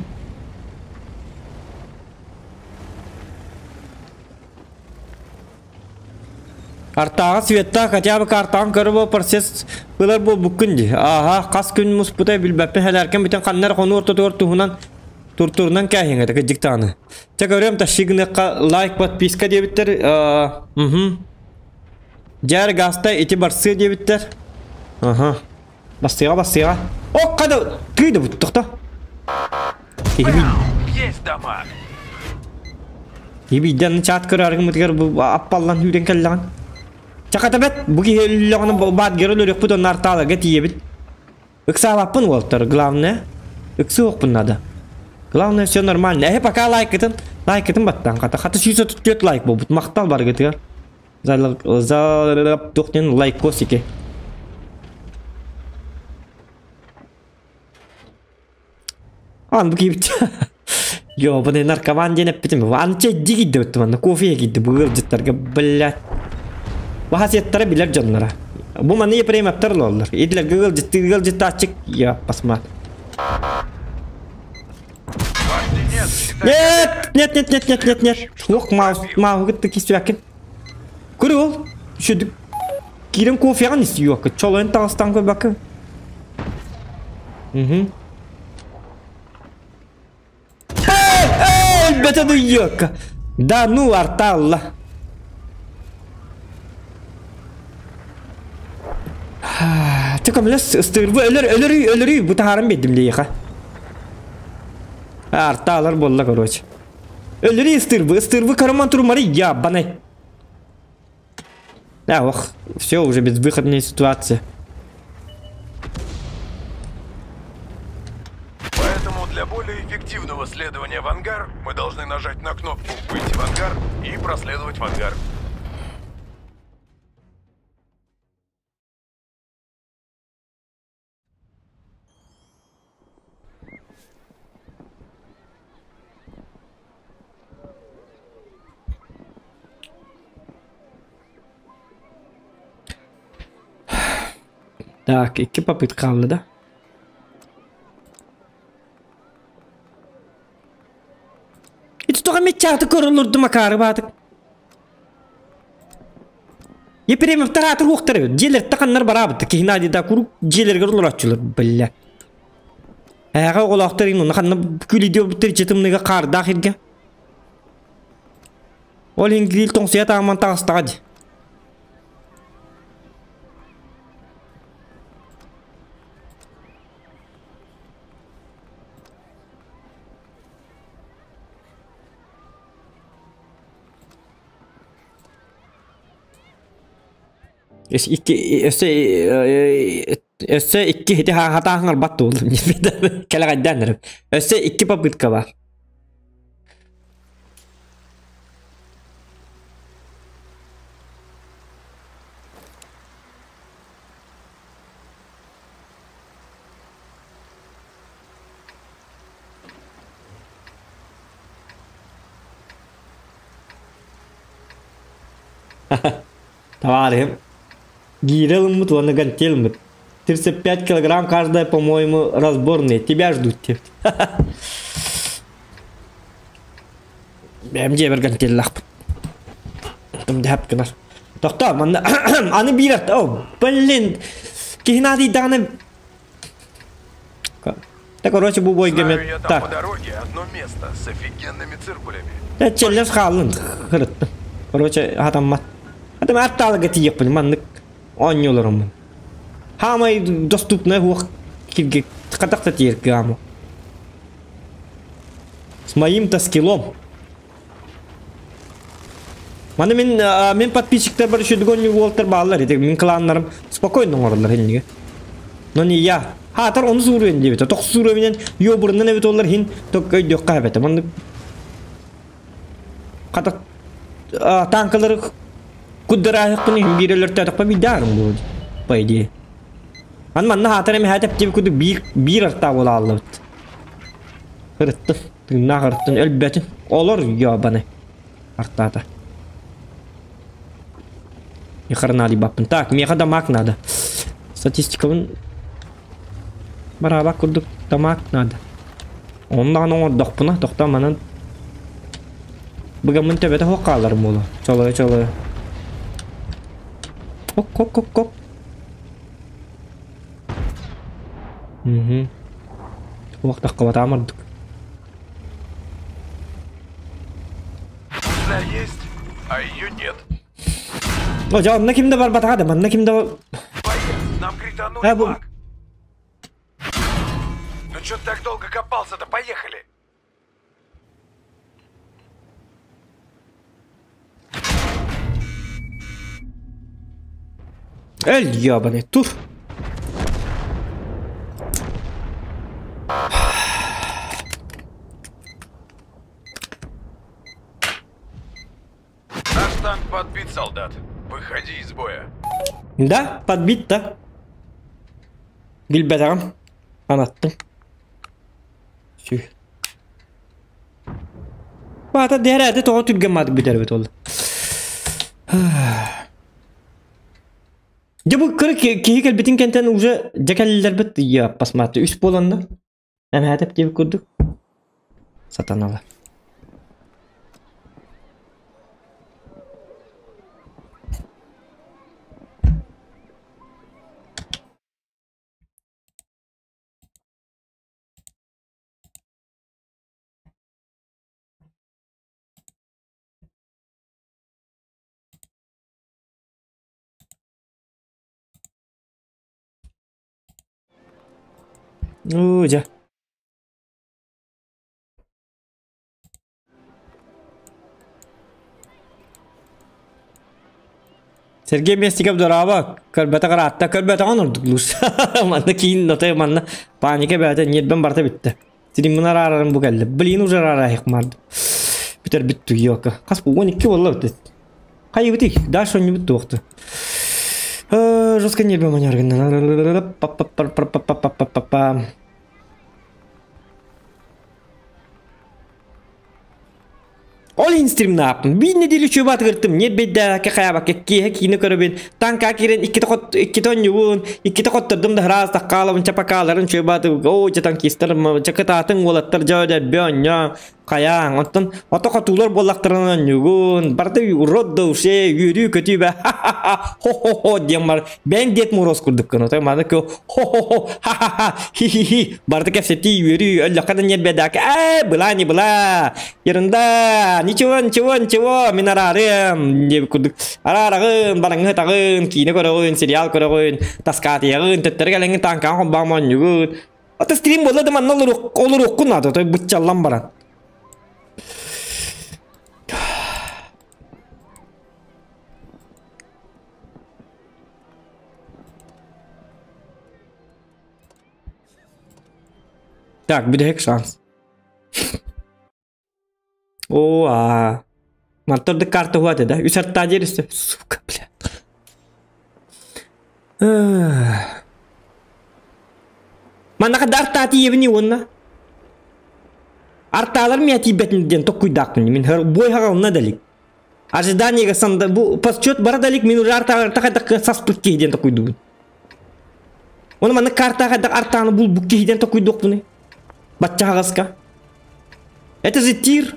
Артааҕа Света хотя бы картаҕын көрө буол процесс ылар буолбуккун дии. Ааһа, хас күн муспута билбэппин хэлээркэн бүтэн ханна эрэ хонуу ортотугар туһунан туртурунан кээһиҥ этэ кырдьык даҕаны. Чэ көрүөм тащи гыныахха лайк подписка диэбиттэр. Угу. Дьээр гаста ити барсыа диэбиттэр. Аха. Бастыаҕа бастыаҕа. О, хада тыы да буттахта. Киһи Есть дамаг! Ибийдэн чат көрөргүмүтүгэр бу аппаллан сүүрэн кэллэҕин. Чаката бэт, бу киһи өллөҕүнэ баатгер өлөрүөхпүт онно артааларга тиийэбит. Ыксаабаппын уолтар, главное. Ыксыохпун надо. Главное все нормально. Эһи пока лайкытын, лайкытын баттаан хата. Хата 134 лайк буолбут. Махтал баргытыгар. За туох диэн лайкосики. Ан бу киирбит. Ёбаный наркоман диэн эппитим. Аны чэйди киирдэ быттым манна кофе киирдэ бу ыалдьыттарга блядь. Баһасыаттара билэр дьонноро. Бу маны епрематтар олороллор. Идилэргэ ыалдьытты ыалдьыттааччык я посмотри. Нет, нет, нет, нет, нет, нет, нет. Ох, маус, маугытты кисүәкин. Көрө ол. Шүдүк. Киирэн кофеҕын истиюакка. Чолойун таҕыстан көрбөккө. Угу. Эй, өлбөтө дуйуокка. Да ну арталла. Чэ көмөлөс ыстыырбы өлөр өлөрүй өлөрүй бу таһааран биэрдим диэхэ. Артаалар буолла короче. Өлөрүй ыстыырбы ыстыырбы караман турмары я банай. Да, ох, все уже безвыходная ситуация. Поэтому для более эффективного следования в ангар мы должны нажать на кнопку «Выйти в ангар» и проследовать в ангар. Так, икки попытка хаалла да? Ити тоҕо эмиэ чааты көрө олордум акаары баатык. Епремовтар аатыр уохтар эбит. Дьиэлэртэ ханнар бараабыт. Киһи наадыйда куруук дьиэлэригэр олорооччулар, бля. Эһэҕэ оҕолоохтор иҥин онно ханна күлүйдүө иччи тымныыга хаардаах иргэ. Ол иһин гриль тоҥсуйа тааман таҕыстаҕа дии. Икки өссө өссө икки ити хатааһыҥарбат туоллум кэлэҕэйдээн эрэр. Өссө икки попытка бар. Товарищ, гиирэ ылыммыт уонна гантель ылыммыт. 35 килограмм каждая, по-моему, разборные. Тебя ждут диэбит. Бэйэм дьиэбэр гантеллаахпын. Тым дэһэп гынар. Тохтоо, манна аны биир о, блин, киһи наадыйдаҕына Да, короче, бу бойга Знаю я там так. по дороге одно место с офигенными циркулями. Челлес хааллын хырыттым. Короче, хатаммат. Хатам аттаалыга тиийиэхпин маннык оонньууларыммын. Хаамай доступная хуох кирге хатахта тиийэр кыаму. С моим-то скиллом. Маны мин мин подписчиктар бар үшүдүгөн уолтар бааллар ити мин кланнарым спокойно оҥороллор иннигэ. Но не я. Хаатар ону сууруйан диэбитэ. Тох сууруйан йобурунан эбит оллар хин ток өйдүөххэ эбэтэ. Маннык хата танкалары куддараахпын иһин биир өлөртөөтөхпө биирдэ аарым буолуо по идее. Аны манна хаатар эми хаатап диэбит курдук биир биир артаа буола хааллыбыт. Ырыттын, тыыннаах ырыттын, өлбөтүн. Олор ёбаны. Артаата. Хроналибаппын. Так, миэхэ дамаг надо. Статистикабын бараабак курдук дамаг надо. Онно оҥордохпуна, тохтоо манан быгаммын төбөтө суох хааларым буолуо. Чолойо чолойо. Ок ок ок ок. Угу. Туох таххыбатаам ордук. Жена есть, а ее нет. О, дьэ, онно ким да барбатаҕа да, манна ким да... Боец, нам кританули Э, бу- флаг. Ну чё ты так долго копался-то? Поехали! Эл, ебаный, тур. Наш танк подбит, солдат. Выходи из боя. Да, подбит, да. Билбэтэҕим. Анаттым. Сү. Баата дэһэрээти тоҕо түргэн маатык бүтэрбит ол. Дьэ бу кыра киһи кэлбитин кэнтэн уже дьэ кэллэрбит я посмотри үс буоланна. Эмэһээтэп диэбит курдук. Сатанала. Уу дьэ. Сергей Местиков дорообо, көрбөтөх ыраатта, көрбөтөҕүн ордук луус. Манна киин нотой манна паника бэйэтэ ньиэрбэм барыта бүттэ. Стриммин араарарым бу кэллэ. Блин уже араарайык марды. Бүтэр бүттү ёка. Хас бу 12 буолла бит. Хайыбытый, дальше онньубут туохту. Жестко ньиэрбэм маньяр гынна. Па-па-па-па-па-па-па-па. Ол иһин стримнааппын. Биир нэдиэлэ үчүгэй баатыгыртым. Ньиэрбэйдээккэ хайаабакка киэһэ киинэ көрөбүн. Таҥка киирэн иккитэ хот иккитэ онньубун, иккитэ хоттордум да ыраас таккаалабын чапакааларын үчүгэй баатыгы оо дьэ танкистар дьэ кытаатыҥ уолаттар дьэ дьэ оонньоо хайааҥ оттон ото хотуулар буоллахтарына онньугун барыта урод да уше үөрүү-көтүү бэ ха-ха-ха хо-хо-хо диэн бар бэйэҥ Дед Мороз курдук гына той маны кө хо-хо-хо ха-ха-ха хи-хи-хи барыта кэпсэтии үөрүү өллөххө да ньиэрбэйдээккэ ээ была не была Ерунда, ничего, ничего, ничего, мин араарыам диэбит курдук араараҕын, бараҥҥы киинэ көрөҕүн, сериал көрөҕүн, таскаатыйаҕын, төттөрү кэлэҥҥин тааҥкаҕа холбоон оонньуугун. Ата стрим буолла да манна олоруоххун наада, той быччаллан баран. Так, бүтэһик шанс. Оо, аа. Мантан да карта хуате да. Үс артаа диэр өссө. Сука, бля. Маннаха да артаа тиийэбин уонна. Артаалар миэ тиийбэтин диэн токкуйдаахпын. Мин бой хаҕалына далик. Ожиданиега санда бу подсчет бара далик мин уже артаалар тахайдах саспыт киһи диэн токкуйдубун. Оны манна картаға хайдах артааны булбут киһи диэн токкуйдуохпунуй. Бачча хаҕаска. Это же тир.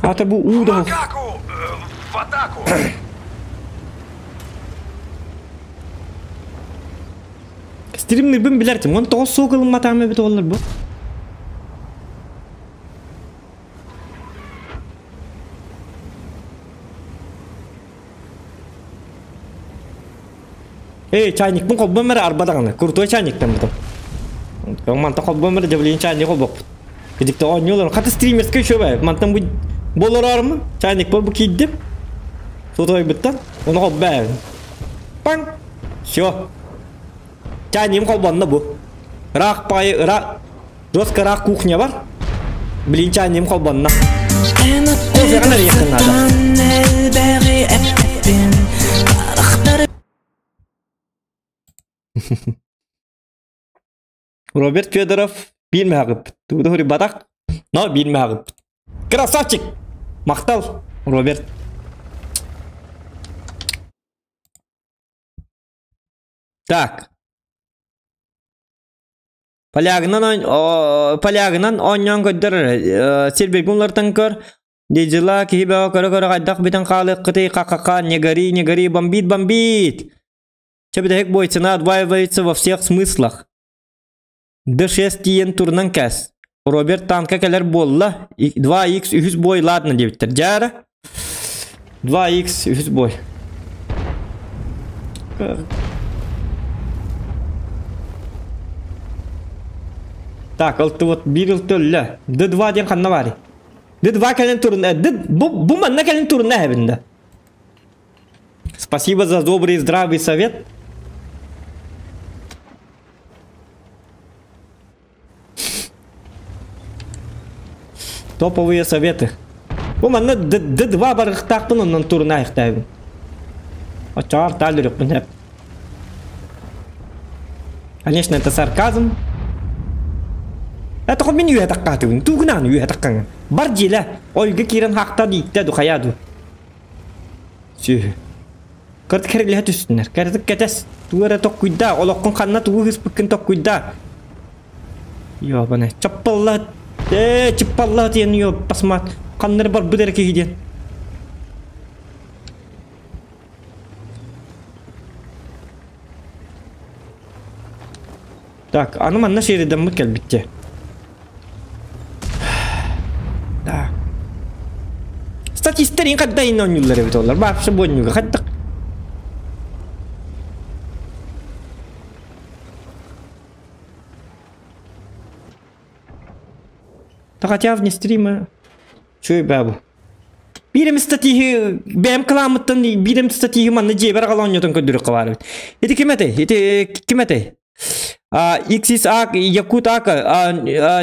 Аата бу уу да Макаку! В атаку! Стримнирбин билэртим. Он тоҕо суох ылымматаҕым эбит буоллар бу. Эй, чайникпын холбом эрэ арба даҕаны. Крутой чайниктаммытым. Мантан холбом эрэ дьабылыйын чайник холбоппут. Кидикте оонньуулар. Хата стримерскэй еще бай. Мантан бу болорормун. Чайникпар бу киирдим. Сотойбуттан. Ону холбоон. Паҥ! Все. Чайнигым холбонно бу. Ыраах паайы ыраах жестко ыраах кухня бар. Блин, чайнигым холбонно. Кофеҕын эрийэххин наада. Роберт Федоров биир мөһөҕүппүт. Тугу да суруйбатах, но биир мөһөҕүппүт. Красавчик! Махтал, Роберт. Так. Полягынан, полягынан оонньоон көрдөр сирбиргин уларытан көр. Дидила киһи бөҕө көрө-көрө хайдах бүтэн хаалыаххытый ха-ха-ха не гори, не гори, бомбит, бомбит! Чэ бүтэһик бой цена отваивается во всех смыслах. Д6 тиийэн турунан кээс. Роберт танка кэлэр буолла. 2х үһүс бой ладно диэбиттэр. Дьаара. 2х үһүс бой. Так, ылтыбыт биир ылты өллө. Д2 диэн ханна баарый? Д2 кэлэн турун. Д бу, бу манна кэлэн турунна эһэбин да. Спасибо за добрый и здравый совет. Топовые советы. Бу манна Д2 барыхтаахпын оннон туруна айхтаабын. Оччоҕор таалүрүкпүн хэп. Конечно, это сарказм. Это мин үөһэ таккаатыбын. Тугунаан үөһэ таккаҥын. Бар дьиэлэ. Ойго киирэн хаахта дииттэ духайаа ду. Сүөһү. Кырт кэрилэһэ түстүнэр. Кэритик кэтэс. Тугу эрэ токкуйдаа. Олоххун ханна тугу ыспыккын токкуйдаа. Ёбана. Чаппалла. Ээ, чыппалла диэн ё басмаат. Ханна эрэ барбыт эрэ киһи диэн. Так, аны манна Шеридаммыт кэлбиттэ. Да. Статисттерин хадда ин оонньууллар эбит олар. Вообще буонньуга хаддак. Да хотя вне стрима. Чуй бабу. Биирим статиһы бэйэм кылааммыттан биирим статиһы манна дьиэбэр аҕала оонньотон көрдөрүөххэ баар эбит. Ити ким этэй? Ити ким этэй? XS Якут Ака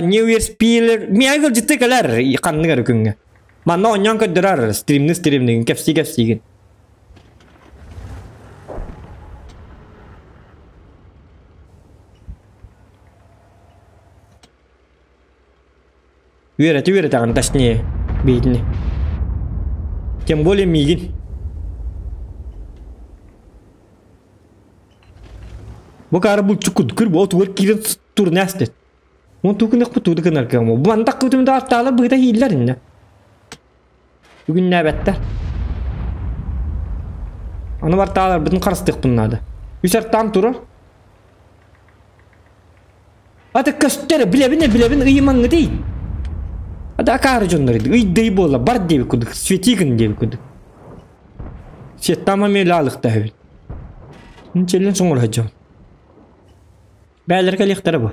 New Year's Peeler миэхэ ыалдьытты кэлэр ханнык эрэ күҥҥэ. Манна оонньоон көрдөрөр стримни стримнигин кэпсии кэпсиигин. Үөрэтэ үөрэтэҕин точнее биһигини. Тем более миигин. Бу каары булчуккут күр бу отугар киирэн турнаас дет. Уон тугунах бу тугу гынар кыаму. Бу мандак күтүмдэ артаалар быыта хииллэр инне. Бүгүннээбэттэр. Аны бартааларбытын харыстыахпын наада. Үс артаам турар. Ата көстөр, билэбин билэбин ыйымаҥҥытый. Ата акаары дьоннор ыйдый буола бар диэбит курдук, свети гын диэбит курдук. Сеттама мелаалыктаһыбыт. Нчеллен соҥор сылдьабын. Бээлэр кэлиэхтэрэ бу.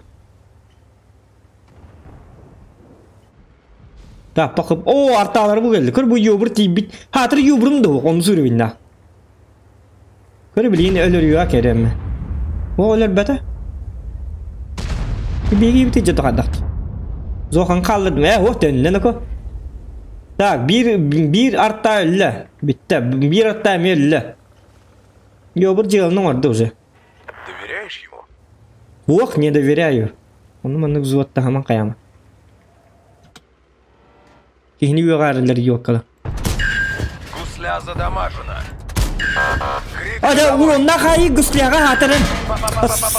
Так, бакып, о, артаалары бу келди. Көр бу юбур тиийбит. Хаатыр юбурум да онну сүрүбүнна. Көр билигин өлөрүө кэрэммэ. О өлөрбөтө. Биги бити жата хадахт. Зохан хааллардым. Э, о төннөн око. Так, биир биир арта өллө. Бүтте. Биир арта эмиэ өллө. Йобур дьыаланы оҥорду уже. Доверяешь ему? Ох, не доверяю. Ону маннык взводтаһаман хайама. Киһини үөҕээрилэр ёккала. Гусля задамажена. Крик Ада уронна хаайы гусляга хаатарын.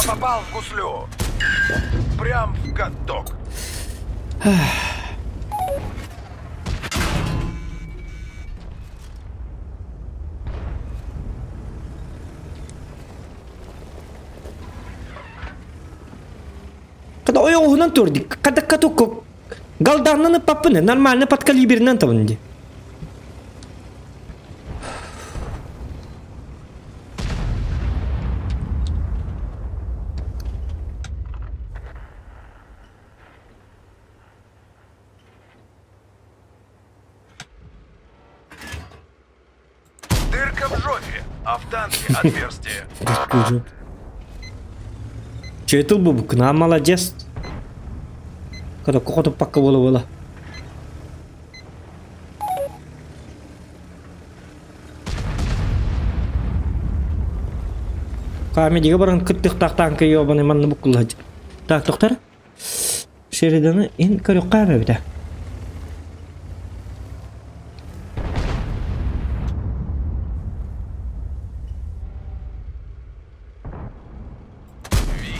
Попал в гуслю. Прям в каток. Когда ойоҕуһунан турди, когда каток галдарнан ыппаппын, нормально подкалиберинэн табын ди. Дырка в жопе. а в танке отверстие. Четыл бу кына молодец. Когда кохоту пакка бола бола. Камедига баран кыттык танка ёбаны манны буккулла. Так, доктор. Шериданы ин көрөккә бит.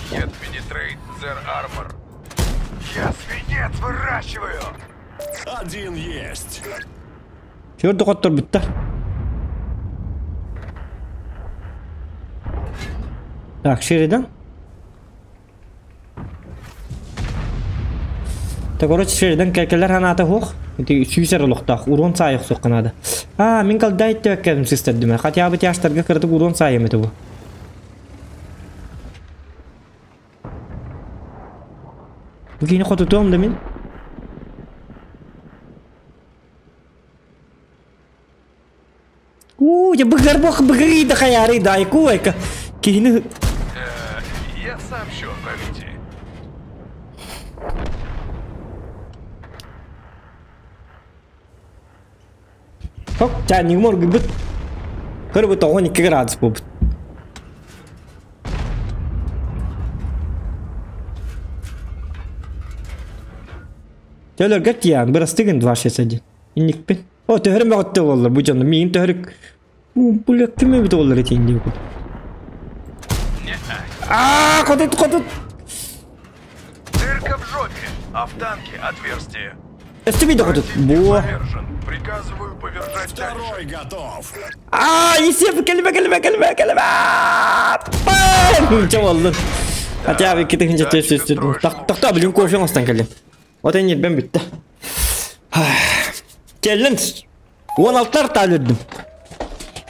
Вихет Пенетрейт Зер Армор. Я свинец выращиваю! Один есть! Твердо коттор битте. Так, Шеридан. Так, короче, Шеридан кәкелер ханата хух. Ити сүйсер олуқтақ, урон сайық соққанады. А, мен калдай төккәдім сестердіме. Хотя бы тяштарға кірдік урон сайым это бу. Бүгін хотутуам да мен. У, я быгар бох быгы да хаяры да айку айка. Кихини Я сообщу о пробитии. Хоп, чайник моргы бит. Көрбү 92 градус бу. Төлөр гәт ян, бір астыгын 261. Инникпин. О, төһөрүм багытты боллар, бу жонно миин төһөрүк. У, бу киме бит боллар этин дип. А, котут, котут. Дырка в жопе, а в танке отверстие. Өстү котут. Противник Бу. повержен. Приказываю повержать дальше. Второй готов! А, есеп, келме, келме, келме, келме. Пам! Че болду? Хотя бы китин же тез тез. Так, так, так, блин, кофе остан келдим. Вот они бен битти. Келдин. 16-тар талырдым.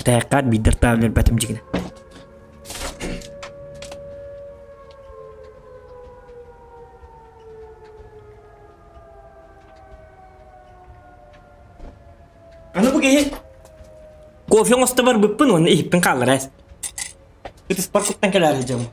Таяққат биддер талыр бәтім жигіне. Аны бу кеһи кофе оҥосто бар быппын уонна иһиппин хааллар эс. Ытыс паркуттан кэлээр дьом.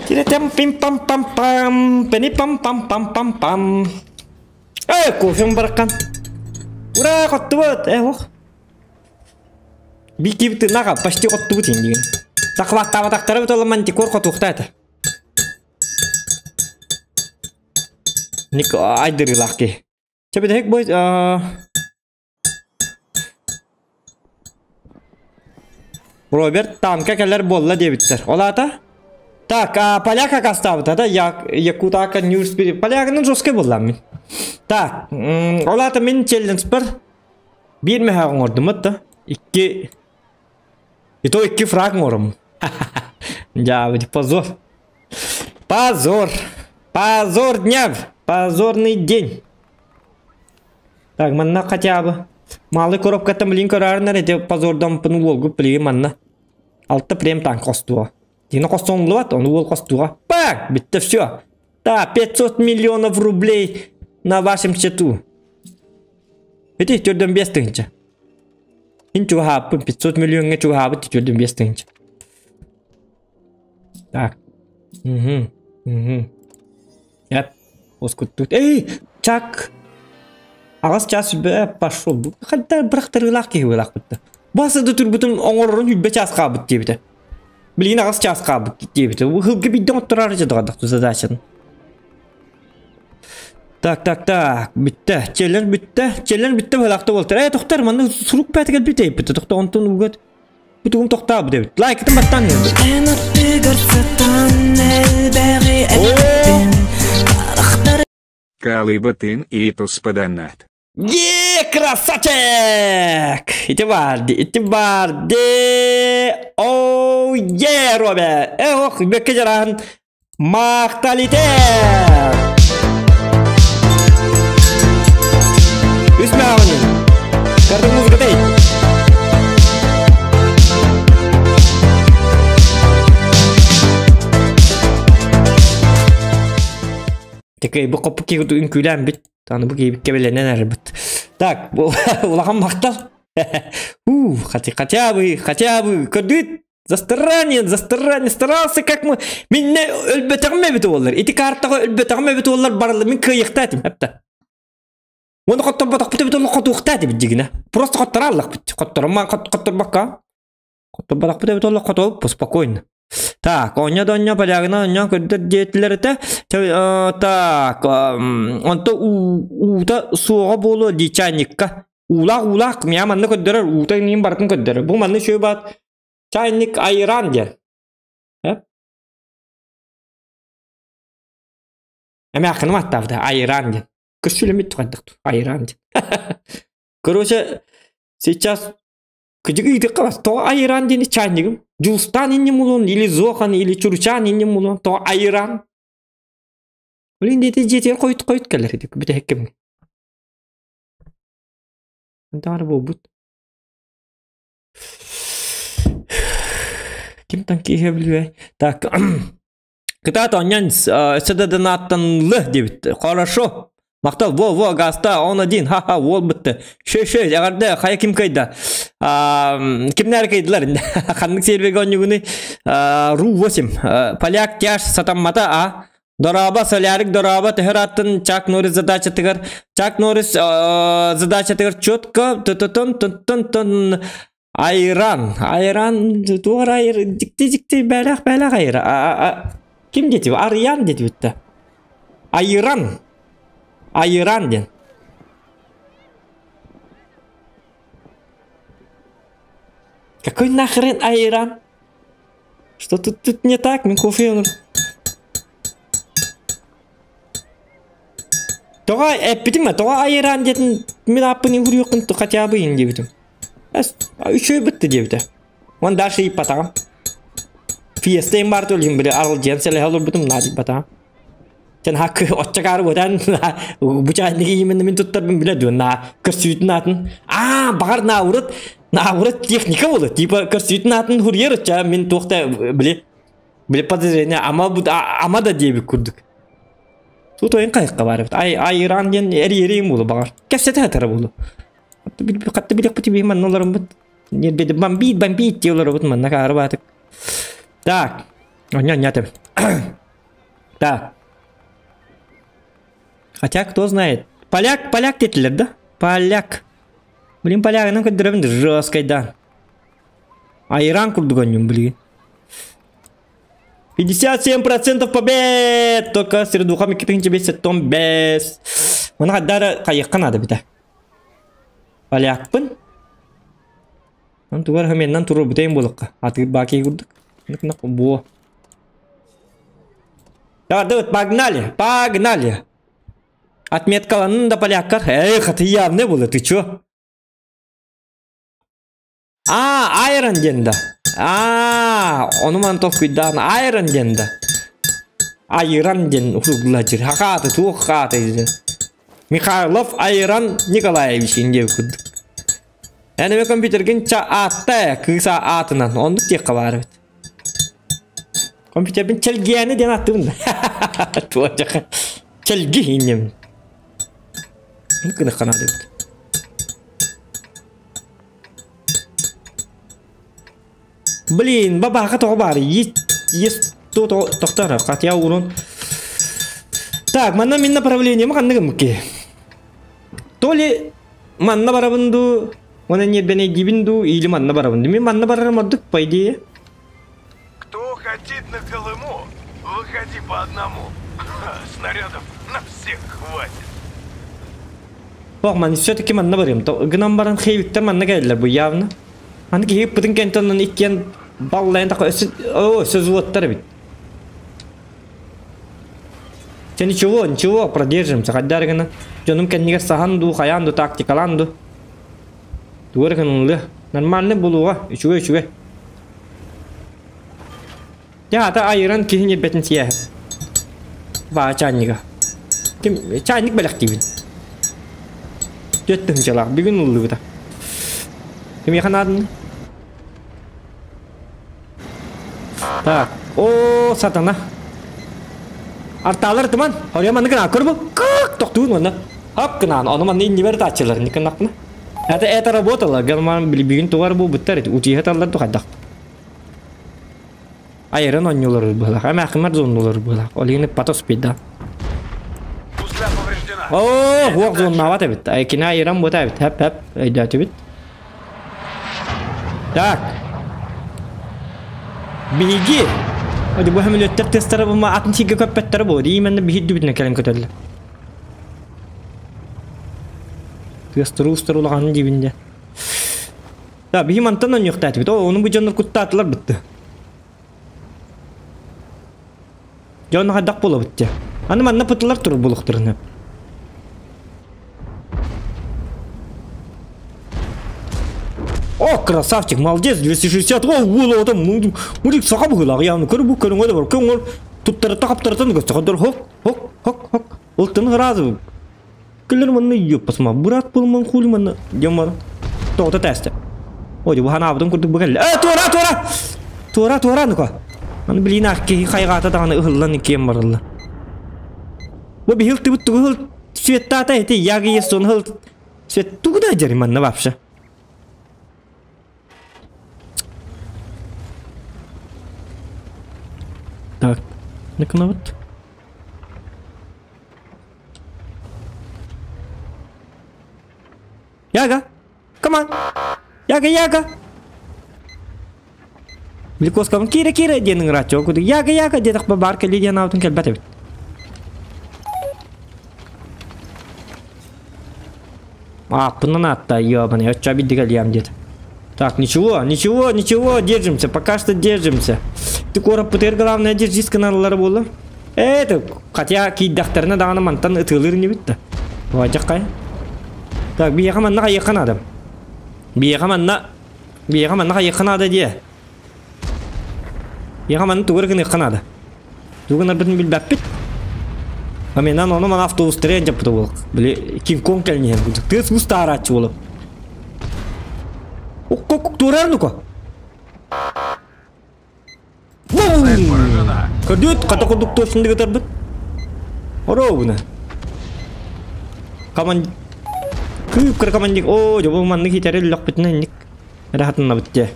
Тиретем пим пам пам пам, пени пам пам пам пам пам. Э, кофем баракан. Ура, коттубут, э, ох. Бики нага, почти коттубут инди. Захваттабатактары бут оламан декор котухта это. Ник айдырылаки. Чебедек бой, Роберт танка келер болла дебиттер. Олата? Так, а поляка каставыта да, Якутака Ньюспири. Полякның жесткий болла мен. Так, олата мен челлендж бір. Bir мехагын ордум да. Икки. И то икки фраг орым. Я, позор. Позор. Позор дня. Позорный день. Так, манна хотя бы. Малый коробка там блин көрәрнер, эти позордан пыну волгу плеги манна. Алты прем танк костуа. Дина костуң луат, он уол костуа. Пак, битте все. Да, 500 миллионов рублей на вашем счету. Эти түрден 5 тысяч. Ин чугапы, 500 миллионга чугапы, түрден 5 тысяч. Так. Угу, угу. Яп, оскутту. Эй, чак. Ағас час пошел. Хотя бірақтырылақ кейбілақ бітті. Басы да түрбітім оңырын үббе час қабыт дейбіті. Билигин аҕыс чаас хаалбыт диэбитэ. Ыһылга биирдэ оҥоттороор дьадҕадах задачаны. Так, так, так, бүттэ. Челлендж бүттэ. Челлендж бүттэ быһалаахта буолтар. Ээ, тохтор, манна сурук бээтэ кэлбит эйпит. Тохто, онтон угат Бутугум тохтообут эбит. Лайкытын баттаан иһэрбит. Эн аттыгар сытан элбэҕи эппин Харахтар Калыбытын и туспаданат. Е, красавчик! Ити баар ити баар Оу, е, Робе! Э, ох, бөккө жараһын махталите! Үс мээҕинин. Карта музыкатай. Такой бу коппу киһи үҥкүүлээн бит. Аны бу киһибиккэ бэлэнэн эрэрбит. Так, бу улахан махтал. У, хотя бы, хотя бы, көрдүт за старание, за старание старался, как мы. Минне өлбөтөҕүм эбит буоллар. Ити картаҕа өлбөтөҕүм эбит буоллар барылы мин кыайыахта этим эпта. Оны хотторботохпут эбит буоллар хотуохта этибит дьигинэ. Просто хоттораллахпыт. Хотторумман хотторбокка. Хотторботохпут эбит буоллар хотуоппут спокойно. Так, оонньоо да оонньоо полягына оонньоон көрдөр диэтилэр этэ. Так, онто уута суоҕа буолуо дии чайникка. Уулаах уулаах, миа манна көрдөрөр, уута иҥин барытын көрдөрөр. Бу манна үчүгэй баат чайник айран диэн. Эмээххиnim аттаабыта айран диэн. Көссүлэммит хайдах айран диэн. Короче, сейчас Кыдьык ыйытыкка бас, тоҕо айыран диэни чайнигым? Дьулустаан инним улун, или Зохан, или Чуручаан инним улун, тоҕо айыран? Блин, диэти дьиэтигэр хойут хойут кэлэр ити бүтэһик кэмҥэ. Даҕаны буолбут. Ким там киһи билбэт. Так, Кытаат оонньоон өссө да донаттанлы диэбит. Хорошо. Махтал, во, во, гаста, он один, ха-ха, уол бытты. Шө, шө, эҕэрдэ, хайа ким кыайда? Кимнэр кыйдылар? Ханнык сервеге оонньуугуну? Ру-8. Поляк тяж сатаммата, а? Дорообо, Солярик, дорообо, төһөр аттын Чак Норрис задачатыгар, Чак Норрис задачатыгар четко, тын тын тын Айран, айран, туох айр, дьикти-дьикти бээлээх-бээлээх айра. Ким диэтибит? Арыйан диэтибит да. Айран. Айран диэн. Какой нахрен айран? Что тут, тут не так? Мин кофе Тоҕо эппитим ээ, тоҕо айыраан диэтин мин ааппын уһуруйуоххун хотя бы ин диэбитим. Үчүгэй бытты диэбитэ. Уон дальше ыйыппатаҕым. Фиеста им баар төлүһүм били аралдьыйан сэлэһэ олорбутум наадыйбатаҕым. Чэн хакы оччакаары бутан бу чайники именно мин туттарбын билэ дуо на көрсүүтүн атын аа баҕар наурат наурат техника буолу типа көрсүүтүн атын хурьер очча мин туохта били били подозрение ама ама да диэбит курдук Тут ойын қайыққа бар эбит. Ай, айран диэн эриэриим буолу баҕар. Кэпсэтэ сатара буолу. Хатта билэхпит биһи манна олороммут. Нербеди бомбит, бомбит дии олоробут манна каары баатык. Так. Онньо онньо Так. Хотя кто знает. Поляк, поляк диэтилэр да? Поляк. Блин, полягынан көрдөрөбүн жесткой да. Айран курдук онньум билигин. 57% побед! Только средухами 2505. Мына хаддара хайыққа надо бita. Полякпын. Он тугар хаменнан туру бутайын болыққа. Аты баки курдук. Бу. Давай, давай, погнали, погнали. Отметкаланын да поляккар. Эх, это явно было, ты чё? Аа, Айрон диэн да. Аа, ону ман толкуйдаан Айрон диэн да. Айран диэн уһугла жир. Хакааты туох хааты диэн. Михайлов Айран Николаевич диэн курдук. Эн эме компьютергин ча аатта кыыса аатынан оннук диэххэ баар эбит. Компьютербин Чэлгиэни диэн ааттыыбын да. Туох Чэлги иннем. Гынахха наада эбит. Блин, бабаха тоҕо баар? Есть то тохтор, хотя урон. Так, манна мин направлением ханныгым ки. То ли манна барабын ду, оны не бене дибин ду, или манна барабын. Мин манна барарым ордук, по идее. по одному. Снарядов на всех хватит. Ох, маны все-таки манна барыам. Гынан баран хейвиктер манна кэллэр бу явно. Аны киһи ыппытын кэнтэн онон иккиэн баллайан таха өссө о, өссө взводтар эбит. Чэ ничего, ничего, продержимся. Хайдаар гына дьонум кэннигэр саһан дуу, хайаан дуу, тактикалаан дуу. Тугу эрэ гыныллыа. Нормальный булуга, үчүгэй үчүгэй. Дьэ ата айыран киһи ньирбэтин сиэһэ. Баа чаанньыга. Ким чаанньык бэлэхтиибин. Түөрт тыһыынчалаах бүгүн ыллыбыта. Кимиэхэ нааданы? Так, о сатана. Артаалар тыман, хорья манны гына көр бу. Кык тохтуун манна. Хап гынан, ону манны иннибэр тааччылар, никыннахпына. Это это работало, герман билбигин тугар бу буттар, утиһа таллар тухайдах. Айырын онньулар быһылах, эмээхимэр зоннулар быһылах. Ол иһин патос пида. Оо, хуох зоннаабат эбит. Кини айыран бута эбит. Хэп хэп, өйдөөтүбүт. Так. Биһиги Оди бу хөмөлөттөр тестара бу атын сиргэ көппөттөрө бу. Именно биһи дүбүтүнэ кэлэн көтөллөр. Тыастыры устар улахан дибин де. Да, биһи мантан онньуохтаатыбыт. О, ону бу дьоннор куттаатылар бытты. Дьон хайдах буолабыт дьэ. Аны манна пытылар турар буолуохтарын. О, красавчик, молодец, 260. О, уол отом, мужик саха быһыылаах, яғны көр бу көрүҥө да бар. Көҥөр туттарыта хаптарытан көстө. Хок, хок, хок, хок. Ылтын сразу. Кэлэр манна ёппасма, брат буолман хули манна диэн баран тоҕото тээстэ. Ой, бу ханаабытын курдук бу кэллэ. Э, туора, туора! Туора, туора, ну-ка. Аны билиин киһи хайҕаата даҕаны ыһыллан иккиэн барылла. Бу биһил тыбыт тугу хыл светтаата эти яги есон хыл свет тугу да дьари манна вообще. Так, наканабыт. Яга! Come on! Яга, Яга! Глюкозкабын киирэ киирэ диэн ыҥырааччы ол курдук Яга, Яга диэтэхпэ баар кэлиэ диэн аабытын кэлбэт эбит. Ааппынан аатта, ёбаный, оччо бидди кэлиэм диэт. Так, ничего, ничего, ничего, держимся, пока что держимся. Ты куораппытыгар главное держись гыналлара буолла. Это, хотя киирдэхтэринэ даҕаны мантан ытыалыыр инибит да. Вадьаххай. Так, биһиэхэ манна хайыахха наада. Биһиэхэ манна биһиэхэ манна хайыахха наада диэ. Биһиэхэ манна тугу эрэ гыныахха наада. Тугу гынарбытын билбэппит. Аменан ону мана автобустары дьаппыта буолук. Били Кинг-Конг кэлин иһэн курдук. Тыас уус таарааччы буолуп. Уккок туорар нука. Көрдүт, хата курдук туосун дыгытарбыт. Оробуна. Команд... Кыып кыра командик. О, жобу маннык хитэри лөхпүтүнэ инник. Эрэ хатыннабыт дьэ.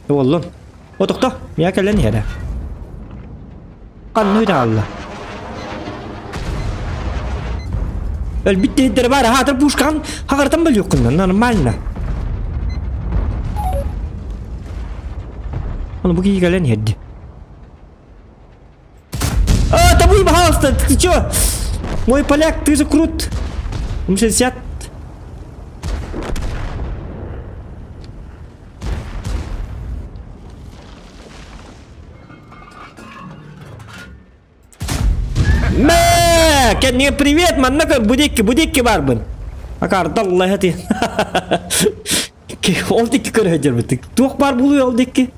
Уоллун. О, тохто. Мия кэлэн иһэрэ. Ханна үтаалла. Өлбүт тиһиттэрэ баар, хаатыр пушкаҕын хаҕартан бөлүөххүн нормально. Ону бу киһи кэлэн иһэрди. А, табуй, пожалуйста, ты чё? Мой поляк, ты же крут. М60. Мэ! Кэннигэ привет, манна көр, будикки, будикки барбын. Акарда Аллах ти. Ол дикки көрө сылдьарбыт. Туох баар буолуй ол дикки?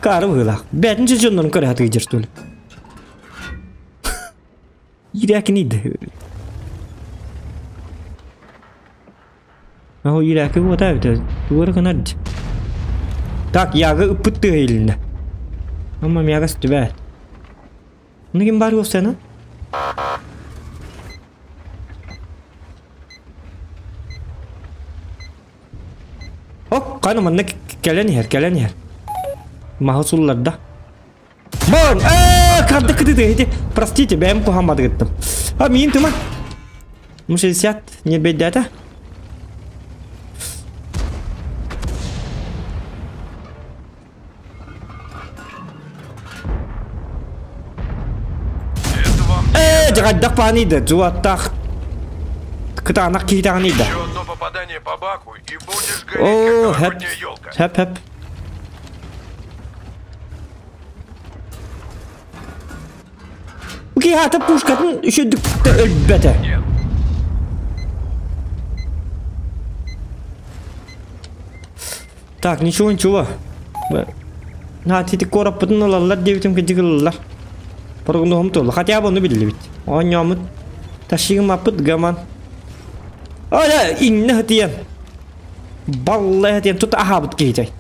Каары быһыылаах. Бээтин дьоннорун көрө сатыы что ли? Иирээкиний Оо, иирээки буота эбитэ. Тугу эрэ гынар дии. Так, Яга ыппыт тыаһа иһилиннэ. Ама миэхэ көстүбэт. Ону ким баар уопсайынан? Ок, хана манна кэлэн иһэр, кэлэн иһэр. Маһы сулларда. Бон! Ээ, кырдык кытыты ити. Простите, бэйэм куһаамматыгыттым. А, миин тыма. 60 не бэйдээтэ. Э, дьаҕайдах пааныйда, дьуаттаах кытаанах киһи даҕаныйда. Еще одно попадание по баку, и будешь гореть, О, как хэп, новогодняя елка. хэп, хэп. Бу киһи аата пушкатын үчүдүктэ өлбөтө. Нет. Так, ничего, ничего. На, тити кораппытын ылаллар диэбитим кыдьык ылаллар. Прогноһум туолла. Хотя бы ону биллибит. Оонньооммут. Ташигым аппыт гаман. Оля, иҥнэ хытыйан. Баллай хытыйан тута аһаабыт киһитэй.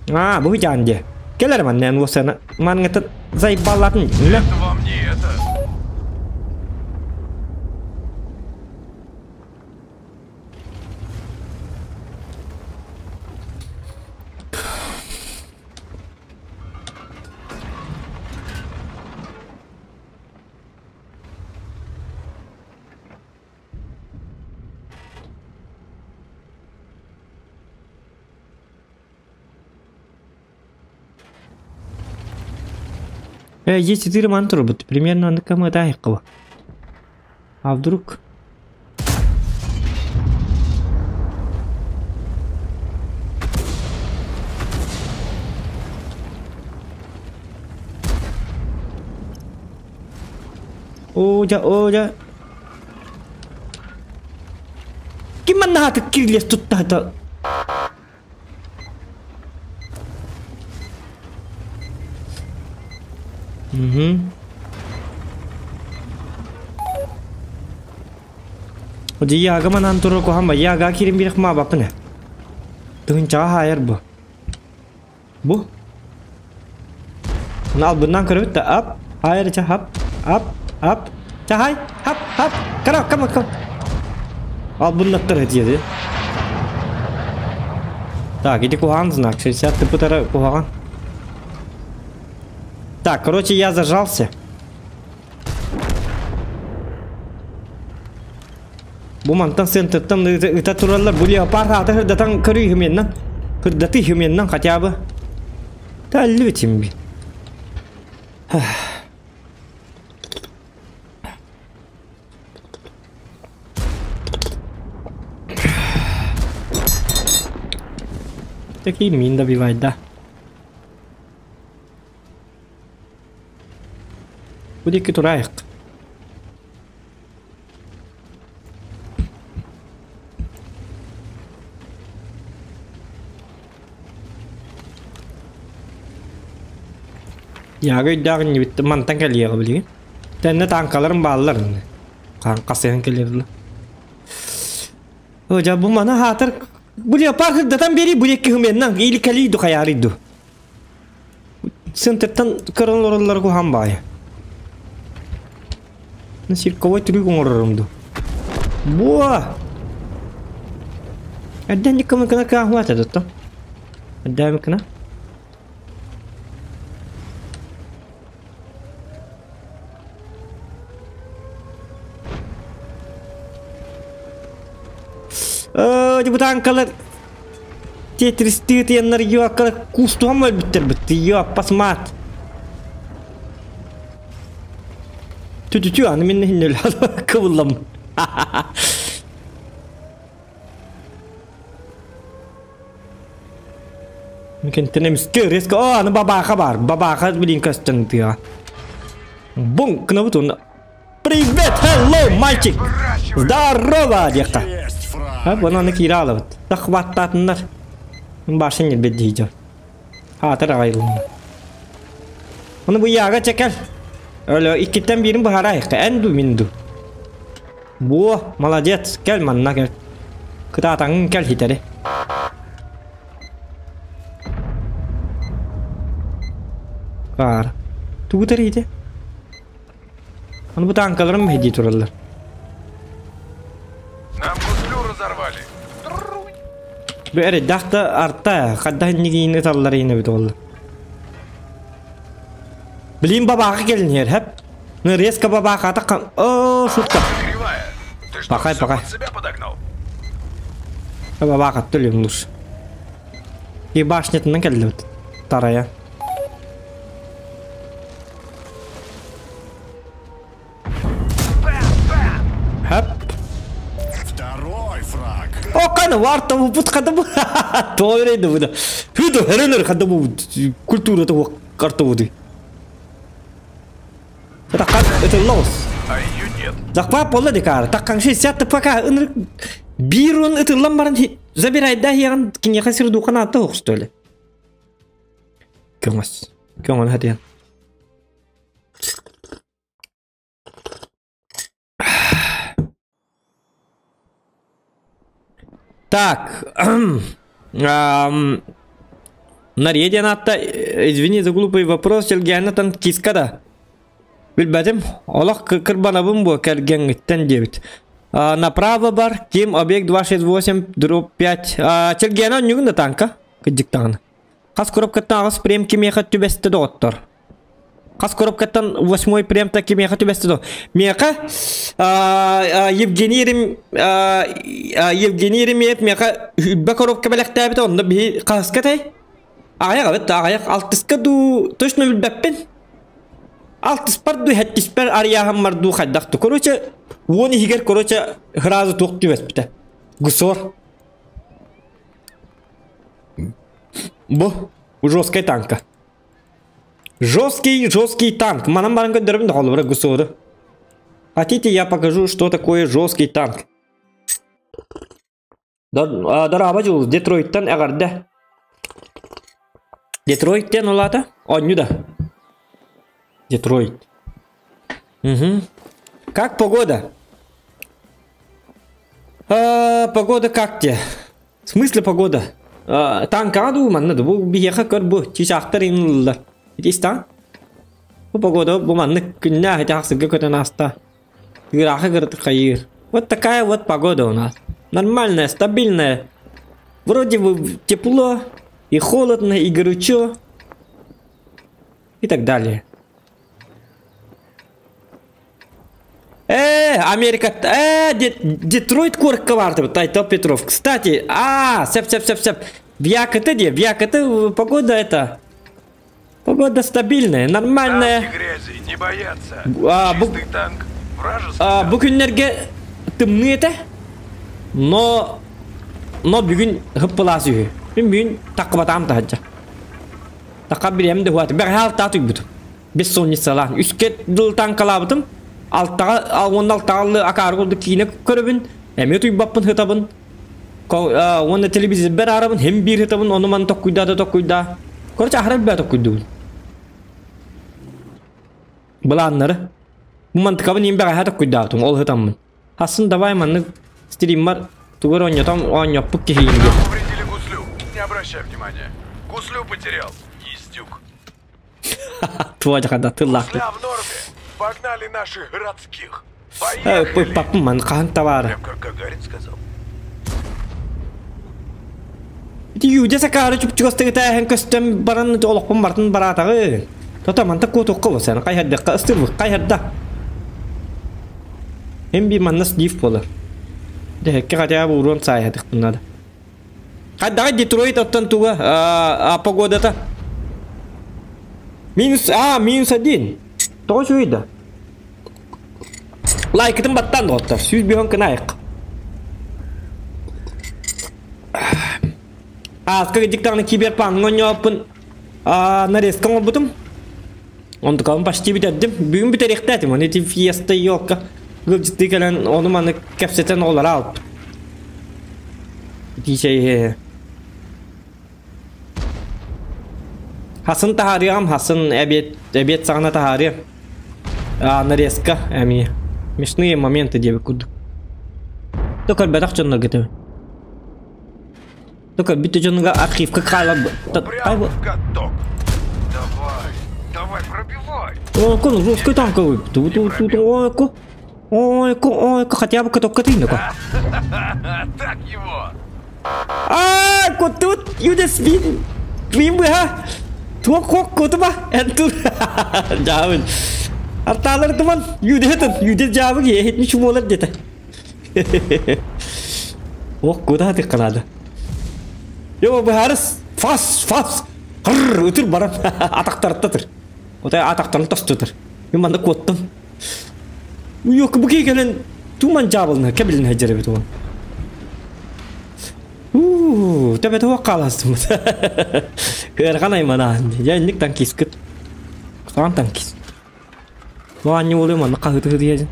А, бу хытаан дии. Кэлэр манна уосана. Манҥата зайбаллатын. Это вам не это. Есть 4 мантур, примерно на кому это. А вдруг? О, да, о, да. Ким манна кирлес тутта. Угу. Оди яга манан туру кохам ба яга кирим бирх ма бапны. Тыгын чага хайыр бу. Бу. Оны ал bundan көрөбүт да ап. Хайыр ча хап. Ап. Ап. Ча хай. Хап. Хап. Кара кама кам. Ал bunнаттар хетиеди. Так, иди кухан знак. 60 ты путара кухан. Так, короче, я зажался. Бу мантан центртан ыта тураллар бу леопард ата хырдатан көрүй хыменнан. Хырдаты хыменнан хотя бы. Та лютим би. Такие мин добивать, да. Будики турайык. Яга дагы бит мантан кэлиэҕэ билигин. Тэннэ танкаларым бааллар. Касыһан кэлиэрлэ. О, жа бу мана хаатар бу леопард хырдатан бери бу екки хыменнан или калиду хаярыйду. Центртан көрөн олороллар кухан баайы. Цирковой трюк оҥорорумду. Буа! Эрдэн диккамыкына каахуата дотто. Эрдэмикына. Бу танкалар Тетрис тыытыяннар юаккала кустуһан өлбүттэр битти юаппас мат. Тү-тү-тү аны мен хиннел кыбыллам. Микен тенемиске резко о аны бабаха бар. Бабаха билин көстөн тыа. Бун кнобутун. Привет, hello, мальчик. Здорово, детка. Есть фраг. Ha, bunu аны кире алабыт. Тахваттатыннар. Башын елбет дейді. Хатыр ағайлын. Оны bu яга чекел. Öyle ikitten birini buharayık. Endu mindu. Bu молодец. Gel manna gel. Kıtatаңын кел хитери. Kar. Тугутар хите. Onu bu tankalarım hediye turallar. Нам гуслю разорвали. Bu ere dahta artta kadda nigini tallar yine bir oldu. Bileyim babağa gelin her hep. Ne резко бабаға атаққан. О, шутка. Кривая. Ты что, Пахай, всё пахай. под себя подогнал? Бабаға төлем лучше. И башнятынан кэллибит. Тарая. Хэп. Второй фраг. О, кана варта бут хада бу. Тойрейді бұда. Хүді хәренер хада бу культура того карта буды. Это как это лос. А ее нет. Захват пола декар. Таккан 60 пока ыныр бирон это ламбаран забирай да яран кинеха сирду хана то что ли. Көңөс. Көңөн хатыян. Так. Нарьеден атта, извини за глупый вопрос, Сергеяна танкистка да. Билбэтим, олох кырбанабын бу кэргэҥҥиттэн диэбит. Направо бар, ким объект 268, дробь 5. Сергеяна онньугун да танка, кырдьык даҕаны. Хас коробкаттан аҕыс прем кимиэхэ түбэстэ доҕоттор. Хас коробкаттан восьмой премта кимиэхэ түбэстэ до. Миэхэ Евгений Рем Евгений Еремеев миэхэ үрбэ коробка бэлэхтээбитэ онно биһи хаһыска этэй? Аҕыйах эбит, аҕыйах алтыска дуу точно билбэппин. Алтыспар дуу, сэттиспэр арыйааһыммар дуу хайдах дуу. Короче, уон иһигэр, короче, сразу туох түбэспитэ. Гусор. Бу жесткая танка. Жесткий, жесткий танк. Манан баран көрдөрөбүн да холобура гусору. Хотите, я покажу, что такое жесткий танк. Дорообо Дьулус, Детройттан эҕэрдэ. Детройт диэн ол аата? Оонньуу да. Детройт. Угу. Как погода? А, погода как тебе? В смысле погода? А, танкаҕа дуу манна да бу биһиэхэ көр бу чычаахтар иҥыллар. Ити Бу погода бу маннык күннээх ити ахсырга көтөн ааста. Ыраахы кырытык хайыыр. Вот такая вот погода у нас. Нормальная, стабильная. Вроде бы тепло, и холодно, и горячо. И так далее. Э, Америка, Детройт куоракка баар Тайто Петров. Кстати, а, сөп, сөп, сөп, сөп. В Якоте где? В Якоте погода это... Погода стабильная, нормальная. Танки грязи не боятся. А, бу, Чистый танк, вражеский а, танк. Бу күннэргэ тымныы этэ. Но, но бүгүн һыппылаас үһү. Мин бүгүн таккыбатаам таһырдьа. Такка бириэм да хуат. Бэҕэһээ алтаа туйбутум. Бессонницалаан. Үскэ дыл танкалаабытым. Алтаҕа, уонна алтаҕаллы акаары курдук киинэ көрөбүн. Эмиэ туйбаппын хытабын. Уонна телевизорбэр аарабын, хим биир хытабын, ону маны токкуйдаа да токкуйдаа. Короче, аһара элбэҕи токкуйдубун. Былааннары. Бу мантыкабын иин бэҕэһээ токкуйдаабытым, ол хытаммын. Хасын давай маннык стриммар тугу эрэ оонньотом оонньоппут киһигин диэн. Нам повредили гуслю. Не обращай внимания. Гуслю потерял. Ездюк. Туодьахада тыллаахтык. Гусля в норме. Погнали наших городских. Поехали. Папым ман хаһан табаары. Прям как Гагарин сказал. Ити юдя сакаары чупчугастыгытааһын көстөн баран олохпун бартын бараатаҕы. Тота манта куотуохха буолсан хайһардахха ыстырбыт хайһарда. Эн биир манна слив буолар. Дэһэккэ хотя бы уруон саайһатыхпын надо. Хайдаҕай Детройт оттон туга а, погодата? Минус, а, минус один. Тоҕо үчүгэй да? Лайкытын баттаан доҕоттор. Сүүс биһон кынаайык. Ааска кырдьык даҕаны киберпанкҥа оонньообуппун нарезка оҥорбутум. Онтукабын почти бүтэрдим. Бүгүн бүтэриэхтээтим. Аны ити фиеста елка ыалдьыттыы кэлэн ону маны кэпсэтэн оҕолоро аалбыт. Итии чэй Хасын таһаарыаҕым, хасын эбиэт, эбиэт саҕана таһаарыам. А, нарезка эмиэ. Смешные моменты диэбит курдук. То көрбөтөх дьоннорго этим. То көрбүт дьонуга архивка хаалар... Прям в каток. Давай, давай, пробивай. Ой, ну жесткий танковый. Тут, тут, тут, ой, ко. Ой, ко, ой, ко, хотя бы каток катынка. Так его. А, кутут, юдес вин. Вин быха. Туох кок кутуба. Энтур. Жабын. Арталар туман. Юдетен, юдет жабы ехетни чумолар дете. Ох, куда ты канада? Йо, быхарыс. Фас, фас! Хрррр, ытыр баран атахтарытта ытыр. Отой атахтарын тосту ытыр. Мин манна куоттум. Уйок бу кэлэн туман дьаабылына кэбилин сылдьар эбит уон. Уу, төбөтө уох хааластыммыт. Кыархан айманаан. Дьэ инник танкискыт. Кутаҕан танкист. Ну анньы буолуо манна хаһыты диэжин.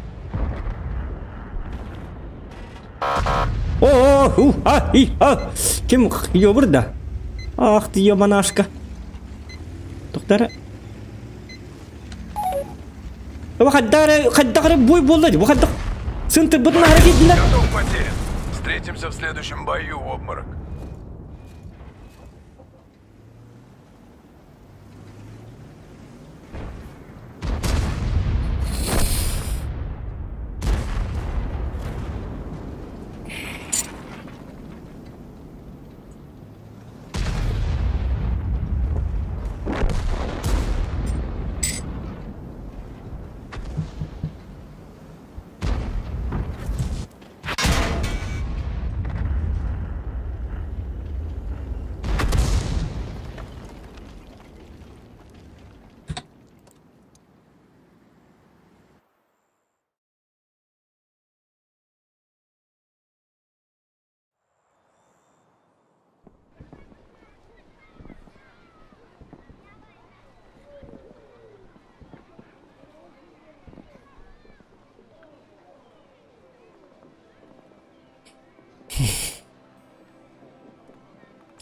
О, ху, а, и, а. Ким ёбур да? Ах ты ёбанашка. Тоқтары. Бу хайдах хайдах эрэ бой буолла дии. Бу хайдах сынтырбытын аһара киирдилэр. Готов потерян. Встретимся в следующем бою, обморок.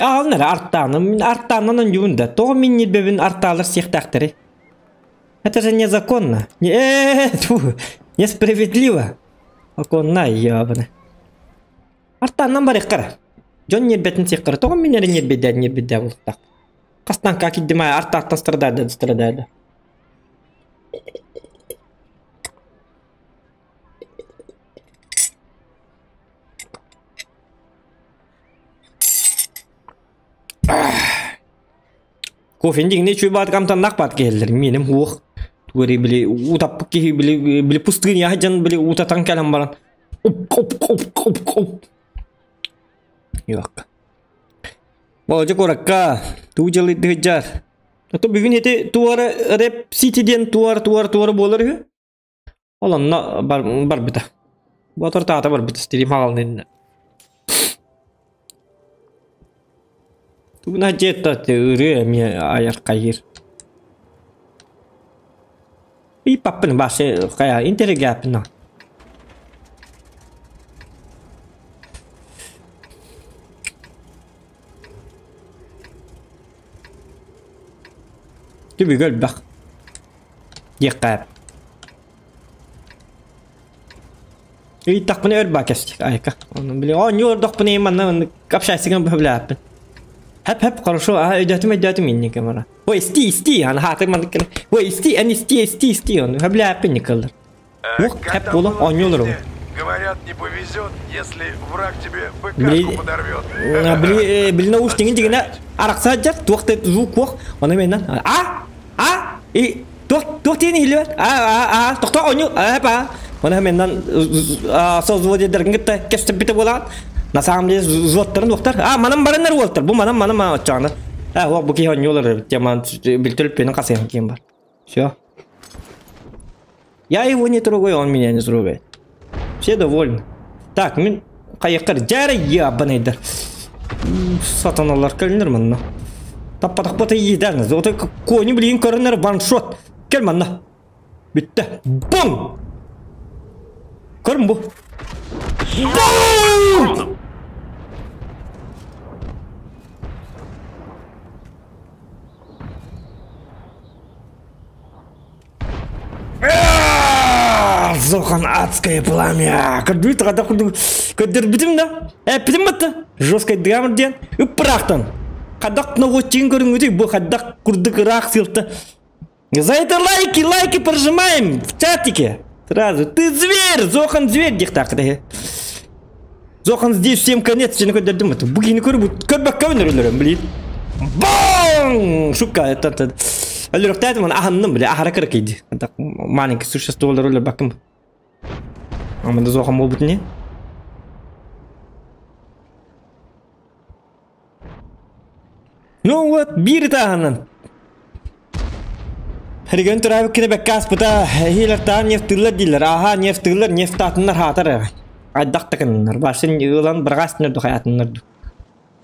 Аалын эрэ артааным, мин артаанан оонньуубун да, тоҕо мин ньирбэбин артаалар сиэхтээхтэрий? Это же незаконно. Не, тьфу, несправедливо. Оконна ебаный. Артааннан барыаххара. Дьон ньиэрбэтин сиэххэрэ. Тоҕо мин эрэ ньиэрбэйдээн ньиэрбэйдээн буолуохтаах. Хастан как иддим артааттан страдает страдает. Кофе дигини үчүгэй баатык амтаннаах баат киһэллэр. Миэним уох тугу били утаппыт киһи били били пустыня сылдьан били утатан кэлэн баран уп уп уп уп уп Юк. Болдьо куоракка туу дьылыйды сылдьар. Ото бүгүн ити туора рэп сити диэн туора туора туора буолар үһү. Ол онно бар барбыта. Ботор таата барбыта стрим хаалын Тугуна дьиэтта ырыа эмиэ айар хайыыр. И паппын башы хайа интеллигентно. Түбүгө элбэх. Диэххэ. Ыйыттахпына өр баа кэстик айка. Онон били оонньуу ордохпуна манна общайсыгын бөһүлээппин. Хэп хэп хорошо, а өйдөөтүм өйдөөтүм инник мара. Ой, исти исти, аны хаатыр маннык кэлэ. Ой, исти, эн исти исти исти, ону хөблээппин никаллар. Ух, хэп буолан оонньуулар ол. Говорят, не повезет, если враг тебе БКшку подорвет. Били били наушнигин дигинэ арахса сылдьар, туох да звук уох, ону менен а а и туох туох диэн иһиллибэт а а а тохтоо оонньуу а а Оны менен созводедерин кытта кэпсэппитэ буолаҕын. На самом деле взводтарын уохтар. А манан бараннар уолтар. Бу манан манан манан оччоҕуна. А уох бу киһи оонньуулар тема билтөлпүнүн хасыһан киин бар. Все. Я его не трогаю, он меня не трогает. Все довольны. Так, мин хайыктар дьээрэ ябанайдар. Сатаналар кэлиннэр манна. Таппатахпата иидэрнэ. Золотой кони блин көрөнөр ваншот. Кел манна. Бүттэ. Бум! Көрүм бу. Бум! Зохан адское пламя. Көрдүбүт хата курдук көрдөрбүтүм да. Эппитим батта. Жесткой драмер диэн ыппыраахтан. Хадак наводчигын көрүҥүтүй бу хадак курдук ыраах сыылта. За это лайки, лайки прожимаем в чатике. Сразу. Ты зверь, Зохан зверь диэхтааххыт Зохан здесь всем конец сeni көрдөрдүм это. Бу киһини көрбүт көрбөккө өлөрөм блин. Бам! Шутка это өлөрөхтөөтүм аһанным бile аһара кыракыйды. Маленький существолар өлөрбөккүм. Аманда Зохан буолбут не? Ну вот, биир ытааһынан. Регион төрөөбүт кини бэккэ ааспыта. Эһиилэртээн нефтыыллар дииллэр. Ааһа нефтыыллар, нефтаатыннар хаатар эрэ. Хайдах да гыннар. Башын ылан бырҕаас нөрдү хайаатыннар ду.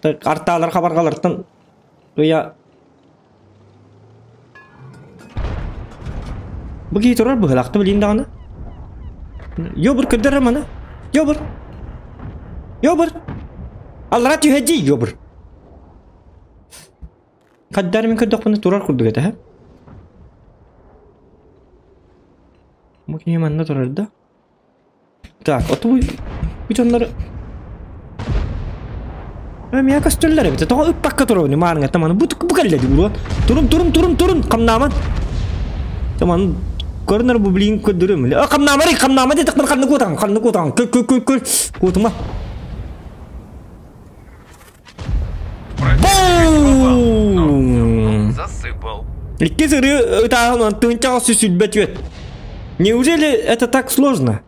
Артаалар хабарҕалартан ыйа Бу киһи турар быһылаахта билиин даҕаны. Йобур көрдөр маны. Йобур. Йобур. Аллара түһэ дии йобур. Хаддар мин көрдөхпүнэ турар курдук этэ. Бу киһи манна турар да. Так, оту бу дьоннор Миа көстөллөр эбит. Тоҕо ыппакка турабын маарыҥа таманы бу бу кэллэ ди урон. Турун турун турун турун хамнааман. Таман көрүнөр бу билин көрдөрөм. А хамнаамары хамнаама дедик мен ханны кутаң ханны кутаң көл көл көл көл кутума. Бум! Засыпал. Икки сыры ытааһын тыынчаҕа сүсүлбэт үөт. Неужели это так сложно?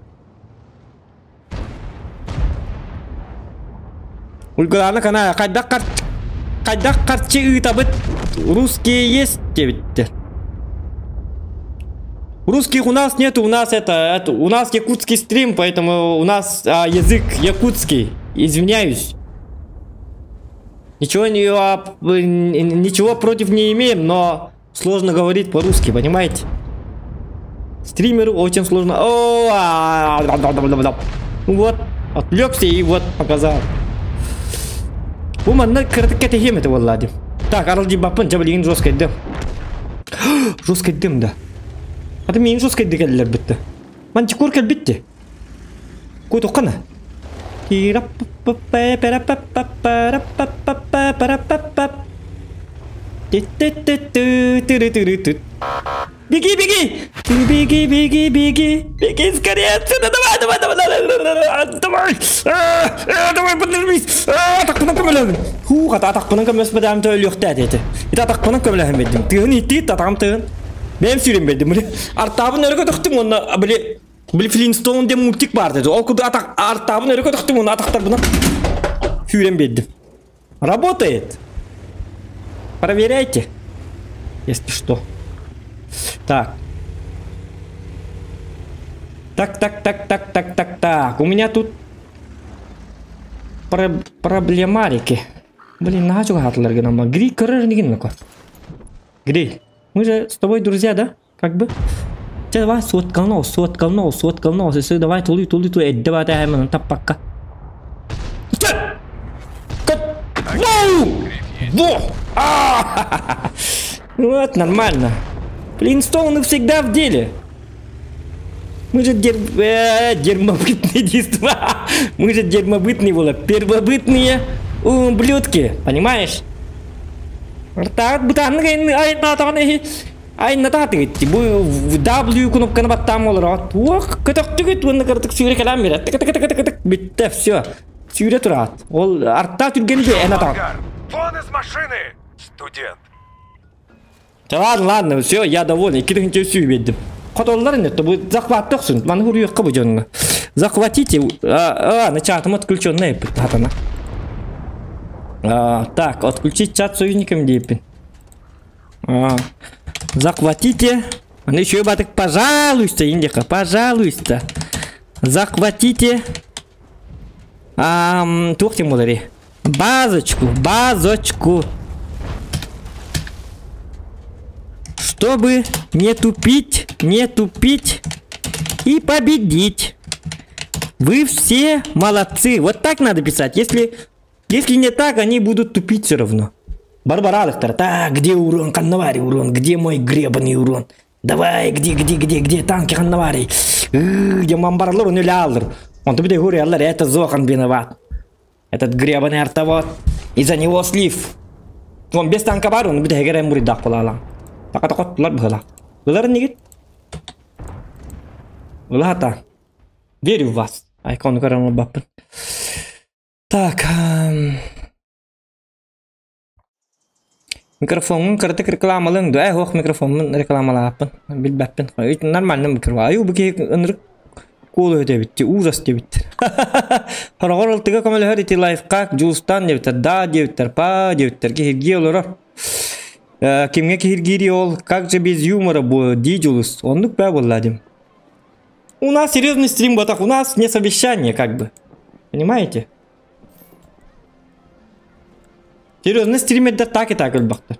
Уйгулаана канаа хайдах харчы хайдах харчы ыытабыт русские есть диэбиттэр. Русских у нас нет, у нас это, это у нас якутский стрим, поэтому у нас а, язык якутский. Извиняюсь. Ничего не, а, ничего против не имеем, но сложно говорить по-русски, понимаете? Стримеру очень сложно. О, а, ну вот, отвлекся и вот показал. Бу манна кыратык кэтэһиэм этэ буолла дим. Так, аралдьыйбаппын, дьэ билигин жесткайдым. Жесткайдым да. Аты миин жесткайды кэллэр битте. Мантикор кэлбитти. Куотуххана. Беги, беги! Беги, беги, беги! Беги скорее отсюда! Давай, давай, давай, давай, давай! Давай, поднажмись! Атахпынан көмөлөһүн! Хуу, хата атахпынан көмөлөспөтөм төлүөхтээ диэтэ. Ити атахпынан көмөлөһөн бердим. Тыгын иттиит атаҕым тыгын. Бэйэм сүүрэн бердим. Били артаабын өрө көтөхтүм уонна били били Флинстоун диэн мультик баар деді. Ол курдук атах артаабын өрө көтөхтүм уонна атахтарбынан сүүрэн биэрдим. Работает! Проверяйте, если что. Так. Так, так, так, так, так, так, так. У меня тут про проблемарики. Блин, наһаа чугаһаатылар гынан Гри көрөр нигин Гри, мы же с тобой друзья, да? Как бы? Чэ, давай суоткална, суоткална, суоткална, давай тулуй, тулуй, тулуй, эдде баата таппакка. Во! Вот, нормально. Флинстоуны всегда в деле. Мы же дер... дерьмобытные действия. Мы же дерьмобытные было. Первобытные ублюдки. Понимаешь? Так, Айнатаатыгыт бу W кнопканы баттаан олорот туох көтөхтүгүт уонна кыратык сүүрэ кэлэн биэрэ тык тык тык тык тык бүттэ все сүүрэ тураат ол арта түргэн эн атаҕын Вон из машины, студент. Да ладно, ладно, все, я доволен. Икки сүүбеддим. Хотоллар нет, бу захват тохсун. Маны хуруйукка бу дьонно. Захватите. А, а, на чатым отключенный хатана. А, так, отключить чат союзникам дейпин. А, захватите. Ну еще батык, пожалуйста, Индиха, пожалуйста. Захватите. А, туох тем Базочку, базочку. Чтобы не тупить, не тупить и победить. Вы все молодцы. Вот так надо писать. Если, если не так, они будут тупить все равно. Барбара Так, где урон? Ханна баарый урон. Где мой гребаный урон? Давай, где, где, где, где танки ханна баарый? Где мамбарлар, он или Он тебе говорит, это Зохан виноват. Этот гребаный артовод. Из-за него слив. Он без танка бар, он будет играть муридак полала. Так это кот лар бхала. Лар нигит. Лата. Верю в вас. Айкон карамы баппын. Так. Микрофонун кыратык рекламалың ду. Э, ох, микрофонун рекламалааппын. Билбэппин. Нормально микрофон. Аю бу ки ынырык куолу эбит, ужас диэбиттэр. Хороҕор ылтыга көмөлөһөр ити лайфхак Дьулустаан диэбиттэр, да диэбиттэр, па диэбиттэр, киһиргии олорор. Кимҥэ киһиргиирий ол, как же без юмора бу, дии Дьулус. Оннук бээ буолла дим. У нас серьезный стрим ботах, у нас не совещание как бы. Понимаете? Серьезный стримердер так и так өлбөхтөр.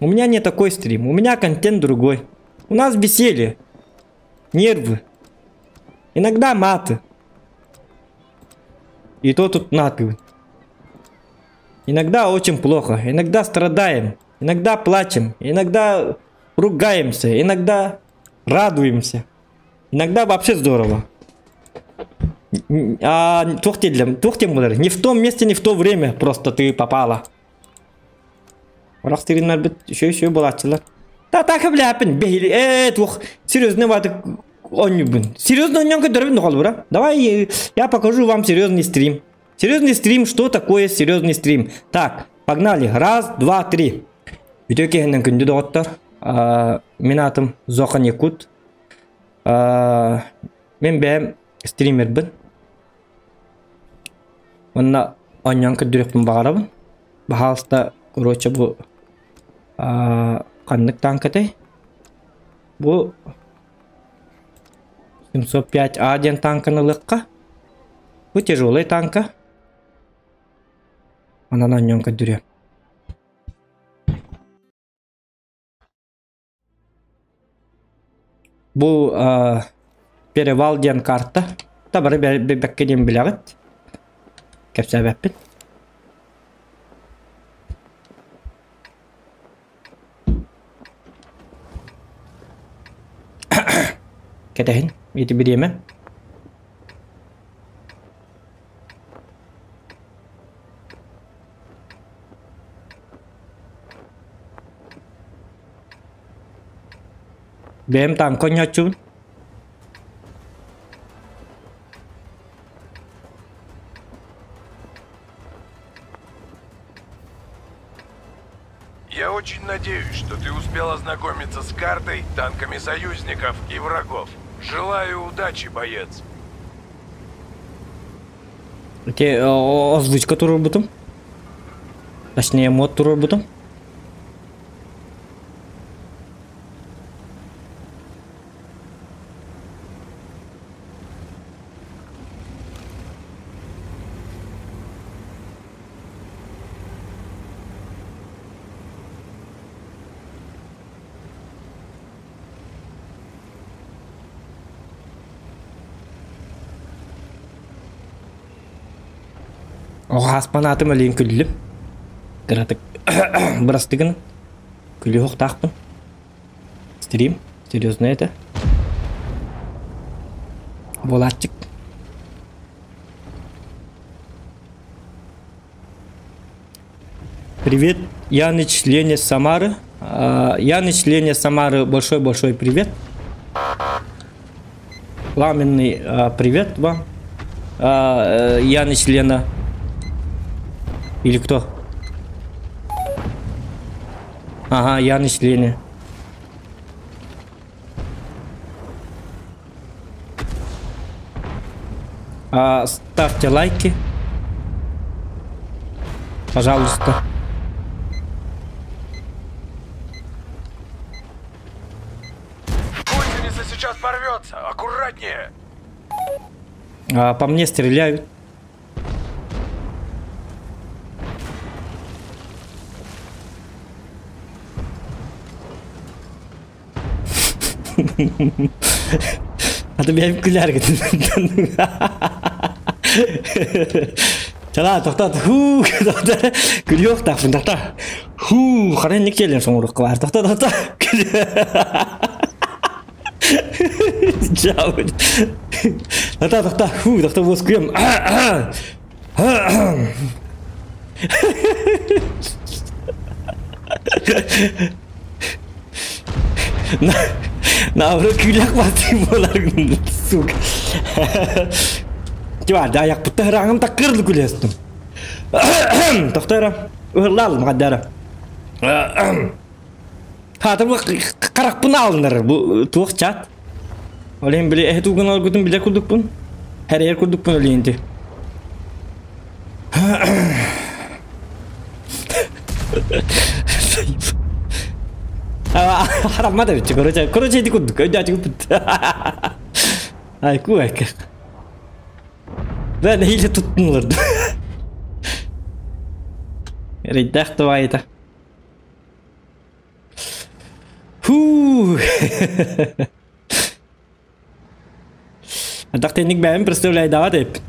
У меня не такой стрим, у меня контент другой. У нас веселье, нервы, иногда маты. И то тут наты. Иногда очень плохо, иногда страдаем, иногда плачем, иногда ругаемся, иногда радуемся. Иногда вообще здорово. А, не в том месте, не в то время просто ты попала. Рахтырыннар еще еще булачылар. Та так бляпин, бейли, тух, серьезно ваты оннюбун. Серьезно оннюнка дөрбүн холбура. Давай я покажу вам серьезный стрим. Серьезный стрим, что такое серьезный стрим? Так, погнали. Раз, два, три. Үтө киһинэн күндү доҕоттор. Мин аатым Зохан Якут. Мен бэйэм стримербин. Онно оонньоон көрдөрүөхпүн баҕарабын. Баһаалыста, короче, бу ханнык танкатай? Бу 705А диэн танканы ылыахха. Бу тяжелый танка. Онон оонньоон көрдөрүөм. Бу перевал диэн карта. Та бары бэккэ диэн билэҕит. Кэпсээбэппин. Кэтэһин, ити бириэмэ. Бэйэм танка оонньооччубун. Я очень надеюсь, что ты успел ознакомиться с картой, танками союзников и врагов. Желаю удачи, боец. Ити озвучка туруорбутум. Точнее, мод туруорбутум. Оҕо хаспанаатым өлейін күллүм. Кыратык бырастыгын күлү Стрим. Серьезно это. Булатчик. Привет, Яныч, Леня Самары. Яныч, Леня Самары, большой-большой привет. Пламенный привет вам. Яныч, Лена. Или кто? Ага, Яныч, Леня. Ставьте лайки. Пожалуйста. Гусеница сейчас порвется. Аккуратнее. По мне стреляют. А то меня күлэр Чала, тоқтат, ху, тоқта, күлүөх тахпын, тоқта. Ху, харан ник келен соңурук бар, тоқта, тоқта. Жабын. Тоқта, тоқта, ху, тоқта, бос күлем. Наоборот, күлэх батый болар, сука. Тиба, да, як путта раңым таккырды күлестім. Тоқтара, ұрлалым қаддара. Хаатыр бу харахпын аалынар бу туох чат. Ол иһин били эһи тугун олоргутун билэр курдукпун. Хэрийэр курдукпун ол иһин ти. Хараммат эбит, короче, короче ити курдук, өйдөөтүгүппүт. Айку айка. Да, нэһиилэ туттунулар. Эрэйдээх тубайыта. Фу. Атах тенник бэйэм представляйдаҕа эппит.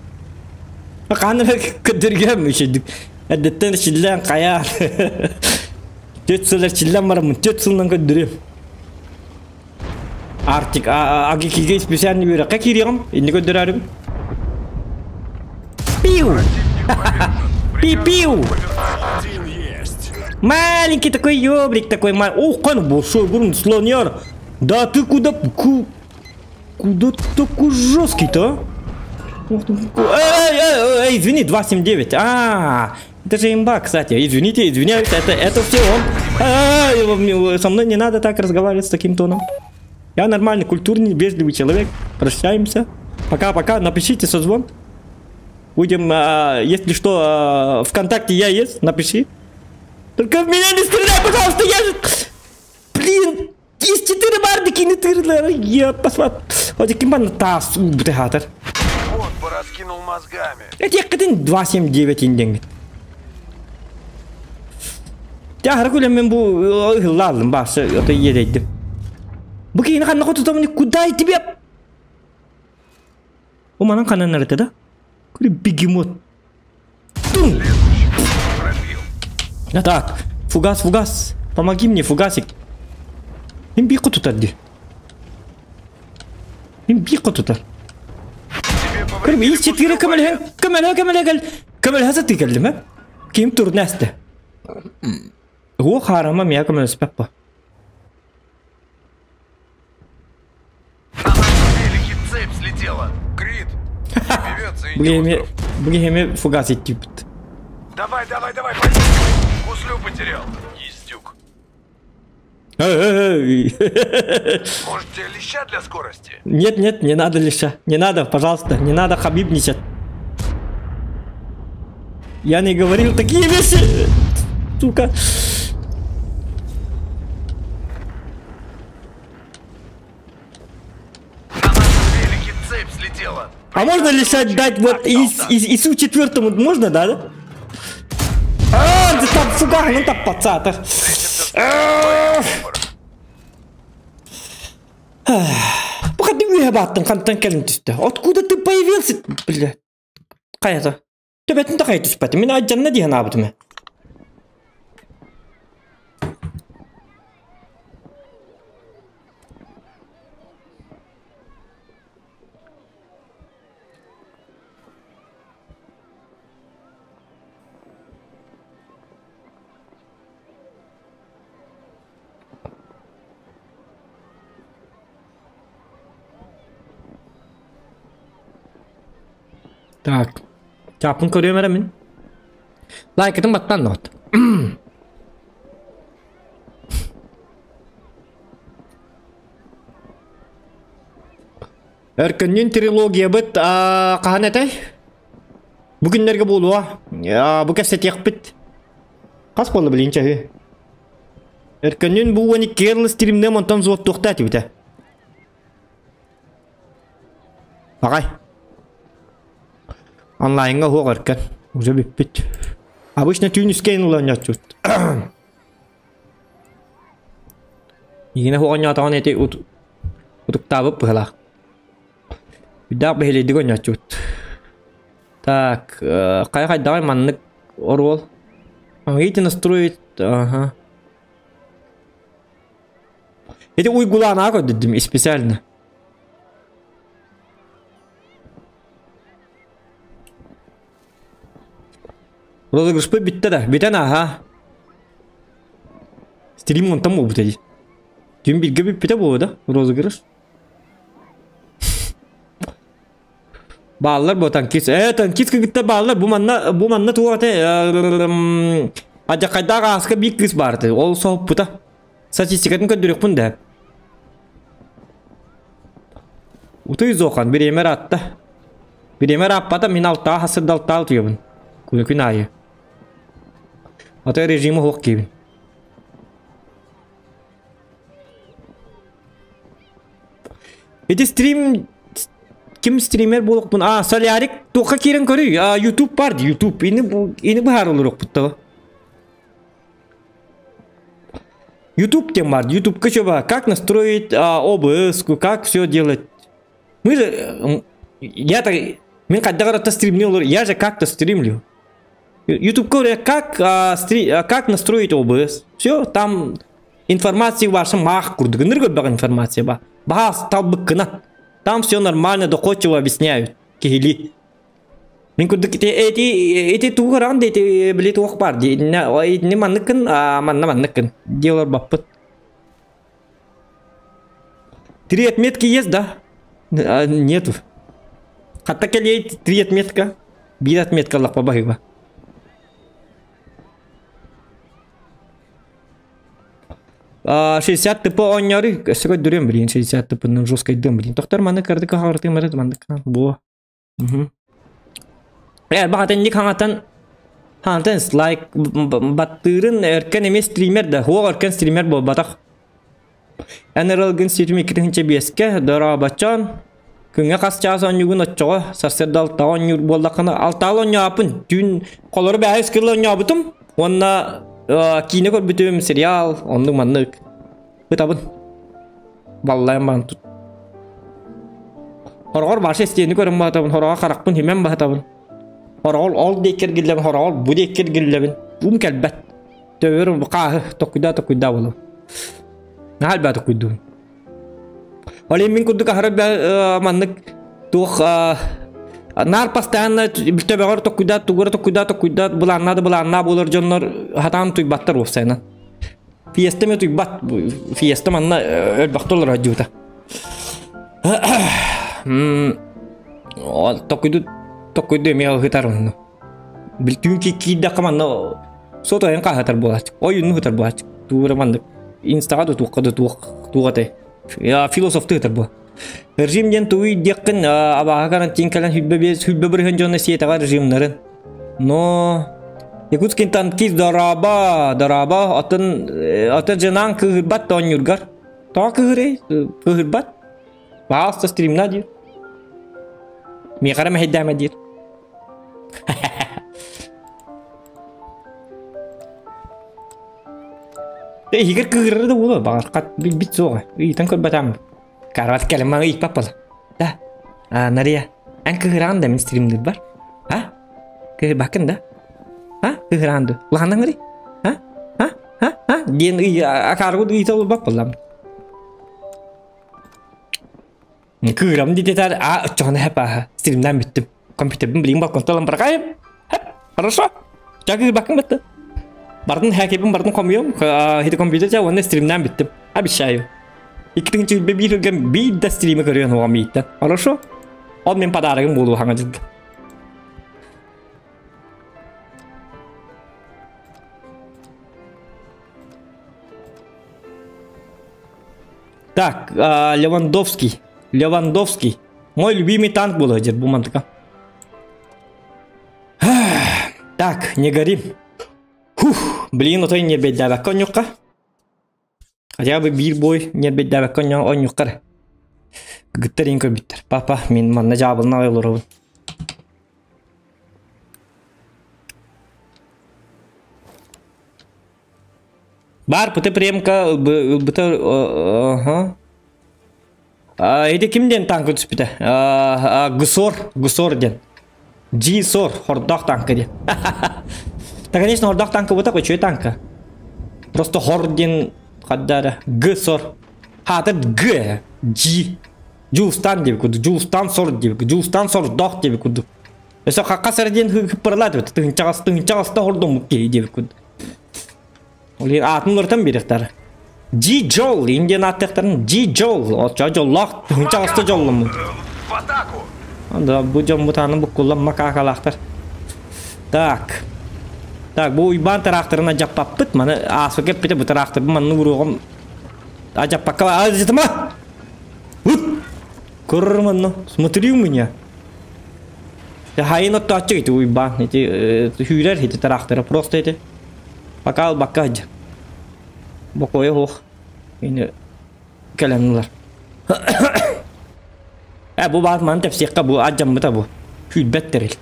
Хаан эрэ көдөргөм үчүдүк. Эрдэттэн чиллэн хайаан. Төрт сыл эрчиллэн бараммын, төрт сылынан көрдөрүөм. Арктик АГК-га специальный үөрэххэ киириэҕим, инни көрдөрөөрүм. Пиу! Пи-пиу! Маленький такой ёблик такой, ох, он большой, гурм, слонер. Да ты куда, ку, куда такой жесткий-то, а? Эй, эй, эй, извини, 279. А, это же имба, кстати. Извините, извиняюсь, это, это все он. А, со мной не надо так разговаривать с таким тоном. Я нормальный, культурный, вежливый человек. Прощаемся. Пока-пока. Напишите созвон. Будем, а, если что, а, ВКонтакте я есть, напиши. Только в меня не стреляй, пожалуйста, я же... Блин, есть четыре бардики, не тырла. Я посмотрю. Вот таким бан тас убытыхатор. Вот, пораскинул мозгами. Это я кытын 279 инденг. Я харакулям мен бу ыллалым басы, это едейдим. Бу киһини ханна хотутамын куда тебе? О манан ханан нарыта да? Кури бегемот. Тун! Да так, фугас, фугас. Помоги мне, фугасик. Им би хотутар ди. Им би хотутар. Кырым ис четыре көмөлһө көмөлһө көмөлһө көмөлһө саты келдим, Ким турнасты? О харама мия көмөлөспөк по. Цепь слетела. Крит. Бугеме фугас идти. Давай, давай, давай, Гуслю потерял. Ездюк. Может, тебе леща для скорости? Нет, нет, не надо леща. Не надо, пожалуйста, не надо хабибничать. Я не говорил такие вещи. Сука. А можно лишать дать вот ИСУ четвертому можно, да? А, да там фуга, ну там пацата. Откуда ты появился? Бля. Кая-то. Төбөтүн да кай түспәтим. Мин айджанна диһен аабытым. Так. Чапын көрөм эрэ мин. Лайкытын баттан нот. Өркөннүн трилогия быт хаһан этэй? Бу күннэргэ буолуо. Бу кэпсэтиэхпит. Хас буолла билин чаһы. Өркөннүн бу уони Керлс стримнем онтон зуоттуохта этибитэ. Агай. Онлайнга хуох өркөн. Уже бүппүт. Обычно түүн үскэйин улаанньааччыбыт. Игинэ хуох онньоотоҕун эти утуктаабыт быһылаах. Үдээх бэһилийдик онньооччубут. Так, хайа хайдаҕай маннык оруол. Помогите настроить, ага. Эти уйгулаан көрдүм специально. Розыгрышпы бүттэ да, бүтэн аха. Стрим онтон буолбут эди. Түн бирге бүппүтэ буолуо да, розыгрыш. Бааллар бу танкист. Танкист кытта бааллар. Бу манна, бу манна туох этэ, Адьакайдаах ааска биир кыыс баар этэ. Ол соһуппута. Статистикатын көрдөрүөхпүн да. Утуй зохан бириэмэр атта. Бириэмэр аппата мин алтаа хасырда алтаа утуйабын. Күн аайы. Ата режимы хуох киибин. Ити стрим ким стример буолуохпун а Солярик туохха киирэн көрүй а YouTube бар дии YouTube ини ини быһаар олоруохпут того YouTube тем бар YouTube-ка чоба как настроить OBS как все делать мы же я так мен хайдах эрэ стримни олор я же как-то стримлю YouTube-ка как как настроить OBS все там информация ваша маах курдук ыныр көрбөх информация ба баас талбыккына там все нормально доходчиво объясняют киһили мин курдук ити эти эти тугу көрөҕүн да ити били туох баар дии итини манныккын манна манныккын делар баппыт три отметки есть да нету хатта кэлиэй три отметка биир отметка лаппа баһыыба 60 тп оонньоору өссө көрдөрүөм билигин 60 тп-нан жесткайдыам билигин тохтор маннык кырдык хаҕыртыым эрэ маннык буо Э баҕатын хаҥатан хаҥатан лайк баттыырын өркөн эмиэ стример да хуох өркөн стример буолбатах НРЛгын ситим 2005-кэ дорообочон күҥҥэ хас чаас оонньуугун оччоҕо сарсыарда алтаҕа оонньуур буоллаххына алтаҕа оонньооппун түүн холору бээһэ үс оонньообутум уонна киинэ көрбүтүм сериал оннук маннык ытабын баллайан баран тут хороҕор баша истиэни көрөн баһатабын хороҕор харахпын химэн баһатабын хороҕор ол диэки эргиллэбин хороҕор бу диэки эргиллэбин ум кэлбэт төбөр хааһы токуйдаа токуйдаа буолабын наһаа элбэх токуйдуум Ол мин курдук аһара маннык туох наар постоянно төбөҕөр токуйдаат тугура токуйдаат токуйдаат былааннаа да былааннаа буолар дьоннор хатаан туйбаттар уопсайынан. Фиеста ме туйбат. Фиеста манна өлбөхтө олорор дьута. Токуйду токуйду эмиэ ыһытар онно. Бүлтүүн киирдэххэ манна сотойон хаһытар буолааччы. Ойунну ыһытар буолааччы. Туура маннык инстаҕа да туохха да туох туох этэй. Философты ыһытар буо. Режим диэн тугуй диэххин абааһы карантин кэлэн хүлбэ биэс хүлбэ бырыһын дьоно сиэтэҕэ режимнарын. Но Якутский танкист дорообо, дорообо, атын атын жынаан кыыһырбат да оонньуургар. Тоҕо кыыһырый? Кыыһырбат. Пожалуйста, стримна диир. Миэхэ эрэ мэһэйдээмэ диир. Иһигэр кыыһырар да буолуо, баҕар хат билбит суоҕа. Ыйытан көрбөтөм. Карват кэлэн маҥа ыйыппат буола. Да, а, Нария, эн кыыһыраҕын да мин стримнирбар? А? Кыыһырбаккын да? А? Кыыһыраҕын да? Улаханнаҥ ырый? А? А? А? А? Диэн ый акааргы ыйыта олорбат буоллам. Кыырам диэтэр, а оччоҕуна хэп ааһа. Стримнээн бүттүм. Компьютербин билигин балконтан ылан баракайым. Хэп, хорошо. Ча кыырбаккын бытты. Бардын хакебин бардын хомуйум. Хити компьютер ча уонна стримнээн бүттүм. Обещаю. Икки тыһыынча биир ырган биир да стримы көрүөн оҕом ииттэн. Хорошо? Ол мин подарогым буолуо хаҥа дьылга. Так, Левандовский. Левандовский. Мой любимый танк был один, бумантыка. Так, не горим. Фух, блин, отой не беддээбэккэ онньукка. Хотя бы биир бой не беддээбэккэ онньукка. Кыгыттар иин көрбүттэр. Папа, мин манна дьаабылына олоробун. Баар пыты премка ылбыта ага. Ити ким диэн танка түспүтэ? Гусор, Гусор диэн. G-сор, хордоох танка диэн. Да, конечно, хордоох танка бутак, үчүгэй танка. Просто хор диэн хаддара Г-сор. Хаата Г, G. Дьулустан диэбит курдук, Дьулустан сор диэбит, Дьулустан сордоох диэбит курдук. Өссө хакка сэр диэн хыппыралаат эбит, тыһынчаҕас тыһынчаҕаста хордоммут киһи диэбит курдук. Ол иһин аатын уларытан биэриэхтэр. Джи Джол индиан ааттыахтарын Джи Джол оччо дьоллоох тыһынчаҕаста дьолломмут. В атаку! Да, бу дьон бутааны буккуллан макаакалаахтар. Так. Так, бу Уйбаан тыраахтарына дьаппаппыт. Маны ааспыт кэппитэ бу тыраахтарбын манны уруоҕум. Ажаппакка ажытыма! Көрөр Смотри у меня. Хайын оттооччу ити уйбаан ити сүүрэр ити трактора просто ити пока албакка сылдьар. Бокуойа суох. Ини кэлэн ылар. Э бу баар маны тэпсиэххэ бу адьаммыта бу. Күүрбэт тэрил.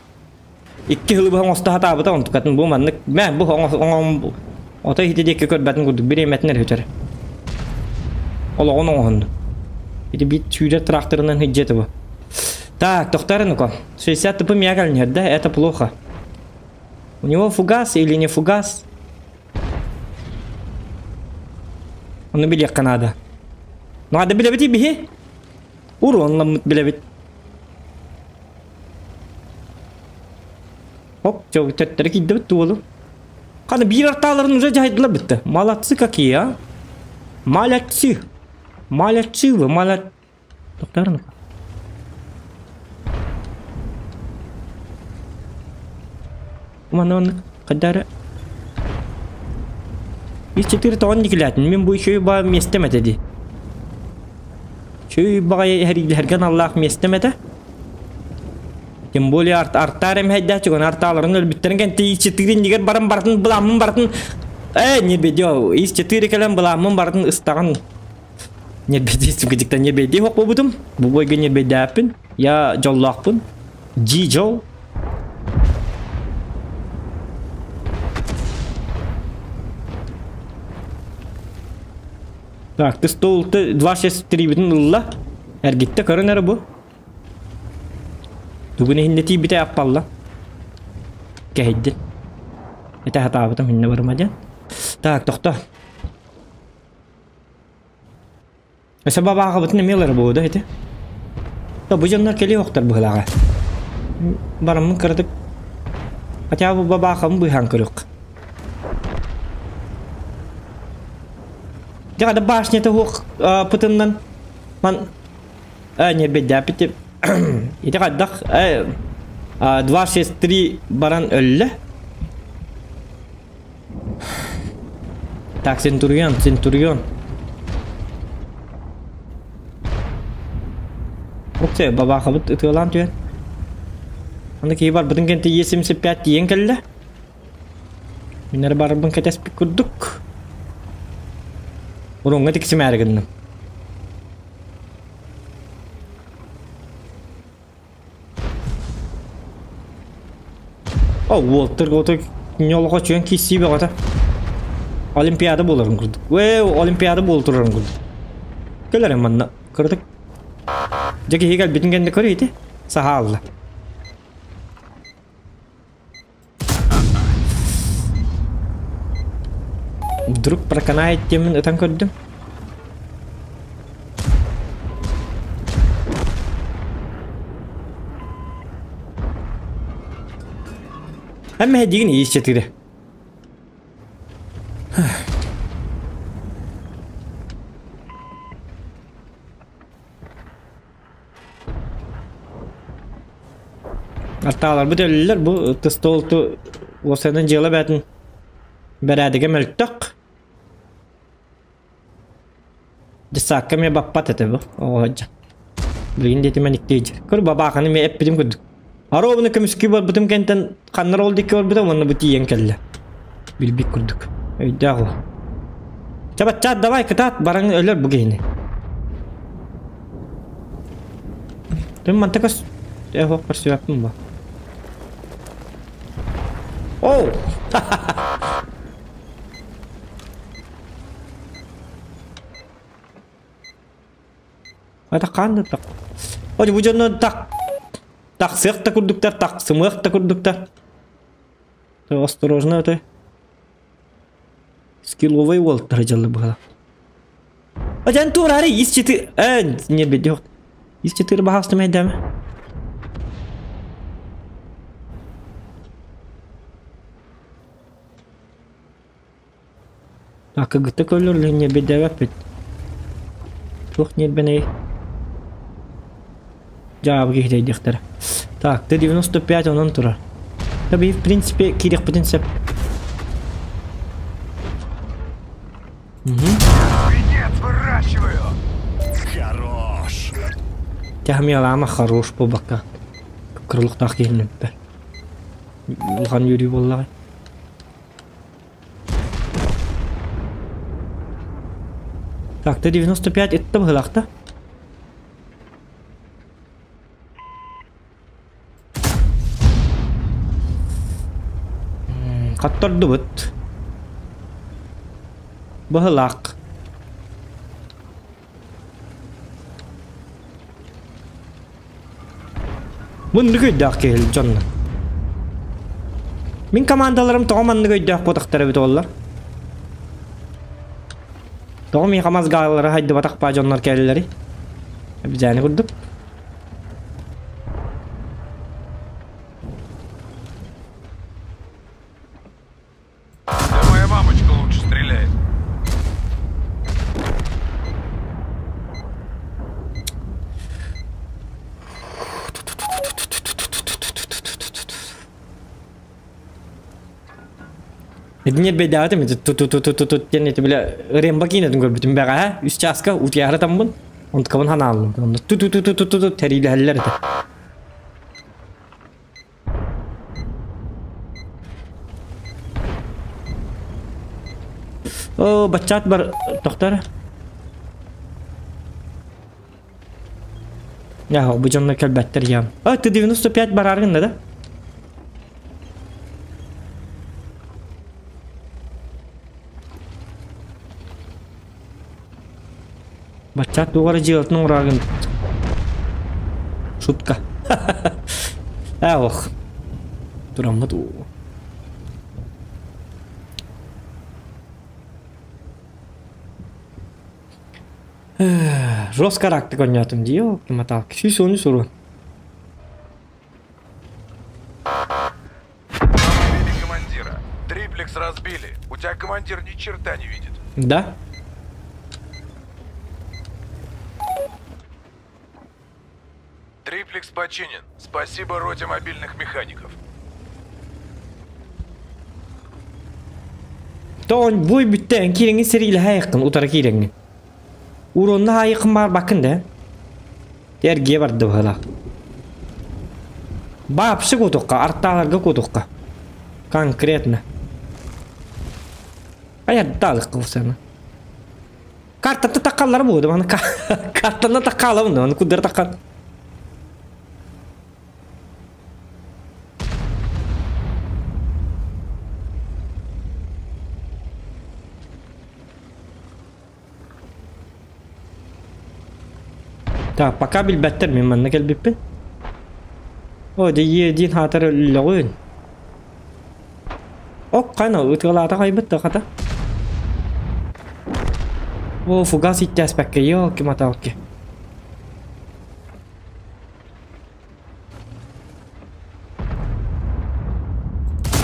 Икки сылы быһа оҥосто сатаабыта онтукатын бу маннык мэ бу оҥоһ отой ити диэки көрбөтүн курдук бириэмэтин эрэ сүтэр. Олоҕун оҥоһунну. Ити биир сүүрэр тракторынан сылдьыа этэ бу. Так, тохтоор ну-ка. 60 тп мягальнер, да? Это плохо. У него фугас или не фугас? Ону билиэххэ наада. Наада билэбит биһи. Уруонламмыт билэбит. Хоп, төттөрү киирдибит туолу. Қаны биир артааларын уже дьаһайдылар битте. Молодцы какие, а? Молодцы. Молодцы вы, молодцы. Тохтоор ну-ка. Манна маннык хайдары 3-4 тоҕон дикилээтин мин бу үчүгэй баа миэстэм этэ дии. Үчүгэй баҕайы эһэриилэһэргэ аналлаах миэстэм этэ. Тем более арт артаар эмэһэйдээх чуган артааларын өлбүттэрин кэнтэ ис-4 иннигэр баран барытын былааммын барытын э не бедё ис-4 кэлэн былааммын барытын ыстаҕын нербэйдии сугдьуктан нербэйдии суох буолбутум. Бу бойга нербэйдээппин. Я дьоллоохпун. Дьи дьол. Так, ты стол ты 2-6-3-битин ылла. Эргиттэ көрөн эрэ бу. Тугун иһиннэ тиийбитэ аппалла. Кэһэйдин. Этэ хатаабытым иннэ барыма диэн. Так, тохто. Өссө бабааҕабытын эмиэ ылара буолуо да ити. Бу дьоннор кэлиэ охтор быһылааҕа. Бараммын кыратык хотя бы бабаахабын быыһаан көрүөх. Дьэ хада башнята суох пытыннан ман ньэрбэйдээппит ити хайдах 2-6-3 баран өллө. Так, Центурион, Центурион. Ух бабаахабыт ытыалаан түһэн. Аны киһи барбытын кэнтэ Е75 тиийэн кэллэ. Мин эрэ барарбын кэтэспит курдук. Уруҥҥа тиксимээри гынным. О, уолтар отой ньолоҕо чүөн кииссии бөҕөтө. Олимпиада буоларын курдук. Ээ, Олимпиада буола турарын курдук. Кэлэрин манна кыратык. Дьэ киһи кэлбитин кэннэ көр ити. Саһаалла. Вдруг проканает диэммин ытан көрдүм. Эммэ дигин иис четыре. Артааларбыт өллөлөр бу тыстолту уосанан дьыала бээтин бэрээдэгэ мөлтөх. Дьыссаакка эмиэ баппат этэ бу оҕо сылдьан. Билигин диэти мэниктии Көр бабааханы эмиэ эппитим курдук. Арообуна көмүскүү барбытым кэнтэн ханнар ол диэки барбыта уонна бу тиийэн кэллэ. Билбит курдук. Өйдөөх ол. Чабаччаат давай кытаат баран өлөр бу киһини. Түм манта көс э хоп көрсүбэппин бу. Оу! Это хаан да так. Ой, бу дьонно так тахсыах да курдуктар, тахсымыах да курдуктар. Осторожно это. Скилловый уолтар дьаллы быһала. Ажан туораары ис четы э не бедёт. Ис четыре баһаастым эйдэме. Акыгыта көлөр ньиэрбэйдээбэппит. Туох ньиэрбэнэй? Дьаабы киһитэ диэхтэрэ. Так, Т-95 онон турар. Таби, в принципе, киириэхпитин сөп. Угу. Венец, вы Сворачиваю. Хорош. Тяхмиалаама хорош буолбакка. Кырылыктаах киһини бэр. Улахан үөрүү буоллаҕай. Так, Т-95 итте быһылаахта. Хаттордубут. Быһылаах. Мыннык өйдөөх киһи дьонно. Мин командаларым тоҕо маннык өйдөөх буотахтар эбит оллар. Тоҕо миэхэ мазгааллара хайдыбатах баа дьоннор кэллэри. Эбизээни курдук. Да моя мамочка лучше стреляет. Эдинер бэйдээҕитим ту-ту-ту-ту-ту диэн ити бile Рембо киинэтин көрбүтүм бэҕэһээ үс чааска утуйаары таммын онтукабын ханааллым онно ту-ту-ту-ту-ту тэриилэһэллэр этэ. Оо, баччаат бар тохтор. Я, бу дьоннор кэлбэттэр ям. А, ты 95 барааргын да? Баччаат туох эрэ дьыалатын оҥорооругун Шутка. Ээ ох. Тураммыт уу. Жестко ракты коннятым дии ол киматалки. 113 урон. Убили командира. Триплекс разбили. У тебя командир ни черта не видит. Да? Триплекс починен. Спасибо роте мобильных механиков. Тоон буй бүттэ эн киирэҥҥин сэриилэһэ айыккын утары киирэҥҥин. Уронна айыккын баар баккын да. Эргиэ барды быһылаах. Баапшы куотукка, артааларга куотукка. Конкретно. Айардаалыкка бусана. Картатта таккаллар буолду маны картанна таккаалабын да маны куддара таккан. Так, пока билбэттэр мин манна кэлбиппин. О, дьиэ диин хаатар өллөҕүн. Ок, хана ытыалаата хайбыт да хата. О, фугас иттээспэккэ, ёлки-маталки.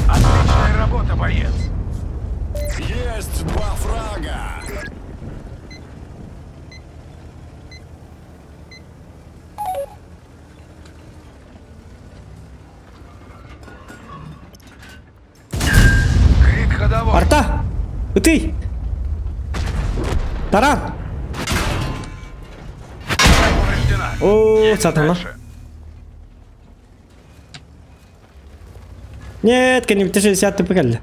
Отличная работа, боец. Есть два фрага. Крик ходовой. Арта! Ытый! Таран! Повреждена. О, Едем сатана. дальше. Нет, кэннибиттэ 60 тыпы кэллэ.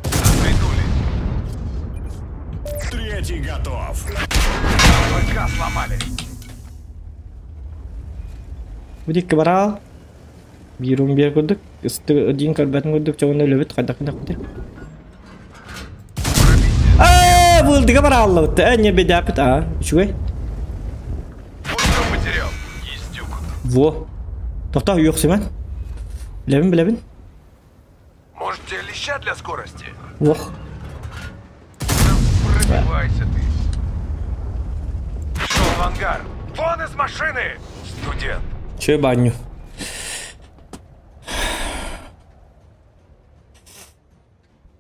Придули. Третий готов. ВК сломали. Бу бараал. Биир биэр курдук. Ысты көрбөтүн курдук чоҕун өлөбүт хайдах гынахпыт. Аа, булдыга барааллабыт. Э, не бедяпыт, а, үчүгэй. Пульку потерял. Истюк. Во. Тохтоо үөхсүмэн. Билэбин, билэбин. Может, тебе леща для скорости? Ох. Да пробивайся ты. Шел в ангар. Вон из машины! Студент. Че баню.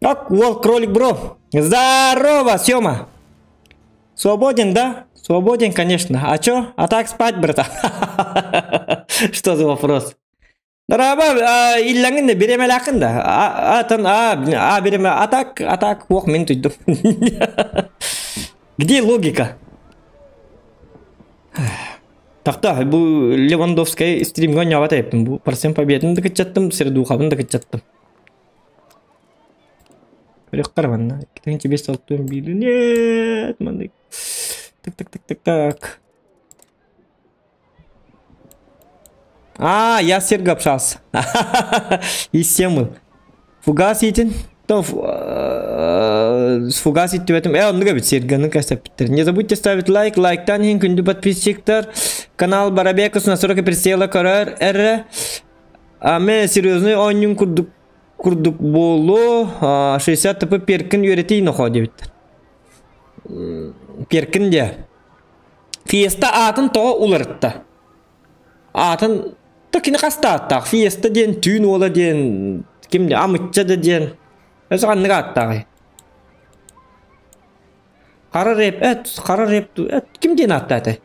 Так, уол, кролик, бро. Здорово, Сёма. Свободен, да? Свободен, конечно. А чё? А так спать, братан? Что за вопрос? Дороба, илләңин да биремеләкин да. А, тан, а, а биреме, а так, ох, мин туйдум. Где логика? Тахта, бу Левандовскай стримҥа оонньообот эбиппин. Бу процент победын да кыччаттым, сердухабын да кыччаттым. Көрүөххэ эрэ манна. 2561. Нет, маннык. Так, так, так, так, так. А, я с Серго общался. И с тем был. Фугас итин. То фугас иттибэтим. Оннук эбит Серганы кэсэппиттэр. Не забудьте ставить лайк, лайктан иһин күндү подписчиктар. Канал Барабекус на 40 присела көрөр эрэ. А мен серьезный оонньуун курдук курдук буолуо. 60 ТП перкин үөрэтии нохоо диэбиттэр. Перкин диэ. Фиеста аатын тоҕо уларытта? Аатын то кини хаста ааттаах? Фиеста диэн түүн уола диэн ким диэн Амычча да диэн. Өссө ханнык ааттааҕый? Хара рэп эт, хара рэп эт ким диэн ааттаата?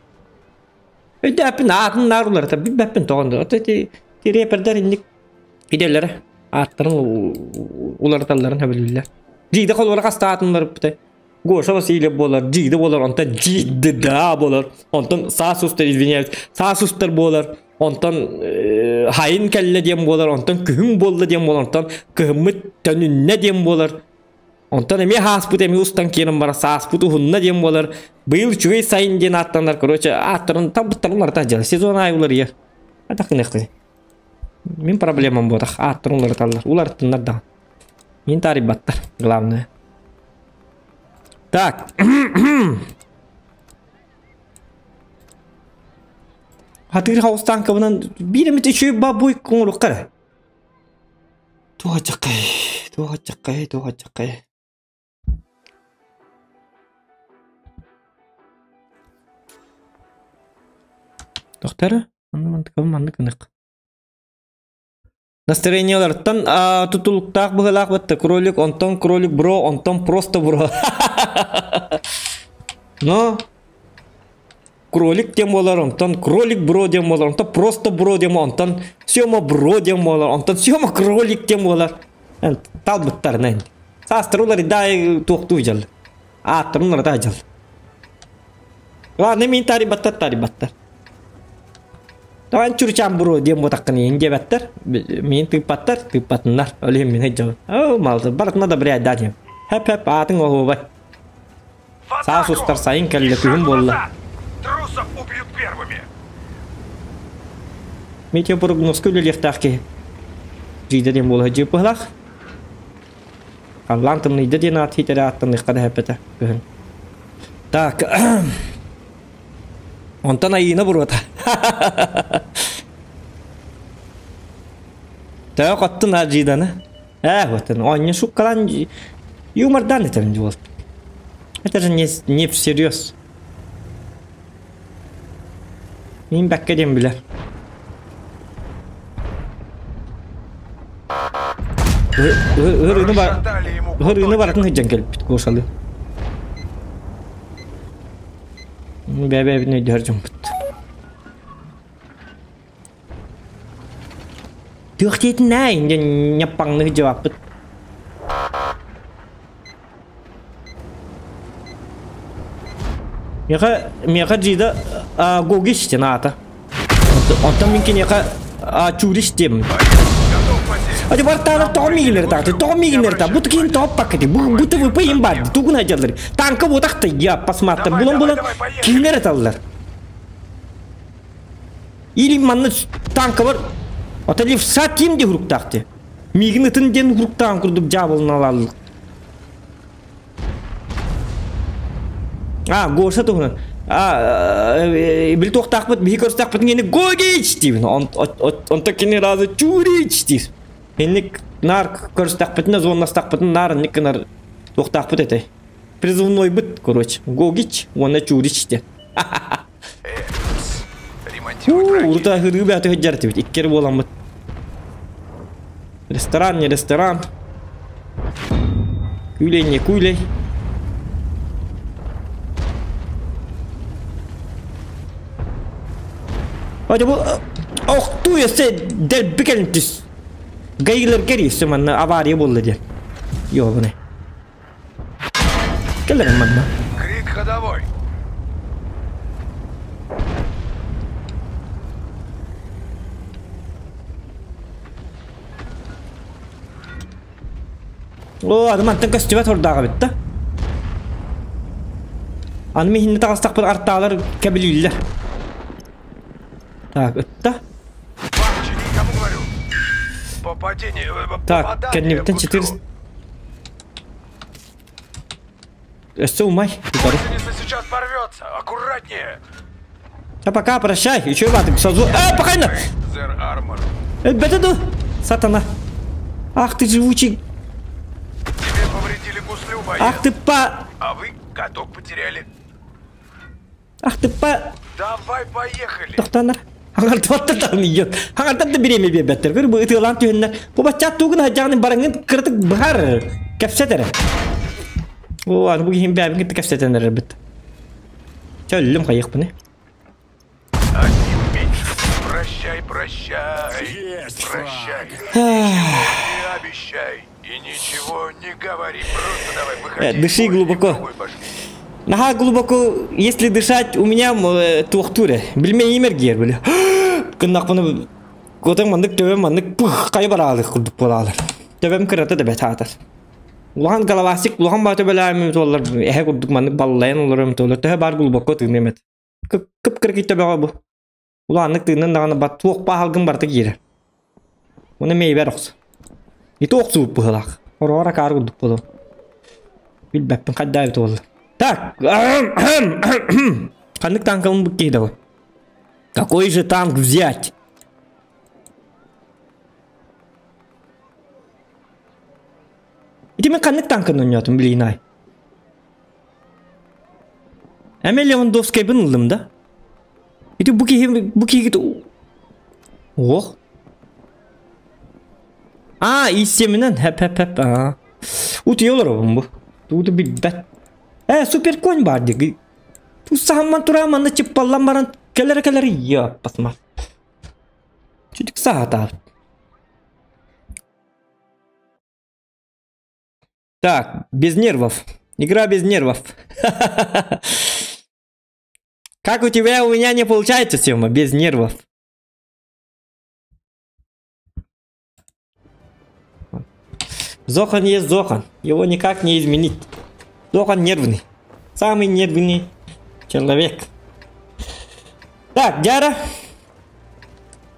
Өйдөөппүн аатын наар уларыта билбэппин тоҕо онно. Ото ити рэпердэр инник идэлэрэ ааттарын уларыталларын сөбүлүүллэр. Дьиидэ холуора хаста аатын уларыппытай? Гоша Васильев буолар, Дьиидэ буолар, онтон Дьиидэ буолар, онтон Саас устар, извиняюсь, Саас устар буолар, онтон Хайын кэллэ диэн буолар, онтон Күһүн буолла диэн буолар, онтон Кыһыммыт төнүннэ диэн буолар. Онтон эмиэ ааспыт эмиэ устан киирэн барар, сааспыт уһунна диэн буолар. Быйыл үчүгэй сайын диэн ааттанар, короче, ааттарын талбыттарын уларыта дьыала. Сезон аайы уларыйар. Атах гыныахтыы. Мин проблемам буотах, ааттарын уларыталлар. Уларыттыннар даҕаны. Мин таарыйбаттар, главное. Так. Хатыыр хаустааҥкабынан биир эмит үчүгэй бабуй оҥоруохха эрэ. Туох аччаккай, туох аччаккай, туох аччаккай. Тохтор, онно мантыкабын маннык гынык. Настроениеларыттан тутулуктаах быһыылаах батта кролик, онтон кролик бро, онтон просто бро. Но кролик диэн буолар, онтон кролик бро диэн буолар, онтон просто бро диэн, онтон Сема бро диэн буолар, онтон Сема кролик диэн буолар. Талбыттарынан. Саастырылар да туохтуу дьал. Ааттарын да дьал. Ладно, мин тарибаттар тарибаттар. Таван чурчан бро диэн буотаххын иин диэбэттэр. Мин тыыппаттар, тыыппатыннар. Ол иһин мин сылдьабын. Оо, малды, барытына да брядь диэн. Хэп-хэп, аатыҥ оһуобай. Саас устар сайын кэллэ, күһүн буолла. Трусов убьют первыми. Метеопрогнозка үлэлиэхтээх киһи. Дьиидэ диэн буола сылдьыы быһылаах. Халлаан тымныйда диэн аат хитэри ааттаныахха да хэппэтэ күһүн. Так, онтон Айыына буруота. Төһө хоттун Аджиданы? Вот оонньуу шуккалаан юмордаан этэрин дьуол. Это же не всерьез. Мин бэккэ диэн билэр. Ыһырыыны бар Расшатали ему ыһырыыны куточек. барытын сылдьан кэлбит Гошалы. Бэйэ-бэйэбитин өйдөһөр дьоммут. Туох диэтин ээ диэн ньаппаҥныы сылдьыбаппыт. Миэхэ миэхэ Джида Гогич диэн аата. Онтон мин киниэхэ Чурич диэммин. Готов потеть. Ати бартаалар тоҕо миигиннэри таҕыты, тоҕо миигиннэри та, бу киин тоҕоппаккыты, бу бу ТВП им бар, тугун айдьаллар. Танка буотахты, я посмотрим, Давай, булан давай, булан давай, поехали. кииннэр аталлар. Или манна танка бар, ата левша ким де хуруктаахты. Миигин ытын диэн хуруктаан курдук дьаабылын алаллар. А, Гоша туһунан. А, били туохтаахпыт, биһи көрүстэхпитин кини Гогич диибин. Онто кини разы Чурич диир. Инник наар көрүстэхпитинэ, зоннастахпытын наар инник гынар туохтаахпыт этэй. Призывнойбут, короче. Гогич уонна Чурич диэн. Ремонтировать враги. Урута хырыы бээтэ сылдьар этибит. Иккер буоламмыт. Ресторан, не ресторан. Күүлэй, не күүлэй. Ати бу ох туу өссө дэлби кэлин түс. Гайлар кэрийсэ манна авария буолла диэн. Ёбаный. Кэлэрин манна. Крик Рядовой. О, аны мантан көстүбэт хордааҕа эбит да. Аны миһинни таҕыстахпын артаалар кэбилииллэр. Так, ытта. Кому говорю? Попадение, Так, кэннибиттэн 400... Өссө умай. Гусеница сейчас порвется. Аккуратнее. А пока, прощай. Еще и сразу. А, пока на! Э, ду! Сатана. Ах ты живучий. Тебе повредили гуслю, боец. Ах ты па... А вы каток потеряли. Ах ты па... Давай, поехали. Тохтанар. Хаңартыбаттар там идет. Хаңартан да биреме бербеттер. Көр бу ытыалан түһүннэр. Бу баччат тугун хаджагын барыңын кыртык быһар. Кэпсэтэр. О, аны бу киһим бэбин кытта кэпсэтенер бит. Чөллүм хайык буны. Один меньше. Прощай, прощай. Есть Прощай. Ничего не обещай. И ничего не говори. Просто давай выходи. Дыши глубоко. Наха глубоко, если дышать, у меня туохтуре. Билме имер гер били. Кыннак буну Котың мандык төбөм мандык пых кай баралы курдук болалар. Төбөм кырата да бетатар. Улахан головастик, улахан ба төбөләм толлар. Эхе курдук мандык баллайын олорум толлар. Төһө бар глубоко тыгнемет. Кып кып кыркы төбөгө бу. Улааннык тыгнын даганы бат туох пахалгын барты кире. Уну мейбер оксу. Ити оксу быһылак. Орора кар курдук болу. Билбеппин каддай бит. Так. Каннык танкалын бу кейде бу. Какой же танк взять? Ити мен каннык танкын ойнотум билейин ай. Эме Левандовский бын ылдым да. Ити бу кихи бу кихи Ох. А, исеминен хеп хеп хеп. А. Утуялар бу. Туду билбет. Э, супер конь бар диги. Тусахамман тураманны чыппаллан баран келер келер я басма. Чүдүк саата. Так, без нервов. Игра без нервов. Как у тебя, у меня не получается, Сема, без нервов. Зохан есть Зохан. Его никак не изменить. Зохан нервный. Самый нервный человек. Так, Дяра.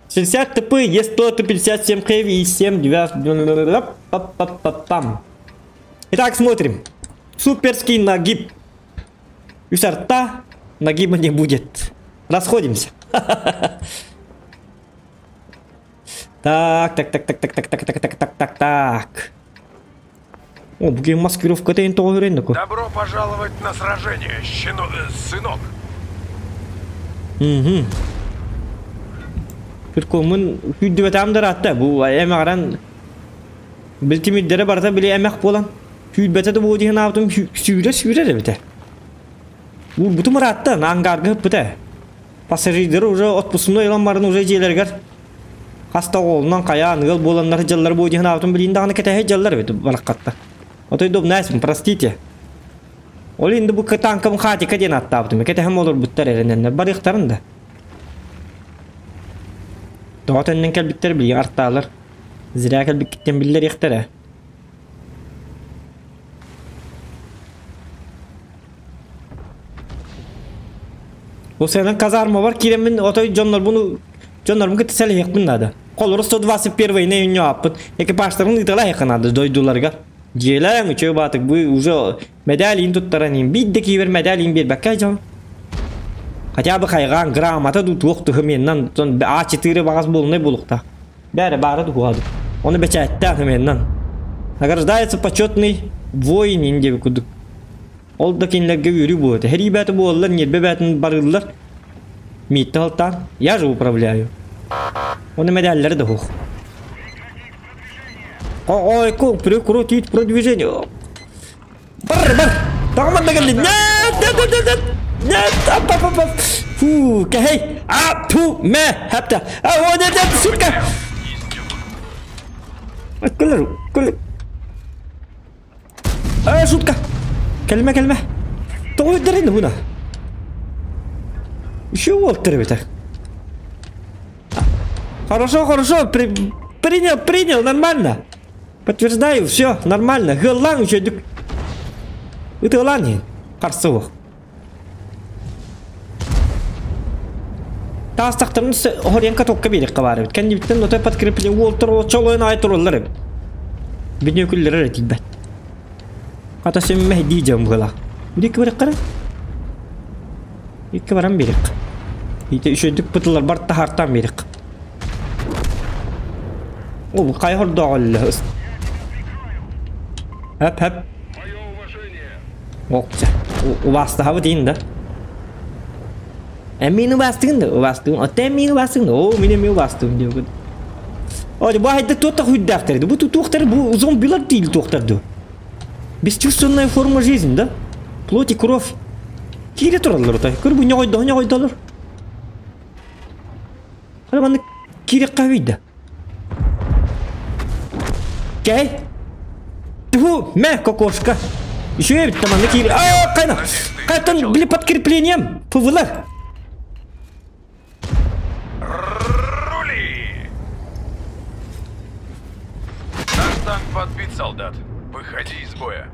60 ТП, Е157 хэви и 7 9. Пам. Итак, смотрим. Суперский нагиб. Изо рта нагиба не будет. Расходимся. Так, так, так, так, так, так, так, так, так, так, так, так. О, буге маскировка это такой. Добро пожаловать на сражение, сынок. Угу. Түркөмүн хүдүбэтам атта бу эмагран билтимиддере барта били эмак болан. Хүдбете де бу диген автым сүйрө сүйрө бите. Бу бутум ратта ангаргы бите. Пассажирлер уже отпускной илан барын уже желергер. Хаста олунан кая ангыл боланнар жыллар бу диген автым билин дагы кетеhe жыллар бит бараккатта. Отой доб найсым, простите. Ол инде бу танкым хатика ден аттабдым. Кетеhe олор буттар эрененнер барыктарын да. Тоғытыннан кәлбиттер били арталар. Зирә кәлбиттен биллер ихтәре. О сенен казарма бар киремен отой жоннор буну жоннор бу кетсел хекмин нада. Колор 121 не үнө аппыт. Экипажтарын ытала хекнады дойдуларга. Желәң үчөө батык бу уже медалин туттаран бидде кибер медалин бер бакка жон. Хотя бы хайган грамота ду туох тухменнан тон А4 багас болуна булукта. Бәре бары дугады. Оны бечәттә хменнан. Награждается почетный воин деп кудук. Ол да кинлерге үрү бу. Хери бәте боллар, нербе бәтен барылар. Митталтан, я же управляю. Оны медальләре дә хух. Ой, ко, прекрутить продвижение. Бар, бар. Тагыман да келди. Нет, нет, нет, нет. Нет, ап, ап, ап. Фу, кәһей. А, ту, мә, хәпта. А, о, нет, нет, сука. Көлер, көлер. А, шутка. Кәлмә, кәлмә. Тоҕо буна? Еще уолтар эбитэ. Хорошо, хорошо, принял, принял, нормально. Подтверждаю, все, нормально. Гыллаң үчөдүк. Ытылан Қарсы Таастақтарын хоренка токка берек бар бит. Кәндибиттен отой подкрепление уолтар чолойн ай тураллар бит. Бине күллер тибет. Ката сөммә дийжем була. Бу берек кара. Икки барам берек. Ите үшөдүк пытылар бар тахартан берек. О, кай хордоғыл. Хөп хөп. Окча. Убасты хабы дейін да. Мени убастыгын да, убастыгын. Оте мени убастыгын. О, мени мен убастыгын деп. О, бу хайда тота хуйдактыр. Бу туохтар, бу зомбилар дейл туохтарды. Бесчувственная форма жизни, да? Плоть и кровь. Кире туралар отай. Көр бу нягойда, нягойдалар. Кара кире кабийда. Кей? Тьфу, мә, кокошка. Еще я ведь там аны кире. А, кайна. Кайтан, били подкреплением. Фувылар. Рули! Наш танк подбит, солдат. Выходи из боя.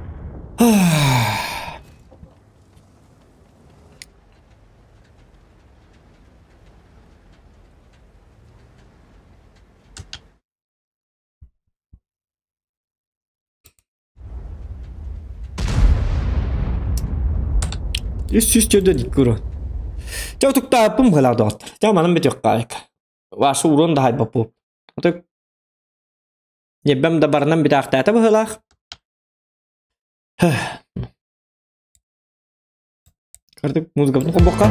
Үс сүс төрдөн икки Чау туктааппым хылаа доҕоттор. Чау манан бүтүөх каайык. Вашу урон да хайбаппу. Отук Небем да барынан битаахтаата быһылаах. Картык музыкабытын холбокка.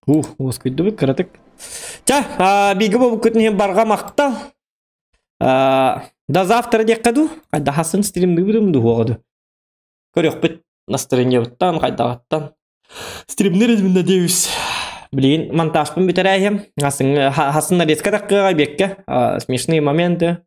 Ух, оскүйдүбүт кыратык. Ча, биги бу күтүн барга мактал. До завтра деккаду. Кайда хасын стримди будум дугоду. Көрөк бит настроение буттан, кайдагаттан. Стримнер надеюсь. Блин, монтажпын бүтерәйем. Хасын хасын нарезка таккыга бекке. Смешные моменты.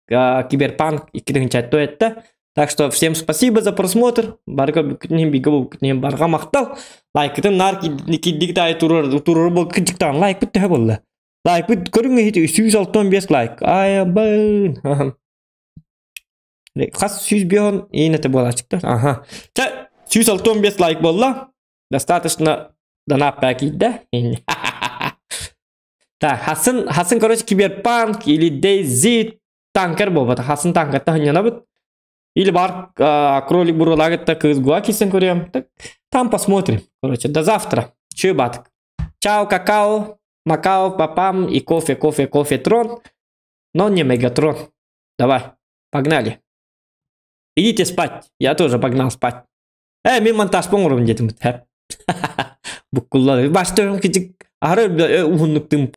Киберпанк 2 этте. Так что всем спасибо за просмотр. Барга күтүн биги бу күтүн барга мактал. Лайкытын нар киддик тай турur турur бу кидиктан лайк бит болду. Лайк бит көрүңө хит 365 лайк. Ай бын. Хас 105 инете болачыктар. Ага. Ча 165 лайк болду. Достаточно донат пакида. Так, Хасын, Хасын, короче, киберпанк или DayZ танкер болбат. Хасын танкер та бит. Или бар кролик бурлагытта кыз гуа кисен көрем. Так, там посмотрим. Короче, до завтра. Чё, батык? Чао, какао, макао, папам и кофе, кофе, кофе, трон. Но не мегатрон. Давай, погнали. Идите спать. Я тоже погнал спать. Мен монтаж поңорум дедим. Буккулла. Баштырым кичик. Ары ухуннуктым.